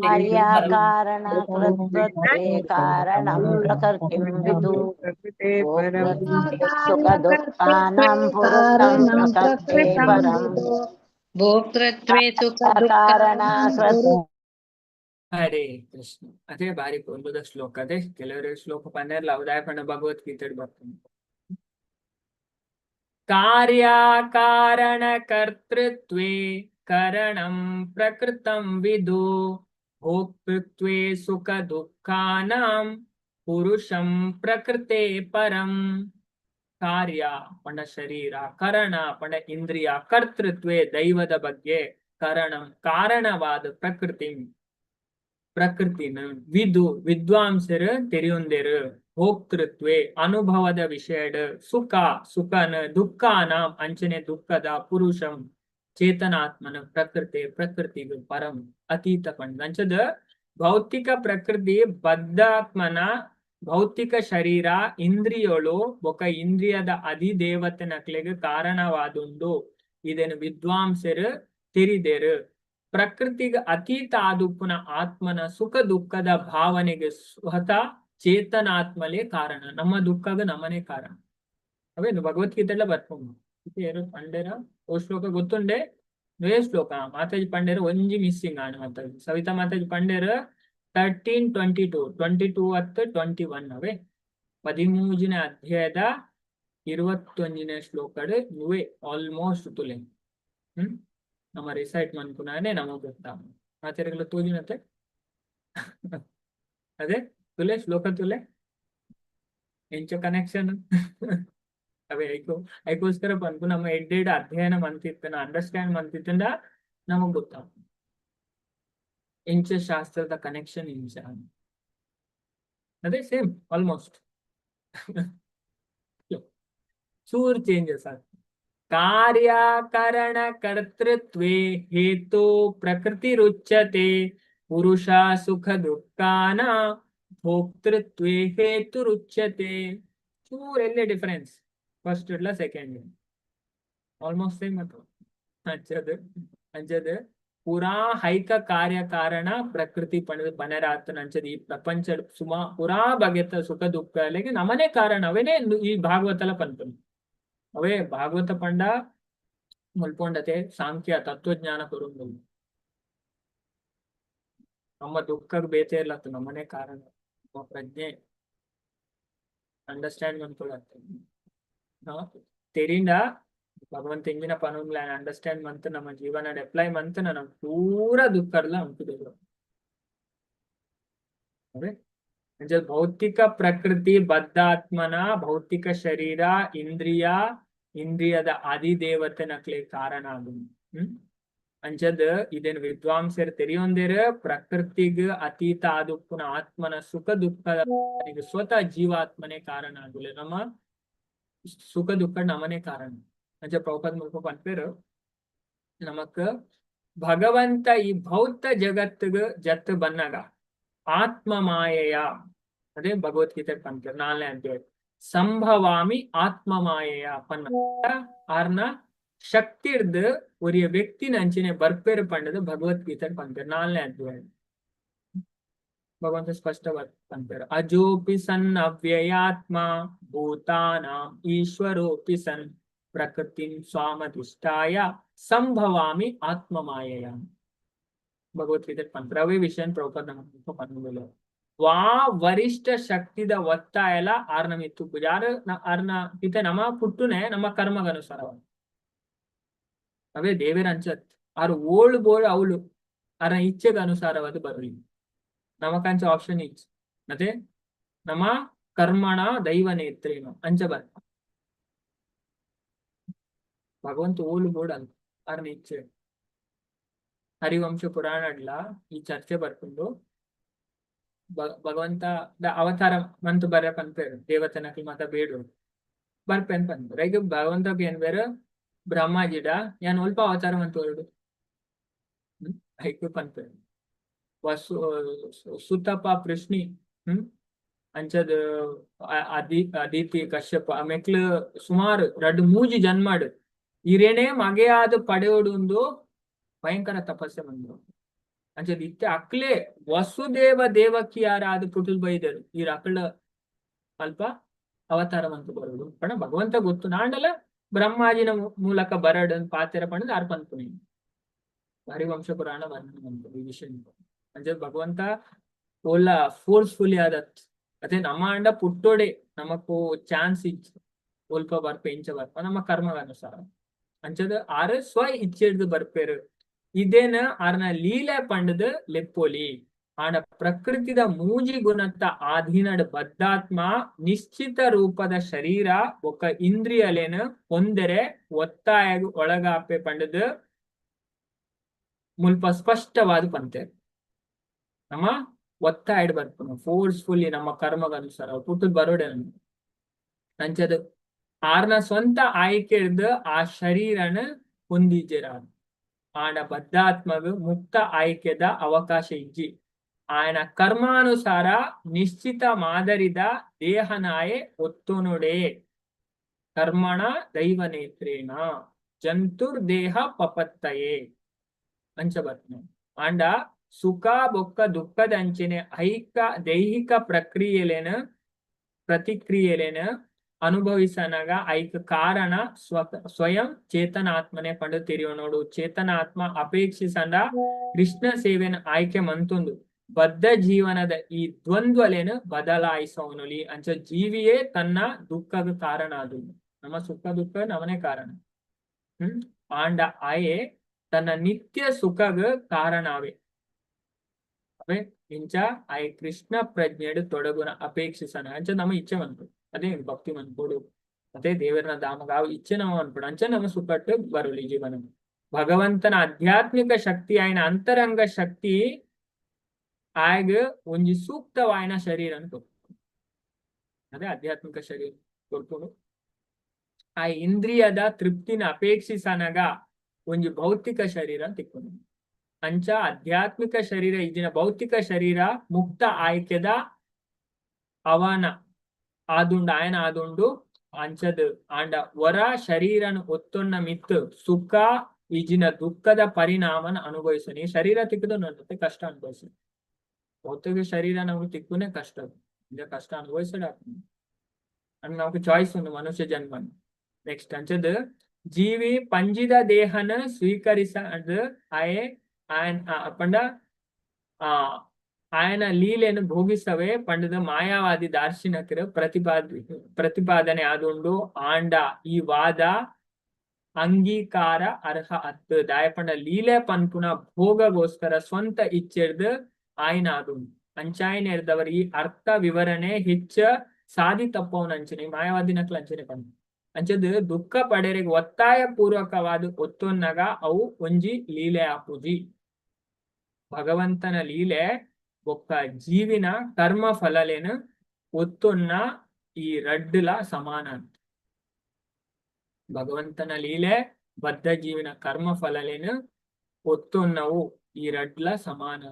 ಕಾರ್ಯಕಾರಣ ಕರ್ತೃತ್ವೇ ಕಾರಣಂ ಪ್ರಕೃತಿಂ ವಿದು ಸುಖ ದುಃಖಾನಾಂ ಪುರುಷಂ ಪ್ರಕೃತೆ ಪರಂ. ಭೋಕ್ತೃತ್ವೇ ಸುಖ ಕಾರಣ ಹರೇ ಕೃಷ್ಣ. ಅದೇ ಬಾರಿ ಪೊರ್ಲುದ ಶ್ಲೋಕ. ಅದೇ ಕೆಲವರು ಶ್ಲೋಕ ಪನ್ನೆರ್ಲ ಅವದಾಯ ಪಂಡ ಭಗವದ್ಗೀತೆ ಬರ್ತದೆ. ಕಾರ್ಯಕಾರಣ ಕರ್ತೃತ್ವೇ ಕರಣಂ ಪ್ರಕೃತಂ ವಿದು ಭೋಕ್ತೃತ್ವೇ ಸುಖ ದುಃಖಾನಾಂ ಪುರುಷಂ ಪ್ರಕೃತೆ ಪರಂ. ಕಾರ್ಯ ಪಂಡ ಶರೀರ, ಕರಣ ಪಂಡ ಇಂದ್ರಿಯ, ಕರ್ತೃತ್ವೇ ದೈವದ ಬಗ್ಗೆ, ಕರಣಂ ಕಾರಣವಾದ, ಪ್ರಕೃತಿ ಪ್ರಕೃತಿನ, ವಿದು ವಿದ್ವಾಂಸರು ತೆರಿಯೊಂದೆರು, ಭೋಕ್ತೃತ್ವೆ ಅನುಭವದ ವಿಷಯಡ್, ಸುಖ ಸುಖನ, ದುಃಖಾನಾಂ ಅಂಚನೆ ದುಃಖದ, ಪುರುಷಂ ಚೇತನಾತ್ಮನ, ಪ್ರಕೃತಿ ಪ್ರಕೃತಿಗೆ, ಪರಂ ಅತೀತ ಪಂಡ. ಅಂಚದ ಭೌತಿಕ ಪ್ರಕೃತಿ ಬದ್ಧಾತ್ಮನ ಭೌತಿಕ ಶರೀರ ಇಂದ್ರಿಯಳು ಬೊಕ ಇಂದ್ರಿಯದ ಅಧಿದೇವತೆನಕ್ಲೆಗ್ ಕಾರಣವಾದುಂಡು. ಇದನ್ನು ವಿದ್ವಾಂಸರು ತೆರಿದೆರು. ಪ್ರಕೃತಿಗೆ ಅತೀತ ಆದುಪ್ಪುನ ಆತ್ಮನ ಸುಖ ದುಃಖದ ಭಾವನೆಗೆ ಸ್ವತಃ ಚೇತನಾತ್ಮಲೇ ಕಾರಣ. ನಮ್ಮ ದುಃಖಗ ನಮನೇ ಕಾರಣ. ಅವೇನು ಭಗವದ್ಗೀತೆ ಬರ್ಕೊಂಡು ಏರು ಪಂಡೇರ ಓ ಶ್ಲೋಕ ಗೊತ್ತುಂಡೆ ವೇ ಶ್ಲೋಕ ಮಾತಾಜಿ ಪಂಡೇರ ಒಂಜಿ ಮಿಸ್ಸಿಂಗ್ ಆಣ. ಮಾತಾಜಿ ಸವಿತಾ ಮಾತಾಜಿ ಪಂಡೇರ 13:22, 22 ಅತ್ತು 21. ಅವೇ ಪದಿಮೂಜಿನ ಅಧ್ಯಾಯದ ಇರುವತ್ತೊಂಜಿನ ಶ್ಲೋಕಡ್ ನುವೆ ಆಲ್ಮೋಸ್ಟ್ ತುಲೆ. ನಮ್ಮ ರಿಸೈಟ್ ಮನ್ಪುನಾನೆ ನಮಗ್ ಗೊತ್ತಾ ಆಚಾರ್ಯಗಳ ತೋಜಿನತೆ. ಅದೇ ತುಲೆ ಶ್ಲೋಕ ತುಲೆ ಎಂಚ ಕನೆಕ್ಷನ್. ಅವೇ ಐಕೋ ಐಕೋಸ್ಕರ ಪನ್ಪು ನಮ್ಮ ಎಡ್ಡೆಡ್ ಅಧ್ಯಯನ ಮಂತಿತ್ತನ ಅಂಡರ್ಸ್ಟ್ಯಾಂಡ್ ಮಂತಿತ್ತಂಡ ನಮಗ್ ಗೊತ್ತಾಗ ಎಂಚ ಶಾಸ್ತ್ರದ ಕನೆಕ್ಷನ್ ಇಂಚ. ಅದೇ ಸೇಮ್ ಆಲ್ಮೋಸ್ಟ್, ಚೂರ್ ಚೇಂಜಸ್ ಆಗ್ತದೆ. ಕಾರ್ಯಕರಣ ಕರ್ತೃತ್ವೇ ಹೇತು ಪ್ರಕೃತಿರುಚ್ಯತೆ ಪುರುಷ ಸುಖ ದುಃಖಾನ ಭೋಕ್ತೃತ್ವೇ ಹೇತುರುಚ್ಯತೆ. ಚೂರ್ ಎಲ್ಲೇ ಡಿಫರೆನ್ಸ್ ಫಸ್ಟ್ ಇಡ್ಲ ಸೆಕೆಂಡ್ ಆಲ್ಮೋಸ್ಟ್ ಸೇಮ್. ಅಥವಾ ಅಂಚದು ಅಂಚದು ಪೂರಾ ಹೈಕ ಕಾರ್ಯ ಕಾರಣ ಪ್ರಕೃತಿ ಪಣದ ಪನರಾತನ. ಅಂಚದ ಈ ಪ್ರಪಂಚ ಸುಮಾ ಪೂರಾ ಬಗೆತ ಸುಖ ದುಃಖ ನಮನೇ ಕಾರಣ. ಅವೇನೇ ಈ ಭಾಗವತಲ ಪನ್ಪುನಿ. ಅವೇ ಭಾಗವತ ಪಂಡ ಮುಲ್ಪೊಂಡತೆ ಸಾಂಖ್ಯ ತತ್ವಜ್ಞಾನ ಕೊರುಂಡು. ನಮ್ಮ ದುಃಖಕ್ಕೆ ಬೇತೆ ಇರ್ಲತ್ತ ನಮ್ಮನೆ ಕಾರಣ. ನಮ್ಮ ಪ್ರಜ್ಞೆ ಅಂಡರ್ಸ್ಟ್ಯಾಂಡ್ ಮನ್ಕೊಳತ್ತೆ ತೆರಿಂಡ ಭಗವಂತ ಎಂಜಿನ ಪನುಂಗ್ಲ ಅಂಡರ್ಸ್ಟ್ಯಾಂಡ್ ಮಂತ್ ನಮ್ಮ ಜೀವನ ಅಪ್ಲೈ ಮಂತ್ ನಮ್ಮ ಪೂರಾ ದುಃಖರ್ಲ ಉಂಟು. ಅಂಚ ಭೌತಿಕ ಪ್ರಕೃತಿ ಬದ್ಧಾತ್ಮನ ಭೌತಿಕ ಶರೀರ ಇಂದ್ರಿಯ ಇಂದ್ರಿಯದ ಅಧಿದೇವತೆನಕ್ಲೆ ಕಾರಣ ಅದು. ಅಂಚದ್ ಇದೇನು ವಿದ್ವಾಂಸರು ತೆರಿಯೊಂದಿರ ಪ್ರಕೃತಿಗ್ ಅತೀತ ಆದುಪ್ಪುನ ಆತ್ಮನ ಸುಖ ದುಃಖದ ಸ್ವತಃ ಜೀವಾತ್ಮನೇ ಕಾರಣ ಆಗುಲೆ. ನಮ್ಮ ಸುಖ ದುಃಖ ನಮನೇ ಕಾರಣ. ಅಂಚ ಪ್ರಭುಪಾದ ಮುಲ್ಪ ಪನ್ಪೇರು ನಮಕ್ ಭಗವಂತ ಈ ಭೌತ ಜಗತ್ತಿಗ್ ಜತ್ ಬನ್ನಗ ಆತ್ಮ ಮಾಯೆಯ, ಅದೇ ಭಗವದ್ಗೀತೆ ಪನ್ಪೇರು ನಾಲ್ನೇ ಅಧ್ಯಾಯ, ಸಂಭವಾಮಿ ಆತ್ಮ ಮಾಯೆಯ ಪನ್ನ ಆರ್ನ ಶಕ್ತಿರ್ದು ಒರಿಯ ವ್ಯಕ್ತಿನ ಅಂಚನೆ ಬರ್ಪೇರು ಪಂಡದು ಭಗವದ್ಗೀತೆ ಪನ್ಪೇರು ನಾಲ್ನೇ ಅಧ್ಯಾಯ. ಭಗವಂತ ಸ್ಪಷ್ಟವಾದ್ ಪನ್ಪೆರ್. ಅಜೋಪಿ ಸನ್ ಅವ್ಯಯಾತ್ಮ ಭೂತಾನಾಂ ಈಶ್ವರೋಪಿ ಸನ್ ಪ್ರಕೃತಿಂ ಸ್ವಾಮಧಿಷ್ಠಾಯ ಸಂಭವಾಮಿ ಆತ್ಮಮಾಯಯ. ಭಗವದ್ಗೀತೆ ಪನ್ಪೆರ್. ಅವೇ ವಿಷಯ ಪ್ರಭುಪಾದ ನಮಕ್ ಪನ್ಪುಂಡು. ವಾ ವರಿಷ್ಠ ಶಕ್ತಿದ ಒತ್ತಾಯಲ ಆರ್ನ ಮಿತ್ತು ಯಾರು ಆರ್ನ ಇತ್ತೆ ನಮ ಪುಟ್ಟುನೆ ನಮ್ಮ ಕರ್ಮಗನುಸಾರವ. ಅವೇ ದೇವರ ಅಂಚತ್ ಆರು ಓಳು ಬೋಳು ಅವಳು ಆರ್ನ ಇಚ್ಛೆಗೆ ಅನುಸಾರವಾದ ಬರಲಿ. ನಮಕಂಚ ಆಪ್ಷನ್ ಇಚ್ ಮತ್ತೆ ನಮ್ಮ ಕರ್ಮಣ ದೈವ ನೇತ್ರೇನ ಅಂಚ ಬರ್ ಭಗವಂತ ಓಲು ಬೋಡು ಅಂತ ಆರ್ನ ಇಚ್ಛೆ. ಹರಿವಂಶ ಪುರಾಣಡ್ಲ ಈ ಚರ್ಚೆ ಬರ್ಕೊಂಡು ಭಗವಂತ ಅವತಾರ ಮಂತು ಬರ ಪನ್ಪೇರು, ದೇವತೆನಕ್ಲು ಮಾತ ಬೇಡು ಬರ್ಪೇನ್ ಪನ್ಪೇರು. ಈಗ ಭಗವಂತ ಏನ್ ಬೇರೆ ಬ್ರಹ್ಮಾಜಿಡ ಯಾನ್ ಒಲ್ಪ ಅವತಾರ ಮಂತು ಹೊರಡು ಐಕು ಪನ್ಪೇರು. ವಸು ಸುತಪ ಪ್ರಶ್ನಿ ಅಂಚದ ಅದಿತಿ ಕಶ್ಯಪ ಮೆಕ್ಲು ಸುಮಾರು ರಡ್ಡು ಮೂಜಿ ಜನ್ಮಾಡು ಇರೇನೆ ಮಗೆಯಾದ ಪಡೆಯೋಡುಂದು ಭಯಂಕರ ತಪಸ್ಸೆ ಬಂದ್ರು. ಅಂಚದ ಇತ್ತೆ ಅಕ್ಲೆ ವಸುದೇವ ದೇವಕಿಯಾರಾದ ಪುಟುಲ್ ಬೈದರು ಈ ಅಕ್ಳ ಅಲ್ಪ ಅವತಾರ ಮಂತು ಬರೋಡು ಪಣ ಭಗವಂತ ಗೊತ್ತು ನಾಂಡಲ ಬ್ರಹ್ಮಾಜಿನ ಮೂಲಕ ಬರಡು ಪಾತೆರ ಪಂಡದ ಆರ್ ಪನ್ಪುನಿ. ಹರಿವಂಶ ಪುರಾಣ ವರ್ಣನೆ ಮಂತು ಈ ವಿಷಯ. ಅಂಚ ಭಗವಂತ ಓಲ ಫೋರ್ಸ್ಫುಲಿ ಆದತ್ ಅದೇ ನಮ್ಮ ಅಂಡ ಪುಟ್ಟೋಡೆ ನಮಕು ಚಾನ್ಸ್ ಇಚ್ ಒಲ್ಪ ಬರ್ಪೆ ಇಂಚ ಬರ್ಪ ನಮ್ಮ ಕರ್ಮದ ಅನುಸಾರ. ಅಂಚದ ಆರು ಸ್ವ ಇಚ್ಛೆಡ್ದು ಬರ್ಪೇರು. ಇದೇನ ಆರ್ನ ಲೀಲೆ ಪಂಡದ ಲೆಪ್ಪೋಲಿ. ಆಂಡ ಪ್ರಕೃತಿದ ಮೂಜಿ ಗುಣತ್ತ ಆಧೀನಡ್ ಬದ್ಧಾತ್ಮ ನಿಶ್ಚಿತ ರೂಪದ ಶರೀರ ಒಕ್ಕ ಇಂದ್ರಿಯಲೇನ ಹೊಂದರೆ ಒತ್ತಾಯ ಒಳಗಾಪೆ ಪಂಡದ ಮುಲ್ಪ ಸ್ಪಷ್ಟವಾದ ಪಂತೆ. ನಮ್ಮ ಒತ್ತಾಯ ಬರ್ಪುನ ಫೋರ್ಸ್ಫುಲಿ ನಮ್ಮ ಕರ್ಮಗನುಸಾರ ಪುಟ್ಟದ್ ಬರೋಡೆ. ಅಂಚದ ಆರ್ನ ಸ್ವಂತ ಆಯ್ಕೆ ಆ ಶರೀರನ ಹೊಂದಿಜೆರ. ಆಂಡ ಬದ್ಧಾತ್ಮಗ ಮುಕ್ತ ಆಯ್ಕೆದ ಅವಕಾಶ ಇಜ್ಜಿ. ఆయన ಕರ್ಮಾನುಸಾರ ನಿಶ್ಚಿತ ಮಾದರಿದ ದೇಹನಾಯೆ ಒತ್ತುನುಡೆ. ಕರ್ಮಣ ದೈವ ನೇತ್ರೇಣ ಜಂತುರ್ದೇಹ ಪಪತ್ತಯೇ ಅಂಚ ಬರ್ಪುನ. ಆಂಡ ಸುಖ ಬೊಕ್ಕ ದುಃಖದ ಅಂಚನೆ ಐಕ ದೈಹಿಕ ಪ್ರಕ್ರಿಯೆಲೇನ ಪ್ರತಿಕ್ರಿಯೆಲೇನ ಅನುಭವಿಸನಗ ಐಕ ಕಾರಣ ಸ್ವಯಂ ಚೇತನಾತ್ಮನೆ ಪಂಡು ತೆರಿಯೋ ನೋಡು. ಚೇತನಾತ್ಮ ಅಪೇಕ್ಷಿಸಂಡ ಕೃಷ್ಣ ಸೇವೆನ ಆಯ್ಕೆ ಮಂತೊಂದು ಬದ್ಧ ಜೀವನದ ಈ ದ್ವಂದ್ವಲೇನ ಬದಲಾಯಿಸೋನುಲಿ. ಅಂಚ ಜೀವಿಯೇ ತನ್ನ ದುಃಖದ ಕಾರಣ. ಅದು ನಮ್ಮ ಸುಖ ದುಃಖ ನಮನೇ ಕಾರಣ. ಆಂಡ ಆಯೆ ತನ್ನ ನಿತ್ಯ ಸುಖಗ ಕಾರಣವೇ ಅವೇ. ಇಂಚ ಆಯ್ ಕೃಷ್ಣ ಪ್ರಜ್ಞೆಡು ತೊಡಗುನ ಅಪೇಕ್ಷಿಸನ. ಅಂಚ ನಮ್ಮ ಇಚ್ಛೆ ಮನ್ಪು, ಅದೇ ಭಕ್ತಿ ಮನ್ಪೋಡು, ಅದೇ ದೇವರನ ಧಾಮಗ ಇಚ್ಛೆ ನಮ್ಮ ಅನ್ಪೋಡು. ಅಂಚ ನಮ್ಮ ಸುಖಟ್ಟು ಬರಲಿ ಜೀವನ. ಭಗವಂತನ ಆಧ್ಯಾತ್ಮಿಕ ಶಕ್ತಿ ಆಯ್ನ ಅಂತರಂಗ ಶಕ್ತಿ ಆಯಗ್ ಒಂಜಿ ಸೂಕ್ತವಾಯಿನ ಶರೀರ ಕೊರ್ಪುಂಡು. ಅದೇ ಆಧ್ಯಾತ್ಮಿಕ ಶರೀರ ಕೊರ್ಪುಂಡು. ಆ ಇಂದ್ರಿಯದ ತೃಪ್ತಿನ ಅಪೇಕ್ಷಿಸನಗ ಒಂಜಿ ಭೌತಿಕ ಶರೀರ ತಿಕ್ಕೊಂಡು. ಅಂಚ ಆಧ್ಯಾತ್ಮಿಕ ಶರೀರ ಇಜಿನ ಭೌತಿಕ ಶರೀರ ಮುಕ್ತ ಆಯ್ಕೆದ ಅವನ ಆದುಂಡು ಆಯನ ಆದುಂಡು. ಅಂಚದ್ ಆಂಡ ವರ ಶರೀರನ ಒತ್ತೊನ್ನ ಮಿತ್ತು ಸುಖ ಇಜಿನ ದುಃಖದ ಪರಿಣಾಮನ ಅನುಭವಿಸು. ಶರೀರ ತಿಕ್ಕದು ನನ್ನ ಕಷ್ಟ ಅನುಭವಿಸು. ಭೌತಿಕ ಶರೀರ ನಮಗೆ ತಿಕ್ಕುನೇ ಕಷ್ಟ, ಇದ ಕಷ್ಟ ಅನುಭವಿಸಡ. ನಮ್ಗೆ ಚಾಯ್ಸ್ ಒಂದು ಮನುಷ್ಯ ಜನ್ಮ. ನೆಕ್ಸ್ಟ್ ಅಂಚದ್ ಜೀವಿ ಪಂಜಿದ ದೇಹನ ಸ್ವೀಕರಿಸ ಆಯೆ ಆಯನ್ ಪಂಡ ಆ ಆಯನ ಲೀಲೆಯನ್ನು ಭೋಗಿಸವೆ ಪಂಡದ ಮಾಯಾವಾದಿ ದಾರ್ಶನಿಕರ ಪ್ರತಿಪಾದನೆ ಆದುಂಡು. ಆಂಡ ಈ ವಾದ ಅಂಗೀಕಾರ ಅರ್ಹ ಅತ್ತು. ದಾಯಪಂಡ ಲೀಲೆ ಪನ್ಪುನ ಭೋಗಗೋಸ್ಕರ ಸ್ವಂತ ಇಚ್ಛೆರ್ದು ಆಯ್ನ ಆದುಂಡು. ಅಂಚಾಯನ ಎರ್ದವರ್ ಈ ಅರ್ಥ ವಿವರಣೆ ಹೆಚ್ಚ ಸಾದಿ ತಪ್ಪವನ ಅಂಚನೆ ಮಾಯಾವಾದಿನಕ್ಲ ಅಂಚನೆ ಪಂಡ. ಅಂಚದ್ ದುಃಖ ಪಡೆರೆಗ್ ಒತ್ತಾಯ ಪೂರ್ವಕವಾದ ಒತ್ತೊನ್ನಗ ಅವು ಒಂಜಿ ಲೀಲೆ ಆಪುಜಿ. ಭಗವಂತನ ಲೀಲೆ ಬೊಕ್ಕ ಜೀವಿನ ಕರ್ಮ ಫಲಲೇನ ಒತ್ತೊನ್ನ ಈ ರಡ್ಡುಲ ಸಮಾನ ಅಂತ. ಭಗವಂತನ ಲೀಲೆ ಬದ್ಧ ಜೀವಿನ ಕರ್ಮ ಫಲಲೇನ ಒತ್ತೊನ್ನವು ಈ ರಡ್ಲ ಸಮಾನ.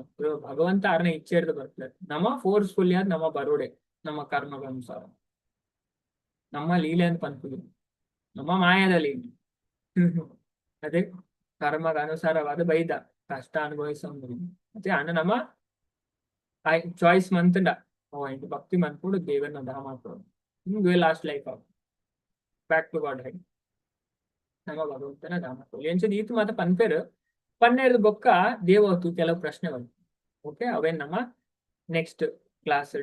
ಭಗವಂತ ಅರ್ನ ಇಚ್ಛೆರ್ದು ಬರ್ತದೆ. ನಮ್ಮ ಫೋರ್ಸ್ಫುಲಿ ಆದ್ ನಮ್ಮ ಬರೋಡೆ ನಮ್ಮ ಕರ್ಮದ ಅನುಸಾರ ನಮ್ಮ ಲೀಲೆ ಅಂತ ಪನ್ಪುದು ನಮ್ಮ ಮಾಯದ ಲೀಲೆ. ಅದೇ ಕರ್ಮದ ಅನುಸಾರವಾದ ಬೈದ ಕಷ್ಟ ಅನುಭವಿಸೋ. ಮತ್ತೆ ಅಣ್ಣ ನಮ್ಮ I choice ಮಂತಂಡ ಓ ಇಂದು ಭಕ್ತಿ ಮನ್ಪುಡು, ದೇವನ ಧಾಮ ನಿಮ್ಗೆ last life back to God head, ನಮ್ಮ ಭಗವಂತನ ಧಾಮ. ಎಂಚ ಈತ್ ಮಾತ ಪನ್ಪೇರು ಪನ್ನೇರ್ದ ಬೊಕ್ಕ ದೇವತು ಕೆಲವು ಪ್ರಶ್ನೆಗಳು. ಓಕೆ, ಅವೇನ್ ನಮ್ಮ ನೆಕ್ಸ್ಟ್ ಕ್ಲಾಸ್.